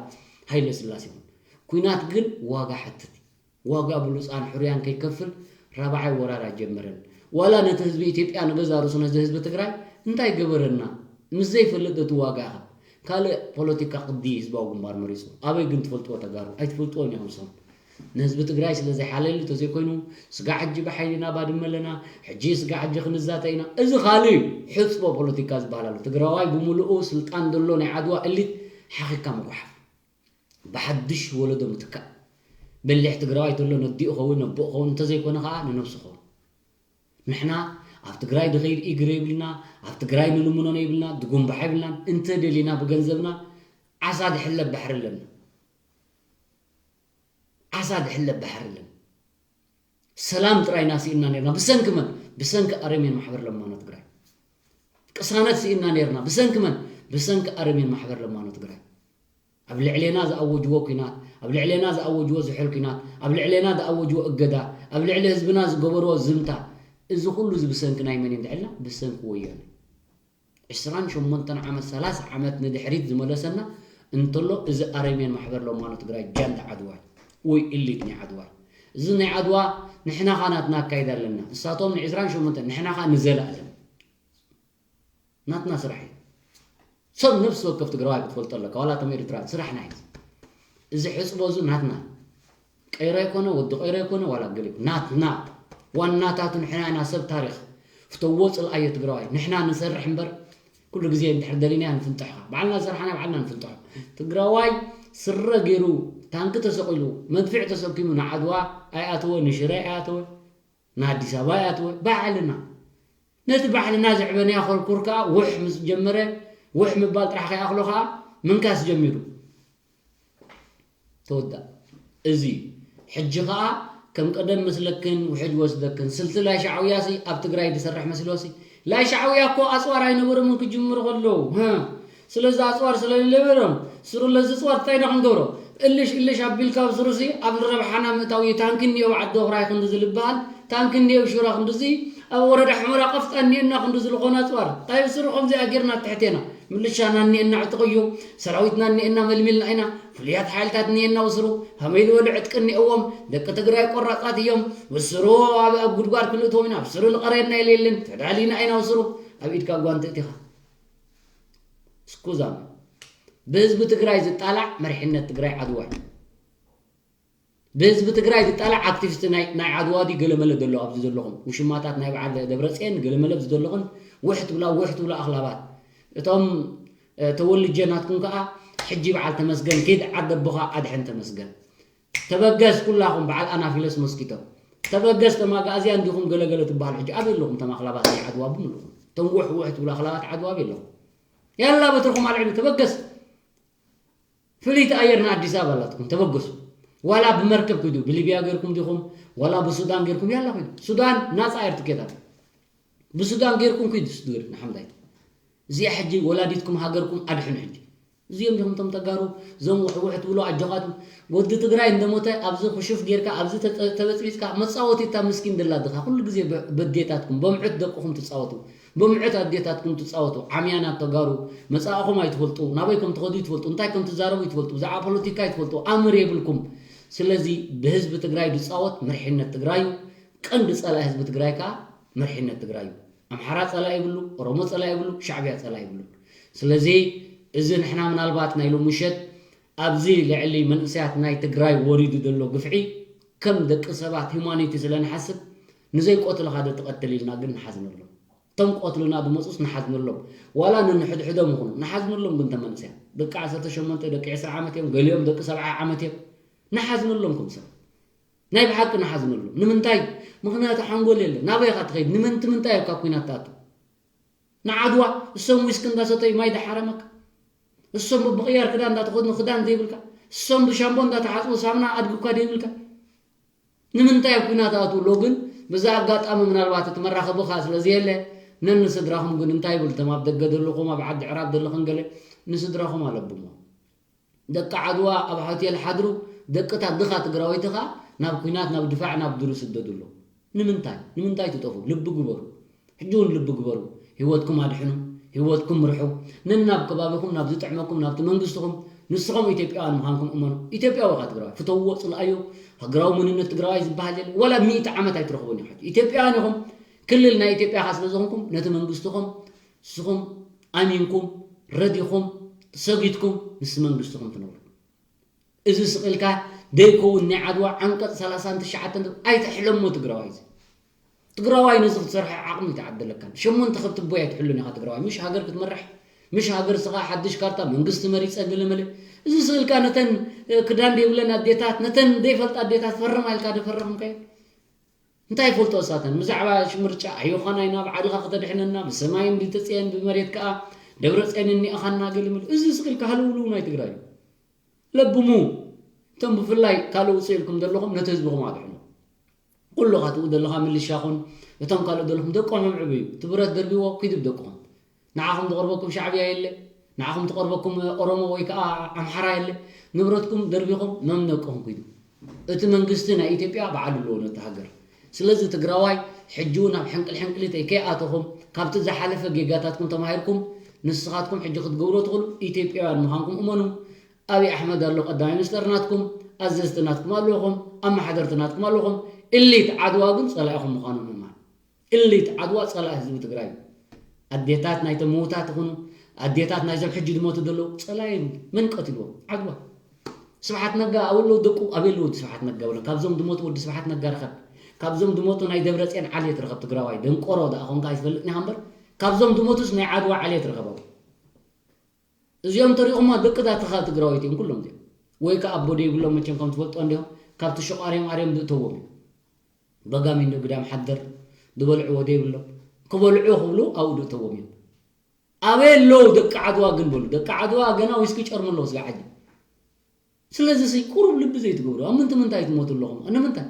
ሃይለ ስላሴ ይኹን ኩናት ግን ዋጋ ሓትት እዩ ዋጋ ብሉፃን ሕሩያን ከይከፍል ራብዓይ ወራር ኣጀመረን ዋላ ነቲ ህዝቢ ኢትዮጵያ ንገዛ ርእሱ ነዚ ህዝቢ ትግራይ እንታይ ገበረና ምስ ዘይፈልጥ እቲ ዋጋ ኢኻ ካልእ ፖለቲካ ቅዲ ህዝባዊ ግንባር መሪፁ ኣበይ ግን ትፈልጥዎ ተጋሩ ኣይትፈልጥዎን ኢኹም ንስኹም ንህዝቢ ትግራይ ስለ ዘይሓለየሉ ተዘይኮይኑ ስጋዕ ሕጂ ብሓይሊ ናብ ባድመ ኣለና ሕጂ ስጋዕ ሕጂ ክንዛተ ኢና እዚ ካልእ እዩ ሕፅቦ ፖለቲካ ዝበሃል ኣሎ ትግራዋይ ብምልኡ ስልጣን ዘሎ ናይ ዓድዋ እሊት ሓኺካ ምጉሓፍ ብሓድሽ ወለዶ ምትካእ በሊሕ ትግራዋይ ተሎ ነዲኡ ኸውን ነቦኡ ኸውን እንተዘይኮነ ከዓ ንነብሱ ኸውን ንሕና ኣብ ትግራይ ድኸይድ ኢግር የብልና፣ ኣብ ትግራይ ንልምኖ የብልና፣ ድጉንባሕ የብልናን። እንተ ደሊና ብገንዘብና ዓሳ ድሕለብ ባሕሪ ኣለና። ዓሳ ድሕለብ ባሕሪ ኣለና። ሰላም ጥራይ ኢና ስኢንና ነርና። ብሰንኪ መን? ብሰንኪ ኣረሜን ማሕበር ለማኖ ትግራይ። ቅሳነት ስኢንና ነርና። ብሰንኪ መን? ብሰንኪ ኣረሜን ማሕበር ለማኖ ትግራይ። ኣብ ልዕሌና ዝኣወጅዎ ኲናት፣ ኣብ ልዕሌና ዝኣወጅዎ ዝሑል ኲናት፣ ኣብ ልዕሌና ዝኣወጅዎ እገዳ፣ ኣብ ልዕሊ ህዝብና ዝገበርዎ ዝምታ፣ እዚ ኩሉ እዚ ብሰንኪ ናይ መን እዩ እንድዕልና? ብሰንኪ ወያነ። ዕስራን ሸሞንተን ዓመት፣ ሰላሳ ዓመት ንድሕሪት ዝመለሰና እንተሎ፣ እዚ ኣረሜን ማሕበር ለማኖ ትግራይ ጃንዳ ዓድዋይ ወይ ኢሊት ናይ ዓድዋይ። እዚ ናይ ዓድዋ ንሕና ኻ ናትና ኣካይዳ ኣለና። እሳቶም ንዕስራን ሸሞንተን፣ ንሕና ኻ ንዘለኣለም። ናትና ስራሕ እዩ። ሰብ ነፍሲ ወከፍ ትግራዋይ ክትፈልጦ ኣለካ፣ ዋላ እቶም ኤርትራ ስራሕና እዩ። እዚ ሕጽቦ እዚ ናትና። ቀይሮ ኣይኮነ፣ ወዲ ቀይሮ ኣይኮነ፣ ዋላ ገለ ናትና። ዋናታቱ ንሕና ኢና፣ ሰብ ታሪኽ። ፍተዎ ጽልኣዮ ትግራዋይ። ንሕና ንሰርሕ እምበር፣ ኩሉ ግዜ እንድሕር ደሊና ንፍንጥሖ። ባዕልና ዝሰርሓና ባዕልና ንፍንጥሖ። ትግራዋይ ስረ ገይሩ፣ ታንኪ ተሰቂሉ፣ መድፍዕ ተሰኪሙ ንዓድዋ ኣይኣተወ፣ ንሽረ ኣይኣተወ፣ ንኣዲስ ኣበባ ኣይኣተወ። ባዕልና። ነቲ ባዕልና ዘዕበናዮ ኮርኩር ከኣ ውሕ ምስ ጀመረ፣ ውሕ ምባል ጥራሕ ከይኣኽሎ ከኣ ምንካስ ጀሚሩ። ተወዳእ። እዚ እዩ። ሕጂ ከኣ ከም ቀደም መስለክን ውሕጅ ወስደክን። ስልቲ ናይ ሻዕውያሲ ኣብ ትግራይ ዝሰርሕ መስልዎሲ። ናይ ሻዕውያ እኮ ኣጽዋር ኣይነበሮምን ክጅምሩ ከለዉ። ህእ። ስለዚ ኣጽዋር ስለለይነበሮም፣ ስሩ ለዚ ኣጽዋር እንታይ ኢና ክንገብሮ? እልሽ እልሽ ኣቢልካ ኣብ ስሩሲ ኣብ ረብሓና ምእታው እዩ። ታንኪ እኒኦ ኣብ ዓዲ ኦኽራይ ክንድዚ ዝበሃል፣ ታንኪ እኒኦ ኣብ ሽራ ክንድዚ፣ ኣብ ወረዳ ሑመራ ቀፍጣ እኒኤና ክንድዚ ዝኾነ ኣጽዋር። እንታይ ኣብ ስሩ ከምዚኣ ጌርና ትሕቴና። ምልሻና እኒኤና ዕጥቂ እዩ። ሰራዊትና እኒኤና መልሚልና ኢና። ፍሉያት ሓይልታት እኒኤና ኣብ ስሩ። ከመይ ዝበሉ ዕጥቂ እኒኤዎም። ደቂ ትግራይ ቆራጻት እዮም። ብስሩ ኣብ፣ ኣብ ጉድጓድ ክንእትዎም ኢና። ብስሩ ልቐረየና የለ የለን። ተዳሊና ኢና ኣብ ስሩ። ኣብ ኢድካ ጓንቲ እቲኻ። ስኩዛም። ብህዝቢ ትግራይ ዝጣላዕ መሪሕነት ትግራይ ዓድዋ እዩ። ብህዝቢ ትግራይ ዝጣላዕ ኣክቲቪስት ናይ፣ ናይ ዓድዋ ድዩ ገለመለ ዘሎ ኣብዚ ዘለኹም? ውሽማታት ናይ በዓል ደብረፅየን ገለመለ ኣብዚ ዘለኹም ውሕ ትብላ፣ ውሕ ትብላ ኣኽላባት። እቶም፣ እ፣ ተወልጀ ናትኩም ከዓ ሕጂ በዓል ተመስገን ኪድ ዓዲ ኣቦኻ ኣድሕን ተመስገን። ተበገስ ኩላኹም በዓል ኣናፊለስ ሞስኪቶ። ተበገስ ተማጋእዝያን ዲኹም ገለገለ ትበሃሉ ሕጂ ኣበይ ኣለኹም? እቶም ኣኽላባት ናይ ዓድዋ ብምልኹም። እቶም ውሕ ውሕ ትብሉ ኣኽላባት ዓድዋ ኣበይ ኣለኹም? ያላ በትርኹም ኣልዕሉ ተበገስ። ፍልይቲ ኣየር ንኣዲስ ኣበባ ኣላትኩም ተበገሱ። ዋላ ብመርከብ ኪዱ፣ ብሊብያ ጌርኩም ዲኹም፣ ዋላ ብሱዳን ጌርኩም ያላ ኪዱ። ሱዳን ናጻ ኣየር ትኬት ኣሎ። ብሱዳን ጌርኩም ኪዱ ስድሪ ንሓምዳይ። እዚኣ ሕጂ ወላዲትኩም ሃገርኩም ኣድሕኑ ሕጂ። እዚኦም ዲኹም እቶም ተጋሩ፣ እዞም ውሕውሕ ትብሉ ኣጆኻትኩም። ወዲ ትግራይ እንደሞተ ኣብዚ ክሹፍ ጌርካ፣ ኣብዚ ተጸ-፣ ተበጽቢጽካ፣ መጻወቲ እታ ምስኪን ደላ ድኻ። ኩሉ ግዜ በ-፣ በዴታትኩም፣ በምዑት ደቅኹም ትጻወቱ። ብምዕት ኣዴታትኩም ትጻወቱ፣ ዓምያናት ተጋሩ፣ መጻእኹም ኣይትፈልጡ፣ ናበይ ከም ትኸዱ ኣይትፈልጡ፣ እንታይ ከም ትዛረቡ ኣይትፈልጡ፣ ብዛዕባ ፖለቲካ ኣይትፈልጡ፣ ኣምር የብልኩም። ስለዚ ብህዝቢ ትግራይ ዝጻወት መሪሕነት ትግራይ እዩ። ቀንዲ ጸላኢ ህዝቢ ትግራይ ከኣ መሪሕነት ትግራይ እዩ። ኣምሓራ ጸላኢ የብሉ፣ ኦሮሞ ጸላኢ የብሉ፣ ሻዕብያ ጸላኢ የብሉ። ስለዚ እዚ ንሕና ምናልባት ናይ ሎሚ ምሸት ኣብዚ ልዕሊ መንእሰያት ናይ ትግራይ ወሪዱ ዘሎ ግፍዒ ከም ደቂ ሰባት ሂማኒቲ ስለ ንሓስብ ንዘይቆትልኻ ዶ ትቐትል ኢልና ግን ንሓዝነሎም። እቶም ቆትሉና ዝመፁስ ንሓዝነሎም። ዋላ ነንሕድሕዶም ይኹኑ ንሓዝነሎም። ግን ተመንስያ ደቂ ዓሰርተ ሸሞንተ ደቂ ዕስራ ዓመት እዮም፣ ገሊኦም ደቂ ሰብዓ ዓመት እዮም። ንሓዝነሎም ከም ሰብ ናይ ብሓቂ ንሓዝነሎም። ንምንታይ? ምኽንያቱ ሓንጎል የለን። ናበይ ኢኻ ትኸይድ? ንምንቲ ምንታይ እካ ኩናት ትኣቱ? ንዓድዋ እሶም ዊስኪ እንዳሰተዩ ማይ ዳሓረመካ፣ እሶም ብብቕያር ክዳን እንዳተኸድኑ ክዳን ዘይብልካ፣ እሶም ብሻምቦ እንዳተሓፅቡ ሳምና ኣድግብካ ዘይብልካ። ንምንታይ ኣብ ኩናት ኣትውሎ ግን? በዚ ኣጋጣሚ ምናልባት እቲ መራኸቢ ኸኣ ስለ ዘየለ፣ ነንስድራኹም ግን እንታይ ይብል? እቶም ኣብ ደገ ዘለኹም፣ ኣብ ዓዲ ዕራብ ዘለኽን ገለ ንስድራኹም ኣለብሞ። ደቂ ዓድዋ ኣብ ሆቴል ሓድሩ፣ ደቂ እታ ድኻ ትግራወይቲ ኸኣ ናብ ኩናት፣ ናብ ድፋዕ፣ ናብ ዱር ይስደዱ ኣለዉ። ንምንታይ? ንምንታይ ትጠፍኡ? ልቢ ግበሩ። ሕጂ እውን ልቢ ግበሩ። ህይወትኩም ኣድሕኑ፣ ህይወትኩም ምርሑ። ነናብ ከባቢኹም፣ ናብ ዝጥዕመኩም፣ ናብቲ መንግስትኹም፣ ንስኹም ኢትዮጵያውያን ምዃንኩም እመኑ። ኢትዮጵያዊ ኢኻ ትግራዋይ። ፍተውዎ፣ ጽልኣዮ። ሃገራዊ መንነት ትግራዋይ ዝበሃል የለን። ዋላ ሚእቲ ዓመት ኣይትረኽቡን ኢኹም። ኢትዮጵያውያን ኢኹም። ክልል ናይ ኢትዮጵያ ኢኻ ስለ ዝኾንኩም፣ ነቲ መንግስትኹም፣ ንስኹም ኣሚንኩም፣ ረዲኹም፣ ሰጊድኩም፣ ምስ መንግስትኹም ትነብሩ። እዚ ስቕ ኢልካ ደይከውን ናይ ዓድዋ ዓንቀጽ ሰላሳን ትሽዓተን ኣይትሕለሞ ትግራዋይ። እዚ ትግራዋይ ነዚ ክትሰርሖ ዓቕሚ ኣይተዓደለካን። ሸሞንተ ከብቲ ቦይ ኣይትሕሉን ኢኻ ትግራዋይ። ምሽ ሃገር ክትመርሕ፣ ምሽ ሃገር ስኻ ሓድሽ ካርታ መንግስቲ መሪጸ ገለመለ። እዚ ስቕ ኢልካ ነተን፣ እ፣ ክዳን ዘይብለን ኣዴታት፣ ነተን ዘይፈልጣ ኣዴታት ፈርማ ኢልካ ዶ ፈረምካዮ? እንታይ ይፈልጦ እሳተን ብዛዕባ ምርጫ? ኣዮኻና ኢና ብዓድኻ ከተድሕነና፣ ብሰማይን ብተፅየን ብመሬት ከዓ ደብረፅየን እኒኣኻና ገልምል። እዚ ስቕ ኢልካ ሃለውለው ናይ ትግራይ እዩ። ለብሙ። እቶም ብፍላይ ካልእ ውፅእ ኢልኩም ዘለኹም ነቲ ህዝብኹም ኣድሕኑ። ኩሉ ካትኡ ዘለኻ ምልሻ ኹን እቶም ካልእ ዘለኹም ደቆም ዕብዩ። እቲ ብረት ደርብዎ ኪዱ ብደቅኹም። ንዓኹም ዝቐርበኩም ሻዕብያ የለ፣ ንዓኹም ዝቐርበኩም ኦሮሞ ወይ ከዓ ኣምሓራ የለ። ንብረትኩም ደርቢኹም መምነቅኹም ኪዱ። እቲ መንግስቲ ናይ ኢትዮጵያ በዓል ኣለዎ ነቲ ሃገር። ስለዚ ትግራዋይ ሕጂ እውን ኣብ ሕንቅል ሕንቅሊተይ ከይኣተኹም ካብቲ ዝሓለፈ ጌጋታትኩም ተማሂርኩም ንስኻትኩም ሕጂ ክትገብሮ ትኽእሉ ኢትዮጵያውያን ምዃንኩም እመኑ። ኣብይ ኣሕመድ ኣሎ ቀዳማይ ሚኒስተር ናትኩም፣ ኣዘዝቲ ናትኩም ኣለኹም፣ ኣመሓደርቲ ናትኩም ኣለኹም። እሊት ዓድዋ ግን ጸላኢኹም ምዃኑ ምእማን። እሊት ዓድዋ ጸላኢ ህዝቢ ትግራይ እዩ። ኣዴታት ናይቶም ምዉታት ይኹኑ ኣዴታት ናይዞም ሕጂ ዝሞቱ ዘለዉ ጸላኢ እዮም። መን ቀቲልዎም? ዓድዋ። ስብሓት ነጋ ኣበይ ኣለዉ ደቁ? ኣበይ ኣለዉ ወዲ ስብሓት ነጋ? በሎም። ካብዞም ዝሞቱ ወዲ ስብሓት ነጋ ርኸብ። ካብዞም ዝሞቱ ናይ ደብረፅየን ዓሌት ርኸብ። ትግራዋይ ደንቆሮ ደኣ ኾንካ ኣይትፈልጥን ኢኻ እምበር ካብዞም ዝሞቱስ ናይ ዓድዋ ዓሌት ርኸብ። ኣብኡ እዚኦም ተሪኹማ ደቂ ዳትኻ ትግራዊት እዮም ኩሎም እዚኦም። ወይ ከዓ ኣቦ ደይብሎም መቸም ከም ትፈልጦ እንዲኦም ካብቲ ሽቋርዮም ኣርዮም ዝእተዎም እዮም። በጋሚን ግዳም ሓደር ዝበልዕዎ ደይብሎም ክበልዑ ክብሉ ኣብኡ ዝእተዎም እዮም። ኣበይ ኣለዉ ደቂ ዓድዋ ግን በሉ። ደቂ ዓድዋ ገና ዊስኪ ጨርሙ ኣለዉ ስጋ ዓዲ። ስለዚ ሲ ቁሩብ ልቢ ዘይትገብሩ ኣብ ምንቲ ምንታይ ትሞቱ ኣለኹም? ንምንታይ?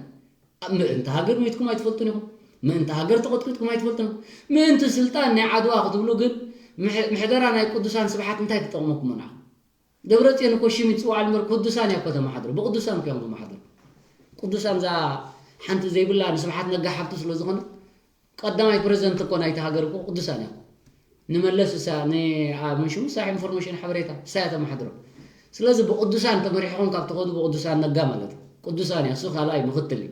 ኣብ ምእንቲ ሃገር ሞይትኩም ኣይትፈልጡን ኢኹም። ምእንቲ ሃገር ተቐጥቂጥኩም ኣይትፈልጡን ኢኹም። ምእንቲ ስልጣን ናይ ዓድዋ ክትብሉ ግን ምሕ- ምሕደራ ናይ ቅዱሳን ስብሓት እንታይ ክጠቕመኩም ንዓኹም? ደብረፅዮን እኮ ሽም ይፅዋዕ እምበር ቅዱሳን እያ እኮ ተመሓድሩ። ብቅዱሳን እኮ እዮም ዝመሓድሩ። ቅዱሳን እዛ ሓንቲ ዘይብላ ንስብሓት ነጋ ሓፍቱ ስለ ዝኾነት ቀዳማይ ፕሬዝደንት እኮ ናይቲ ሃገር እኮ ቅዱሳን እዮም። ንመለስ እሳ ንመንሽሙ እሳ ኢንፎርሜሽን ሓበሬታ እሳ እያ ተመሓድሮ። ስለዚ ብቅዱሳን ተመሪሕኹም ካብ ትኸዱ ብቅዱሳን ነጋ ማለት እዩ። ቅዱሳን እያ እሱ ካልኣይ ምክትል እዩ።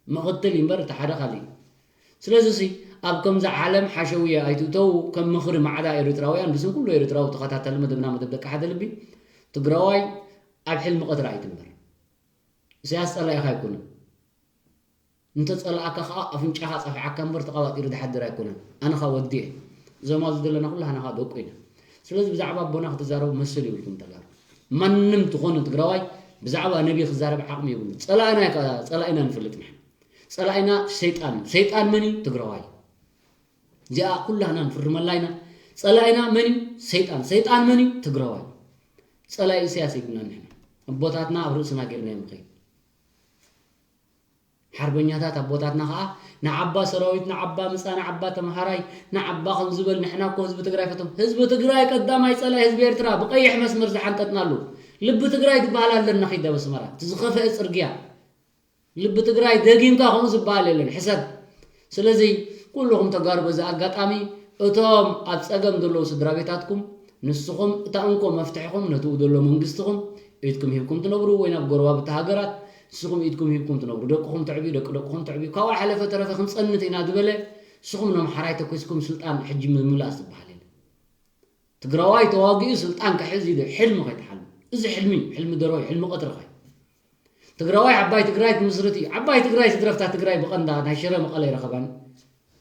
ምክትል እዩ እምበር እቲ ሓደ ካልእ እዩ። ስለዚ ሲ ኣብ ከምዚ ዓለም ሓሸውየ ኣይትእተው። ከም ምኽሪ ማዕዳ ኤርትራውያን ብስም ኩሉ ኤርትራዊ ተኸታተሊ መደብና መደብ ደቂ ሓደ ልቢ ትግራዋይ ኣብ ሕልሚ ቀትሪ ኣይትንበር። ኢሳያስ ጸላኢኻ ኣይኮነን። እንተጸላኣካ ኸዓ ኣፍንጫኻ ጸፍዓካ እምበር ተቐባጢሩ ዝሓድር ኣይኮነን። ኣነ ኸዓ ወዲ እየ። እዞም ኣብዚ ዘለና ኩላህና ኸዓ ደቁ ኢና። ስለዚ ብዛዕባ ኣቦና ክትዛረቡ መሰል የብልኩም ተጋሩ። ማንም ትኾኑ ትግራዋይ ብዛዕባ ነቢ ክዛረብ ዓቕሚ የብሉን። ጸላእና እየ ከ-፣ ጸላኢና ንፈልጥ ንሕና። ጸላኢና ሰይጣን እዩ። ሰይጣን መን እዩ? ትግራዋይ። እዚኣ ኩላህና ንፍርመላ ኢና። ጸላኢና መን እዩ? ሰይጣን። ሰይጣን መን እዩ? ትግራዋይ። ጸላኢ ኢሳያስ የብልናን ንሕና። ኣቦታትና ኣብ ርእስና ጌርና እዮም ንኸይድ። ሓርበኛታት ኣቦታትና ኸዓ ንዓባ ሰራዊት፣ ንዓባ ምጻ፣ ንዓባ ተምሃራይ፣ ንዓባ ከም ዝበል ንሕና እኮ ህዝቢ ትግራይ ፈቶም። ህዝቢ ትግራይ ቀዳማይ ጸላኢ ህዝቢ ኤርትራ ብቀይሕ መስመር ዝሓንጠጥናሉ። ልቢ ትግራይ ትበሃል ኣለና ኺዳ በስመራ። እቲ ዝኸፈአ ጽርግያ። ልቢ ትግራይ ደጊምካ ከምኡ ዝበሃል የለን። ሕሰብ። ስለዚ ኩልኹም ተጋሩ በዚ ኣጋጣሚ እቶም ኣብ ጸገም ዘለዉ ስድራ ቤታትኩም ንስኹም እታ እንኮ መፍትሕኹም ነቲ ዘሎ መንግስትኹም ኢድኩም ሂብኩም ትነብሩ ወይ ናብ ጎረባብቲ ሃገራት ንስኹም ኢድኩም ሂብኩም ትነብሩ። ደቅኹም ተዕብዩ፣ ደቂ ደቅኹም ተዕብዩ። ካብኡ ሓለፈ ተረፈ ክንጸንት ኢና ዝበለ ንስኹም ነምሓራይ ተኮስኩም ስልጣን ሕጂ ምምላስ ዝበሃል የለን። ትግራዋይ ተዋጊኡ ስልጣን ክሕዝ ኢሉ ሕልሚ ከይትሓልሙ። እዚ ሕልሚ እዩ፣ ሕልሚ ደርሆ እዩ፣ ሕልሚ ቀትሪ ኸይ ትግራዋይ ዓባይ ትግራይ ክምስርት እዩ። ዓባይ ትግራይ ስድረፍታ ትግራይ ብቐንዳ ናይ ሽረ መቐለ ይረኸባን።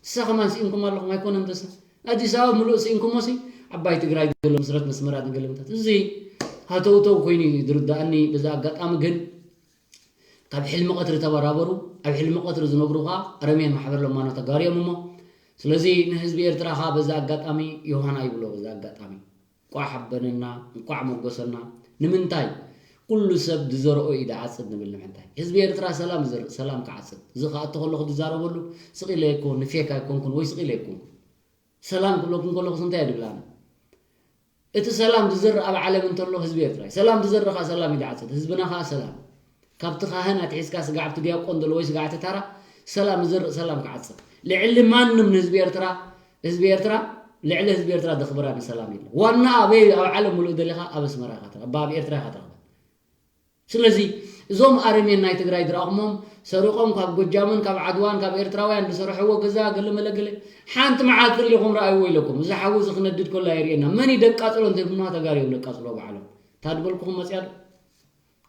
እሳ ከማን ስኢንኩም ኣለኹም ኣይኮነን ተሳ ኣዲስ ኣበባ ምሉእ ስኢንኩሞ ሲ ዓባይ ትግራይ ዘሎ ምስረት መስመራት ንገለምታት እዚ ሃተውተው ኮይኑ እዩ ዝርዳእኒ። በዚ ኣጋጣሚ ግን ካብ ሕልሚ ቀትሪ ተበራበሩ። ኣብ ሕልሚ ቀትሪ ዝነብሩ ኸዓ ኣረሜን ማሕበር ለማኖ ተጋሩ እዮም እሞ ስለዚ ንህዝቢ ኤርትራ ኸዓ በዚ ኣጋጣሚ ዮሃና ይብሎ። በዚ ኣጋጣሚ እንቋዕ ሓበነና እንቋዕ መጎሰና። ንምንታይ ኩሉ ሰብ ዝዘርኦ እዩ ዝዓጽድ ንብል ንምንታይ ህዝቢ ኤርትራ ሰላም ዝዘርእ ሰላም ክዓጽድ እዚ ክኣቱ ከለኹ ዝዛረበሉ ስቕ ኢለ ኣይኮን ንፌክ ኣይኮንኩን ወይ ስቕ ኢለ ኣይኮንኩን ሰላም ክብለኩም ከለኹስ እንታይ እየ ድብል ኣነ እቲ ሰላም ዝዘርእ ኣብ ዓለም እንተሎ ህዝቢ ኤርትራ እዩ ሰላም ዝዘርእ ከዓ ሰላም እዩ ዝዓጽድ ህዝብና ከዓ ሰላም ካብቲ ካህን ኣትሒዝካ ስጋዕ ኣብቲ ዲያቆን ዘሎ ወይ ስጋዕ እቲ ታራ ሰላም ዝዘርእ ሰላም ክዓጽድ ልዕሊ ማንም ንህዝቢ ኤርትራ ህዝቢ ኤርትራ ልዕሊ ህዝቢ ኤርትራ ዘኽብራ ንሰላም የለ ዋና ኣበይ ኣብ ዓለም ሙሉእ ደሊኻ ኣብ ኣስመራ ኢኻ ትረኽባ ኣብ ኤርትራ ኢኻ ትረኽባ ስለዚ እዞም ኣረሜን ናይ ትግራይ ዝረኣኹሞም ሰሪቖም ካብ ጎጃምን ካብ ዓድዋን ካብ ኤርትራውያን ዝሰርሕዎ ገዛ ገለ መለ ገለ ሓንቲ መዓልቲ ርኢኹም ረኣይዎ ኢለኩም እዚ ሓዊ እዚ ክነድድ ከሎ ኣይርእየና መን እዩ ደቃፅሎ እንተይብሉና ተጋሩ እዮም ደቃፅሎ ባዕሎም ታድበልኩኹም መፅያ ዶ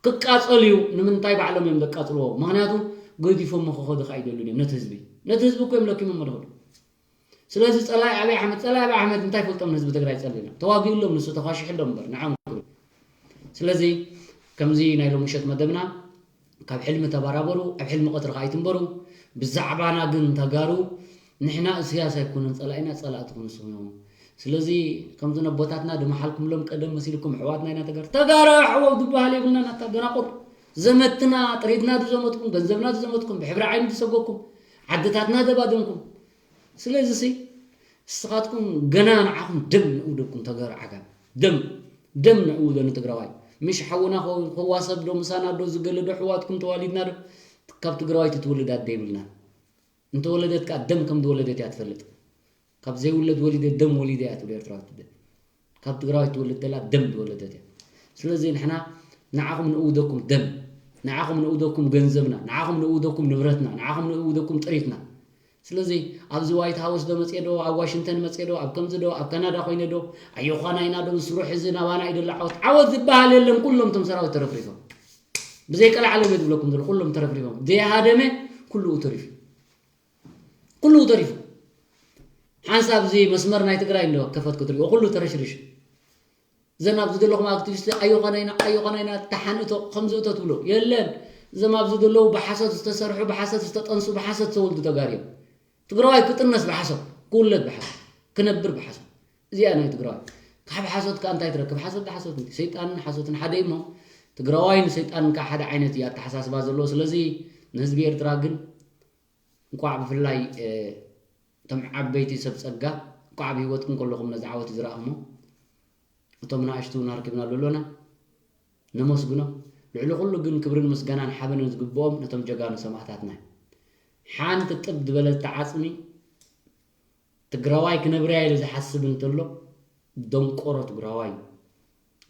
ክቃፀል እዩ ንምንታይ ባዕሎም እዮም ዘቃፅልዎ ምክንያቱ ገዲፎሞ ክኸዱ ከዓ ይደሉን እዮም ነቲ ህዝቢ ነቲ ህዝቢ እኮ እዮም ለኪሞሞ ዝኸዱ ስለዚ ፀላይ ኣብይ ኣሕመድ ፀላይ ኣብይ ኣሕመድ እንታይ ፈልጦም ንህዝቢ ትግራይ ፀሊና ተዋጊእሎም ንሱ ተኳሽሕሎም እምበር ንዓም ክብል ስለዚ ከምዚ ናይ ሎምሸት መደብና ካብ ሕልሚ ተባራበሩ፣ ኣብ ሕልሚ ቀትሪ ከኣ ኣይትንበሩ። ብዛዕባና ግን ተጋሩ ንሕና እስያስ ኣይኮነን ጸላኢና፣ ጸላእትኩም ንስኹም እዮም። ስለዚ ከምዚ ነቦታትና ድመሓልኩምሎም ቀደም መሲልኩም ኣሕዋትና ኢና ተጋሩ። ተጋሩ ኣሕዋት ዝበሃል የብልናን። ኣታ ደናቁር ዘመትና ጥሪትና ድዘመትኩም፣ ገንዘብና ድዘመትኩም፣ ብሕብሪ ዓይኒ ድሰጎኩም፣ ዓድታትና ደባደምኩም። ስለዚ ሲ እስኻትኩም ገና ንዓኹም ደም ንእውደኩም ተጋሩ ዓጋም። ደም ደም ንእውዶ ንትግራዋይ። ምሽ ሓውና ክዋሰብ ዶ ምሳና ዶ ዝገለ ዶ ኣሕዋትኩም ተዋሊድና ዶ ካብ ትግራዋይ ትትውልድ ኣደ የብልናን። እንተወለደት ከዓ ደም ከም ዝወለደት እያ ትፈልጥ። ካብ ዘይውለድ ወሊደ ደም ወሊደ እያ ትብል ኤርትራዊት ኣደ። ካብ ትግራዋይ ትወልድ ዘላ ደም ዝወለደት እያ። ስለዚ ንሕና ንዓኹም ንእውደኩም ደም፣ ንዓኹም ንእውደኩም ገንዘብና፣ ንዓኹም ንእውደኩም ንብረትና፣ ንዓኹም ንእውደኩም ጥሪትና። ስለዚ ኣብዚ ዋይት ሃውስ ዶ መፅየ ዶ፣ ኣብ ዋሽንግተን መፅየ ዶ፣ ኣብ ከምዚ ዶ፣ ኣብ ካናዳ ኮይነ ዶ፣ ኣዮዃና ኢና ዶ፣ ስሩሕ እዚ ናባና እዩ ደሎ ዓወት። ዓወት ዝበሃል የለን። ኩሎም እቶም ሰራዊት ተረፍሪፎም። ብዘይ ቀልዓለም እየ ዝብለኩም ዘሎ፣ ኩሎም ተረፍሪፎም። ዘይሃደመ ኩሉ ተሪፉ። ኩሉ ተሪፉ። ሓንሳብ እዚ መስመር ናይ ትግራይ እንዶ ከፈት ክትሪኦ ኩሉ ተረሽሪሹ። እዘን ኣብዚ ዘለኹም ኣክቲቪስት ኣዮኾና ኢና፣ ኣዮኾና ኢና፣ ተሓንእቶ፣ ከምዚ እቶ ትብሎ የለን። እዞም ኣብዚ ዘለዉ ብሓሶት ዝተሰርሑ፣ ብሓሶት ዝተጠንሱ፣ ብሓሶት ዝተወልዱ ተጋሩ እዮም። ትግራዋይ ክጥነስ ብሓሶት፣ ክውለድ ብሓሶት፣ ክነብር ብሓሶት። እዚኣ ናይ ትግራዋይ። ካብ ሓሶት ከኣ እንታይ ትረክብ? ሓሶት ሓሶት እንዲ። ሰይጣንን ሓሶትን ሓደ እሞ ትግራዋይን ሰይጣንን ከኣ ሓደ ዓይነት እዩ ኣተሓሳስባ ዘለዎ። ስለዚ ንህዝቢ ኤርትራ ግን እንቋዕ ብፍላይ፣ እ፣ እቶም ዓበይቲ ሰብ ጸጋ እንቋዕ ኣብ ህይወትኩም ከለኹም ነዚ ዓወት ዝረኣኹሞ፣ እቶም ንኣሽቱ እውን ኣርኪብና ዘሎና ነመስግኖ። ልዕሊ ኩሉ ግን ክብርን ምስጋናን ሓበንን ዝግብኦም ነቶም ጀጋኑ ሰማእታትና እዩ። ሓንቲ ጥብ ዝበለት ዓጽሚ ትግራዋይ ክነብርያ ኢሉ ዝሓስብ እንተሎ ደንቆሮ ትግራዋይ እዩ።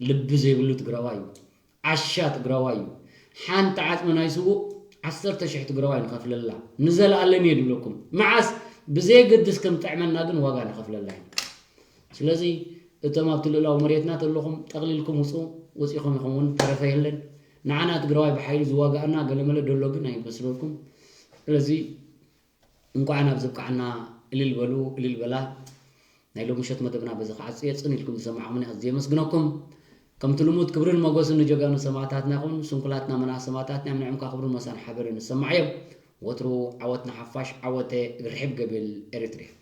ልቢ ዘይብሉ ትግራዋይ እዩ። ዓሻ ትግራዋይ እዩ። ሓንቲ ዓጽሚ ናይ ስዉእ ዓሰርተ ሽሕ ትግራዋይ ንኸፍለላ። ንዘለኣለም እየ ድብለኩም። መዓስ ብዘየገድስ ከም ጥዕመና ግን ዋጋ ንኸፍለላ ኢና። ስለዚ እቶም ኣብቲ ልኡላዊ መሬትና ተለኹም ጠቕሊልኩም ውጹ፣ ወጺኹም ኢኹም እውን ተረፈ የለን። ንዓና ትግራዋይ ብሓይሊ ዝዋጋኣና ገለመለ ደሎ ግን ኣይመስለኩም። ስለዚ እንኳዕ ናብ ዘብቃዕና እልል በሉ፣ እልል በላ። ናይ ሎሚ ምሸት መደብና በዚ ክዓጽ እየ። ጽን ኢልኩም ዝሰማዕኹምኒ ኣዝየ የመስግነኩም። ከምቲ ልሙድ ክብርን ሞገስን ንጀጋኑ ሰማእታትና ይኹን። ስንኩላትና መናእሰይ ሰማእታትና እዮም። ንዕም ከኣ ክብርን ሞሳን ሓበርን ንሰማዕ እዮም። ወትሩ ዓወት ንሓፋሽ፣ ዓወተ እግሪ ሕብ ገብል ኤሪትርያ።